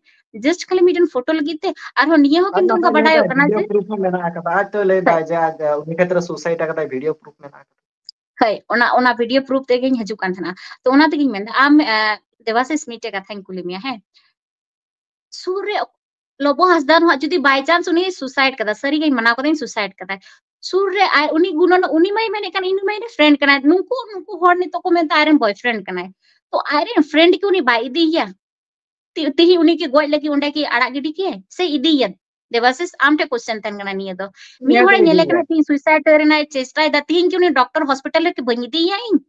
just ᱠᱷᱟᱹᱞᱤ ᱢᱤᱫᱴᱮᱱ ᱯᱷᱳᱴᱳ ᱞᱟᱹᱜᱤᱫ ᱛᱮ᱾ ᱟᱨᱦᱚᱸ ᱱᱤᱭᱟᱹ ᱦᱚᱸ ᱟᱡ ᱠᱤᱱᱛᱩ ᱱᱚᱛᱮ ᱚᱱᱠᱟ ᱞᱟᱹᱭ ᱵᱟᱰᱟᱭᱚᱜ ᱫᱟᱭ, ᱠᱟᱱᱟ ᱵᱷᱤᱰᱤᱭᱳ ᱡᱮ ᱯᱨᱩᱯ ᱦᱚᱸ ᱢᱮᱱᱟᱜ ᱟᱠᱟᱫᱟ᱾ ᱟᱡ ᱛᱚ ᱞᱟᱹᱭ ᱦᱳᱭ᱾ ᱫᱟᱭ ᱡᱮ ᱟᱡ, ᱩᱱᱤ ᱠᱷᱮᱛᱨᱮ suicide ᱟᱠᱟᱫᱟᱭ, ᱵᱷᱤᱰᱤᱭᱳ ᱯᱨᱩᱯ ᱢᱮᱱᱟᱜ ᱟᱠᱟᱫᱟ᱾ ᱦᱳᱭ, ᱚᱱᱟ, ᱚᱱᱟ ᱵᱷᱤᱰᱤᱭᱳ ᱯᱨᱩᱯ ᱛᱮᱜᱮᱧ ᱦᱤᱡᱩᱜ ᱠᱟᱱ ᱛᱟᱦᱮᱱᱟ᱾ ᱛᱚ ᱚᱱᱟ ᱛᱮᱜᱮᱧ ᱢᱮᱱᱫᱟ, ᱟᱢ, ᱮ, ᱫᱮᱵᱟᱥᱤᱥ, ᱢᱤᱫᱴᱮᱡ ᱠᱟᱛᱷᱟᱧ ᱠᱩᱞᱤ ᱢᱮᱭᱟ, ᱦᱮᱸ? ᱥᱩᱨ ᱨᱮ ᱞᱚᱵᱚ ᱦᱟᱸᱥᱫᱟ ᱱᱚᱣᱟ ᱡᱩᱫᱤ by chance ᱩᱱᱤ suicide ᱠᱟᱫᱟ, ᱥᱟᱹᱨᱤᱜᱮᱧ ᱢᱟᱱᱟᱣ ᱠᱟᱫᱟᱧ suicide ᱠᱟᱫᱟᱭ, ᱥᱩᱨ ᱨᱮ ᱟᱨ ᱩᱱᱤ ᱜᱩᱱᱚᱱ, ᱩᱱᱤ ᱢᱟᱭ ᱢᱮᱱᱮᱫ ᱠᱟᱱ ᱤᱧ ᱢᱟᱭ friend ᱠᱟᱱᱟᱭ, ᱱᱩᱠᱩ ᱱᱩᱠᱩ ᱦᱚᱲ ᱱᱤᱛᱚᱜ ᱠᱚ ᱢᱮᱱᱫᱟ ᱟᱡᱨᱮᱱ boyfriend ᱠᱟᱱᱟᱭ, ᱛᱚ ᱟᱡᱨᱮᱱ friend ᱠᱤ ᱩᱱᱤ ᱵᱟᱭ ᱤᱫᱤᱭᱮᱭᱟ? ᱛᱤ- ᱛᱤᱦᱤᱧ ᱩᱱᱤ ᱠᱤ ᱜᱚᱡ ᱞᱟᱹᱜᱤᱫ ᱚᱸᱰᱮ ᱠᱤ ᱟᱲᱟᱜ ᱜᱤᱰᱤ ᱠᱮᱭᱟᱭ ᱥᱮ ᱤᱫᱤᱭᱮᱭᱟ? ᱫᱮᱵᱟᱥᱤᱥ, ᱟᱢ ᱴᱷᱮᱱ question ᱛᱟᱦᱮᱱ ᱠᱟᱱᱟ ᱱᱤᱭᱟᱹ ᱫᱚ᱾ ᱢᱤᱫ ᱱᱤᱭᱟᱹ ᱦᱚᱲᱮ ᱫᱚ ᱧᱮᱞᱮ ᱤᱫᱤᱭᱮᱭᱟ᱾ ᱠᱟᱱᱟ ᱛᱤᱦᱤᱧ suicide ᱨᱮᱱᱟᱜ ᱮ ᱪᱮᱥᱴᱟᱭᱮᱫᱟ, ᱛᱤᱦᱤᱧ ᱠᱤ ᱩᱱᱤ doctor hospital ᱨᱮ ᱠᱤ ᱵᱟᱹᱧ ᱤᱫᱤᱭᱮᱭᱟ ᱤᱧ?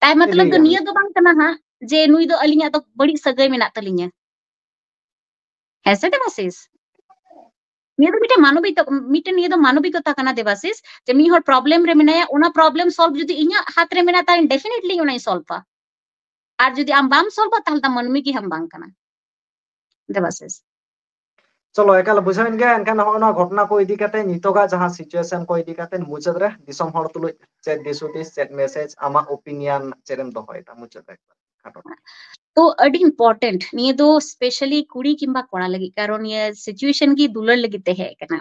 ᱛᱟᱭ ᱢᱚᱛᱞᱚᱵ ᱫᱚ ᱤᱫᱤᱭᱮᱭᱟ᱾ ᱱᱤᱭᱟᱹ ᱫᱚ ᱵᱟᱝ ᱠᱟᱱᱟ ᱦᱟᱸᱜ ᱡᱮ ᱱᱩᱭ ᱫᱚ ᱟᱹᱞᱤᱧᱟᱜ ᱫᱚ ᱵᱟᱹᱲᱤᱡ ᱥᱟᱹᱜᱟᱹᱭ ᱢᱮᱱᱟᱜ ᱛᱟᱹᱞᱤᱧᱟ᱾ ᱦᱮᱸ ᱥᱮ ᱫᱮᱵᱟᱥᱤᱥ? ᱱᱤᱭᱟᱹ ᱫᱚ ᱢᱤᱫᱴᱮᱱ ᱢᱟᱱᱚᱵᱤᱠ, ᱢᱤᱫᱴᱮᱱ ᱱᱤᱭᱟᱹ ᱫᱚ ᱢᱟᱱᱚᱵᱤᱠᱚᱛᱟ ᱠᱟᱱᱟ ᱫᱮᱵᱟᱥᱤᱥ, ᱡᱮ ᱢᱤᱫ ᱦᱚᱲ problem ᱨᱮ ᱢᱮᱱᱟᱭᱟ, ᱚᱱᱟ problem solve ᱡᱩᱫᱤ ᱤᱧᱟᱹᱜ ᱦᱟᱛ ᱨᱮ ᱢᱮᱱᱟᱜᱼᱟ, ᱛᱟᱦᱞᱮ definitely ᱚᱱᱟᱧ solveᱟ᱾ ᱟᱨ ᱡᱩᱫᱤ ᱟᱢ ᱵᱟᱢ solveᱟ, ᱛᱟᱦᱞᱮ ᱫᱚ ᱢᱟᱹᱱᱢᱤ ᱜᱮ ᱦᱟᱢ ᱵᱟᱝ ᱠᱟᱱᱟ ᱫᱮᱵᱟᱥᱤᱥ᱾ ᱪᱚᱞᱚ, ᱮᱠᱟᱞ ᱵᱩᱡᱷᱟᱹᱣᱮᱱ ᱜᱮᱭᱟ᱾ ᱮᱱᱠᱷᱟᱱ ᱱᱚᱜᱼᱚ ᱱᱚᱣᱟ ᱜᱷᱚᱴᱚᱱᱟ ᱠᱚ ᱤᱫᱤ ᱠᱟᱛᱮ, ᱱᱤᱛᱚᱜᱟᱜ ᱡᱟᱦᱟᱸ situation ᱠᱚ ᱤᱫᱤ ᱠᱟᱛᱮ, ᱢᱩᱪᱟᱹᱫ ᱨᱮ ᱫᱤᱥᱚᱢ ᱦᱚᱲ ᱛᱩᱞᱩᱡ ᱪᱮᱫ ᱫᱤᱥ ᱦᱩᱫᱤᱥ, ᱪᱮᱫ message, ᱟᱢᱟᱜ opinion ᱪᱮᱫ ᱮᱢ ᱫᱚᱦᱚᱭᱮᱫᱟ ᱢᱩᱪᱟᱹᱫ ᱨᱮ? ᱠᱷᱟᱴᱚ᱾ ᱛᱚ ᱟᱹᱰᱤ important ᱱᱤᱭᱟᱹ ᱫᱚ, specially ᱠᱩᱲᱤ ᱠᱤᱝᱵᱟ ᱠᱚᱲᱟ ᱞᱟᱹᱜᱤᱫ, ᱠᱟᱨᱚᱱ ᱱᱤᱭᱟᱹ situation ᱜᱮ ᱫᱩᱞᱟᱹᱲ ᱞᱟᱹᱜᱤᱫ ᱛᱮ ᱦᱮᱡ ᱟᱠᱟᱱᱟ᱾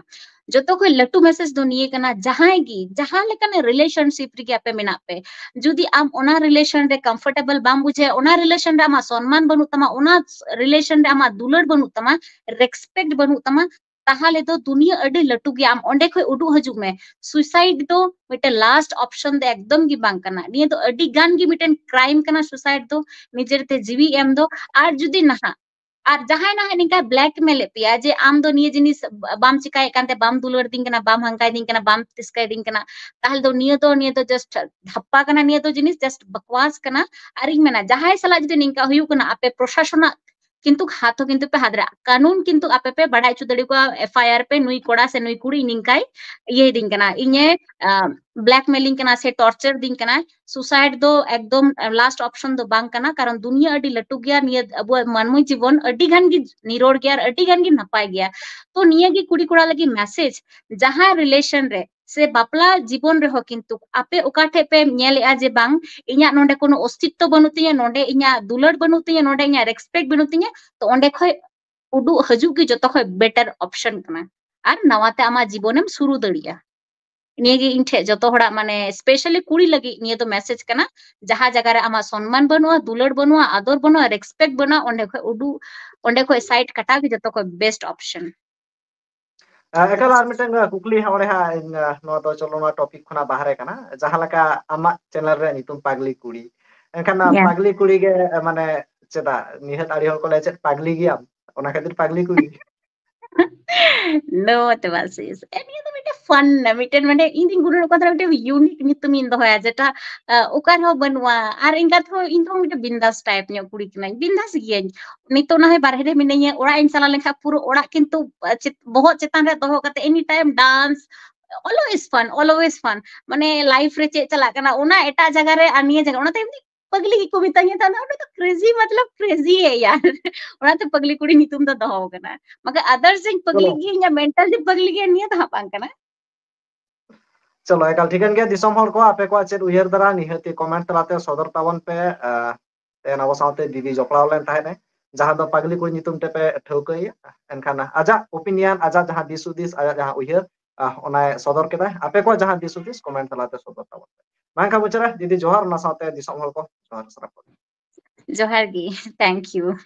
ᱡᱚᱛᱚ ᱠᱷᱚᱱ ᱞᱟᱹᱴᱩ message ᱫᱚ ᱱᱤᱭᱟᱹ ᱠᱟᱱᱟ, ᱡᱟᱦᱟᱸᱭ ᱜᱮ ᱡᱟᱦᱟᱸ ᱞᱮᱠᱟᱱᱟᱜ relationship ᱨᱮᱜᱮ ᱟᱯᱮ ᱢᱮᱱᱟᱜ ᱯᱮ, ᱡᱩᱫᱤ ᱟᱢ ᱚᱱᱟ relation ᱨᱮ comfortable ᱵᱟᱢ ᱵᱩᱡᱷᱟᱹᱣᱟ, ᱚᱱᱟ relation ᱨᱮ ᱟᱢᱟᱜ ᱥᱚᱱᱢᱟᱱ ᱵᱟᱹᱱᱩᱜ ᱛᱟᱢᱟ, ᱚᱱᱟ relation ᱨᱮ ᱟᱢᱟᱜ ᱫᱩᱞᱟᱹᱲ ᱵᱟᱹᱱᱩᱜ ᱛᱟᱢᱟ, respect ᱵᱟᱹᱱᱩᱜ ᱛᱟᱢᱟ, ᱛᱟᱦᱚᱞᱮ ᱫᱚ ᱫᱩᱱᱤᱭᱟᱹ ᱟᱹᱰᱤ ᱞᱟᱹᱴᱩ ᱜᱮᱭᱟ᱾ ᱟᱢ ᱚᱸᱰᱮ ᱠᱷᱚᱱ ᱩᱰᱩᱠ ᱦᱤᱡᱩᱜ ᱢᱮ᱾ Suicide ᱫᱚ ᱢᱤᱫᱴᱮᱱ last option ᱫᱚ ᱮᱠᱫᱚᱢ ᱜᱮ ᱵᱟᱝ ᱠᱟᱱᱟ᱾ ᱱᱤᱭᱟᱹ ᱫᱚ ᱟᱹᱰᱤ ᱜᱟᱱ ᱜᱮ ᱢᱤᱫᱴᱮᱱ crime ᱠᱟᱱᱟ suicide ᱫᱚ, ᱱᱤᱡᱮᱨ ᱛᱮ ᱡᱤᱣᱤ ᱮᱢ ᱫᱚ᱾ ᱟᱨ ᱡᱩᱫᱤ ᱱᱟᱦᱟᱜ, ᱟᱨ ᱡᱟᱦᱟᱸᱭ ᱱᱟᱦᱟᱜ ᱱᱤᱝᱠᱟ blackmail ᱮᱫ ᱯᱮᱭᱟ ᱡᱮ ᱟᱢ ᱫᱚ ᱱᱤᱭᱟᱹ ᱡᱤᱱᱤᱥ ᱵᱟᱢ ᱪᱤᱠᱟᱭᱮᱫ ᱠᱟᱱᱛᱮ, ᱵᱟᱢ ᱫᱩᱞᱟᱹᱲ ᱫᱤᱧ ᱠᱟᱱᱟ, ᱵᱟᱢ ᱦᱟᱝᱠᱟᱭ ᱫᱤᱧ ᱠᱟᱱᱟ, ᱵᱟᱢ ᱛᱤᱥᱠᱟᱭ ᱫᱤᱧ ᱠᱟᱱᱟ, ᱛᱟᱦᱚᱞᱮ ᱫᱚ ᱱᱤᱭᱟᱹ ᱫᱚ, ᱱᱤᱭᱟᱹ ᱫᱚ just ᱫᱷᱟᱯᱯᱟ ᱠᱟᱱᱟ, ᱱᱤᱭᱟᱹ ᱫᱚ ᱡᱤᱱᱤᱥ just ᱵᱟᱠᱣᱟᱥ ᱠᱟᱱᱟ᱾ ᱟᱨᱤᱧ ᱢᱮᱱᱟ, ᱡᱟᱦᱟᱸᱭ ᱥᱟᱞᱟᱜ ᱡᱩᱫᱤ ᱱᱤᱝᱠᱟ ᱦᱩᱭᱩᱜ ᱠᱟᱱᱟ, ᱟᱯᱮ ᱯᱨᱚᱥᱟᱥᱚᱱᱟᱜ ᱠᱤᱱᱛᱩ ᱦᱟᱛ ᱦᱚᱸ ᱠᱤᱱᱛᱩ ᱯᱮ ᱦᱟᱛ ᱫᱟᱲᱮᱭᱟᱜᱼᱟ᱾ ᱠᱟᱹᱱᱩᱱ ᱠᱤᱱᱛᱩ ᱟᱯᱮ ᱯᱮ ᱵᱟᱲᱟᱭ ᱦᱚᱪᱚ ᱫᱟᱲᱮ ᱠᱚᱣᱟ, FIR ᱯᱮ, ᱱᱩᱭ ᱠᱚᱲᱟ ᱥᱮ ᱱᱩᱭ ᱠᱩᱲᱤ ᱱᱤᱝᱠᱟᱭ ᱤᱭᱟᱹᱭ ᱫᱤᱧ ᱠᱟᱱᱟ, ᱤᱧᱮ, ᱟᱸ, blackmailing ᱠᱟᱱᱟ ᱥᱮ torture ᱫᱤᱧ ᱠᱟᱱᱟ᱾ Suicide ᱫᱚ ᱮᱠᱫᱚᱢ last option ᱫᱚ ᱵᱟᱝ ᱠᱟᱱᱟ, ᱠᱟᱨᱚᱱ ᱫᱩᱱᱤᱭᱟᱹ ᱟᱹᱰᱤ ᱞᱟᱹᱴᱩ ᱜᱮᱭᱟ, ᱱᱤᱭᱟᱹ ᱟᱵᱚᱣᱟᱜ ᱢᱟᱹᱱᱢᱤ ᱡᱤᱵᱚᱱ ᱟᱹᱰᱤ ᱜᱟᱱ ᱜᱮ ᱱᱤᱨᱚᱲ ᱜᱮᱭᱟ ᱟᱨ ᱟᱹᱰᱤ ᱜᱟᱱ ᱜᱮ ᱱᱟᱯᱟᱭ ᱜᱮᱭᱟ᱾ ᱛᱚ ᱱᱤᱭᱟᱹ ᱜᱮ ᱠᱩᱲᱤ ᱠᱚᱲᱟ ᱞᱟᱹᱜᱤᱫ message, ᱡᱟᱦᱟᱸ relation ᱨᱮ ᱥᱮ ᱵᱟᱯᱞᱟ ᱡᱤᱵᱚᱱ ᱨᱮᱦᱚᱸ ᱠᱤᱱᱛᱩ ᱟᱯᱮ ᱚᱠᱟ ᱴᱷᱮᱡ ᱯᱮ ᱧᱮᱞᱮᱜᱼᱟ ᱡᱮ ᱵᱟᱝ, ᱤᱧᱟᱹᱜ ᱱᱚᱰᱮ ᱠᱳᱱᱳ ᱚᱥᱛᱤᱛᱛᱚ ᱵᱟᱹᱱᱩᱜ ᱛᱤᱧᱟᱹ, ᱱᱚᱰᱮ ᱤᱧᱟᱹᱜ ᱫᱩᱞᱟᱹᱲ ᱵᱟᱹᱱᱩᱜ ᱛᱤᱧᱟᱹ, ᱱᱚᱰᱮ ᱤᱧᱟᱹᱜ respect ᱵᱟᱹᱱᱩᱜ ᱛᱤᱧᱟᱹ, ᱛᱚ ᱚᱸᱰᱮ ᱠᱷᱚᱡ ᱩᱰᱩᱜ ᱦᱤᱡᱩᱜ ᱜᱮ ᱡᱚᱛᱚ ᱠᱷᱚᱡ better option ᱠᱟᱱᱟ᱾ ᱟᱨ ᱱᱟᱣᱟ ᱛᱮ ᱟᱢᱟᱜ ᱡᱤᱵᱚᱱᱮᱢ ᱥᱩᱨᱩ ᱫᱟᱲᱮᱭᱟᱜᱼᱟ᱾ ᱱᱤᱭᱟᱹ ᱜᱮ ᱤᱧ ᱴᱷᱮᱡ ᱡᱚᱛᱚ ᱦᱚᱲᱟᱜ, ᱢᱟᱱᱮ, specially ᱠᱩᱲᱤ ᱞᱟᱹᱜᱤᱫ ᱱᱤᱭᱟᱹ ᱫᱚ message ᱠᱟᱱᱟ᱾ ᱡᱟᱦᱟᱸ ᱡᱟᱭᱜᱟ ᱨᱮ ᱟᱢᱟᱜ ᱥᱚᱱᱢᱟᱱ ᱵᱟᱹᱱᱩᱜᱼᱟ, ᱫᱩᱞᱟᱹᱲ ᱵᱟᱹᱱᱩᱜᱼᱟ, ᱟᱫᱚᱨ ᱵᱟᱹᱱᱩᱜᱼᱟ, respect ᱵᱟᱹᱱᱩᱜᱼᱟ, ᱚᱸᱰᱮ ᱠᱷᱚᱡ ᱩᱰᱩᱜ, ᱚᱸᱰᱮ ᱠᱷᱚᱡ side ᱠᱟᱴᱟᱣ ᱜᱮ ᱡᱚᱛᱚ ᱠᱷᱚᱡ best option᱾ ᱮᱠᱟᱞ, ᱟᱨ ᱢᱤᱫᱴᱟᱝ ᱠᱩᱠᱞᱤ ᱦᱟᱸᱜ ᱚᱸᱰᱮ ᱦᱟᱸᱜ ᱤᱧ, ᱱᱚᱣᱟ ᱫᱚ ᱪᱚᱞᱚ ᱱᱚᱣᱟ ᱴᱚᱯᱤᱠ ᱠᱷᱚᱱᱟᱜ ᱵᱟᱦᱨᱮ ᱠᱟᱱᱟ᱾ ᱡᱟᱦᱟᱸ ᱞᱮᱠᱟ ᱟᱢᱟᱜ ᱪᱮᱱᱮᱞ ᱨᱮᱭᱟᱜ ᱧᱩᱛᱩᱢ ᱯᱟᱜᱽᱞᱤ ᱠᱩᱲᱤ, ᱮᱱᱠᱷᱟᱱ ᱯᱟᱜᱽᱞᱤ ᱠᱩᱲᱤ ᱜᱮ ᱢᱟᱱᱮ ᱪᱮᱫᱟᱜ ᱱᱤᱦᱟᱹᱛ ᱟᱹᱰᱤ ᱦᱚᱲ ᱠᱚ ᱞᱟᱹᱭᱟ ᱪᱮᱫ ᱯᱟᱜᱽᱞᱤ ᱜᱮᱭᱟᱢ, ᱚᱱᱟ ᱠᱷᱟᱹᱛᱤᱨ ᱯᱟᱜᱽᱞᱤ ᱠᱩᱲᱤ? No ᱛᱮ ᱵᱟᱝ sis, ᱱᱤᱭᱟᱹ ᱫᱚ ᱢᱤᱫᱴᱮᱱ ᱯᱷᱟᱱ, ᱢᱤᱫᱴᱮᱱ ᱢᱟᱱᱮ ᱤᱧ ᱫᱩᱧ ᱜᱩᱱᱟᱹᱱᱚᱜ ᱠᱟᱱ ᱛᱟᱦᱮᱱᱟ ᱢᱤᱫᱴᱮᱱ ᱤᱭᱩᱱᱤᱠ ᱧᱩᱛᱩᱢᱤᱧ ᱫᱚᱦᱚᱭᱟ, ᱡᱮᱴᱟ ᱚᱠᱟ ᱨᱮᱦᱚᱸ ᱵᱟᱹᱱᱩᱜᱼᱟ᱾ ᱟᱨ ᱮᱸᱜᱟᱛ ᱦᱚᱸ, ᱤᱧ ᱫᱚ ᱢᱤᱫᱴᱮᱱ ᱵᱤᱱᱫᱟᱥ ᱴᱟᱭᱤᱯ ᱧᱚᱜ ᱠᱩᱲᱤ ᱠᱟᱹᱱᱟᱹᱧ, ᱵᱤᱱᱫᱟᱥ ᱜᱤᱭᱟᱹᱧ᱾ ᱱᱤᱛᱚᱜ ᱱᱟ ᱦᱚᱭ ᱵᱟᱨᱦᱮ ᱨᱮ ᱢᱤᱱᱟᱹᱧᱟ, ᱚᱲᱟᱜ ᱤᱧ ᱪᱟᱞᱟᱣ ᱞᱮᱱᱠᱷᱟᱱ ᱯᱩᱨᱟᱹ ᱚᱲᱟᱜ ᱠᱤᱱᱛᱩ ᱵᱚᱦᱚᱜ ᱪᱮᱛᱟᱱ ᱨᱮ ᱫᱚᱦᱚ ᱠᱟᱛᱮ any time dance, always fun, always fun. ᱢᱟᱱᱮ ᱞᱟᱭᱤᱯᱷ ᱨᱮ ᱪᱮᱫ ᱪᱟᱞᱟᱜ ᱠᱟᱱᱟ ᱚᱱᱟ ᱮᱴᱟᱜ ᱡᱟᱭᱜᱟ ᱨᱮ ᱟᱨ ᱱᱤᱭᱟᱹ ᱡᱟᱭᱜᱟ, ᱚᱱᱟᱛᱮ ᱮᱢᱱᱤ ᱯᱟᱜᱽᱞᱤ ᱜᱮᱠᱚ ᱢᱮᱛᱟᱧᱟ᱾ ᱛᱟᱦᱞᱮ ᱚᱸᱰᱮ ᱫᱚ ᱠᱨᱮᱡᱤ ᱢᱚᱛᱞᱚᱵ ᱠᱨᱮᱡᱤ ᱦᱮ ᱭᱟᱨ᱾ ᱚᱱᱟᱛᱮ ᱯᱟᱜᱽᱞᱤ ᱠᱩᱲᱤ ᱧᱩᱛᱩᱢ ᱫᱚ ᱫᱚᱦᱚ ᱠᱟᱱᱟ᱾ ᱢᱟᱱᱮ ᱟᱫᱟᱨᱥ ᱡᱮᱧ ᱯᱟᱜᱽᱞᱤ ᱜᱮᱭᱟ, ᱤᱧᱟᱹᱜ ᱢᱮᱱᱴᱟᱞ ᱡᱮ ᱯᱟᱜᱽᱞᱤ ᱜᱮᱭᱟ, ᱱᱤᱭᱟᱹ ᱫᱚ ᱦᱟᱸᱜ ᱵᱟᱝ ᱠᱟᱱᱟ᱾ ᱪᱚᱞᱚ, ᱮᱠᱟᱞ ᱴᱷᱤᱠᱟᱹᱱ ᱜᱮᱭᱟ᱾ ᱫᱤᱥᱚᱢ ᱦᱚᱲ ᱠᱚ, ᱟᱯᱮ ᱠᱚᱣᱟᱜ ᱪᱮᱫ ᱩᱭᱦᱟᱹᱨ ᱫᱷᱟᱨᱟ ᱱᱤᱦᱟᱹᱛ ᱜᱮ ᱠᱚᱢᱮᱱᱴ ᱛᱟᱞᱟᱛᱮ ᱥᱚᱫᱚᱨ ᱛᱟᱵᱚᱱ ᱯᱮ᱾ ᱛᱮᱦᱮᱧ ᱟᱵᱚ ᱥᱟᱶᱛᱮ ᱫᱤᱫᱤ ᱡᱚᱯᱲᱟᱣ ᱞᱮᱱ ᱛᱟᱦᱮᱸᱱᱟᱭ, ᱡᱟᱦᱟᱸ ᱫᱚ ᱯᱟᱜᱽᱞᱤ ᱠᱩᱲᱤ ᱧᱩᱛᱩᱢ ᱛᱮᱯᱮ ᱴᱷᱟᱹᱣᱠᱟᱹᱭᱮᱭᱟ᱾ ᱮᱱᱠᱷᱟᱱ ᱟᱡᱟᱜ ᱚᱯᱤᱱᱤᱭᱚᱱ, ᱟᱡᱟᱜ ᱡᱟᱦᱟᱸ ᱫᱤᱥ ᱦᱩᱫᱤᱥ, ᱟᱡᱟᱜ ᱡᱟᱦᱟᱸ ᱩᱭᱦᱟᱹᱨ, ᱟᱦ, ᱚᱱᱟᱭ ᱥᱚᱫᱚᱨ ᱠᱮᱫᱟᱭ᱾ ᱟᱯᱮ ᱠᱚᱣᱟᱜ ᱡᱟᱦᱟᱸ ᱫᱤᱥ ᱦᱩᱫᱤᱥ ᱠᱚᱢᱮᱱᱴ ᱛᱟᱞᱟᱛᱮ ᱥᱚᱫᱚᱨ ᱛᱟᱵᱚᱱ ᱯᱮ᱾ ᱢᱟ ᱮᱱᱠᱷᱟᱱ ᱢᱩᱪᱟᱹᱫ ᱨᱮ ᱫᱤᱫᱤ ᱡᱚᱦᱟᱨ, ᱚᱱᱟ ᱥᱟᱶᱛᱮ ᱫᱤᱥᱚᱢ ᱦᱚᱲ ᱠᱚ ᱡᱚᱦᱟᱨ ᱥᱟᱨᱦᱟᱣ᱾ ᱡᱚᱦᱟᱨ ᱜᱮ, thank you᱾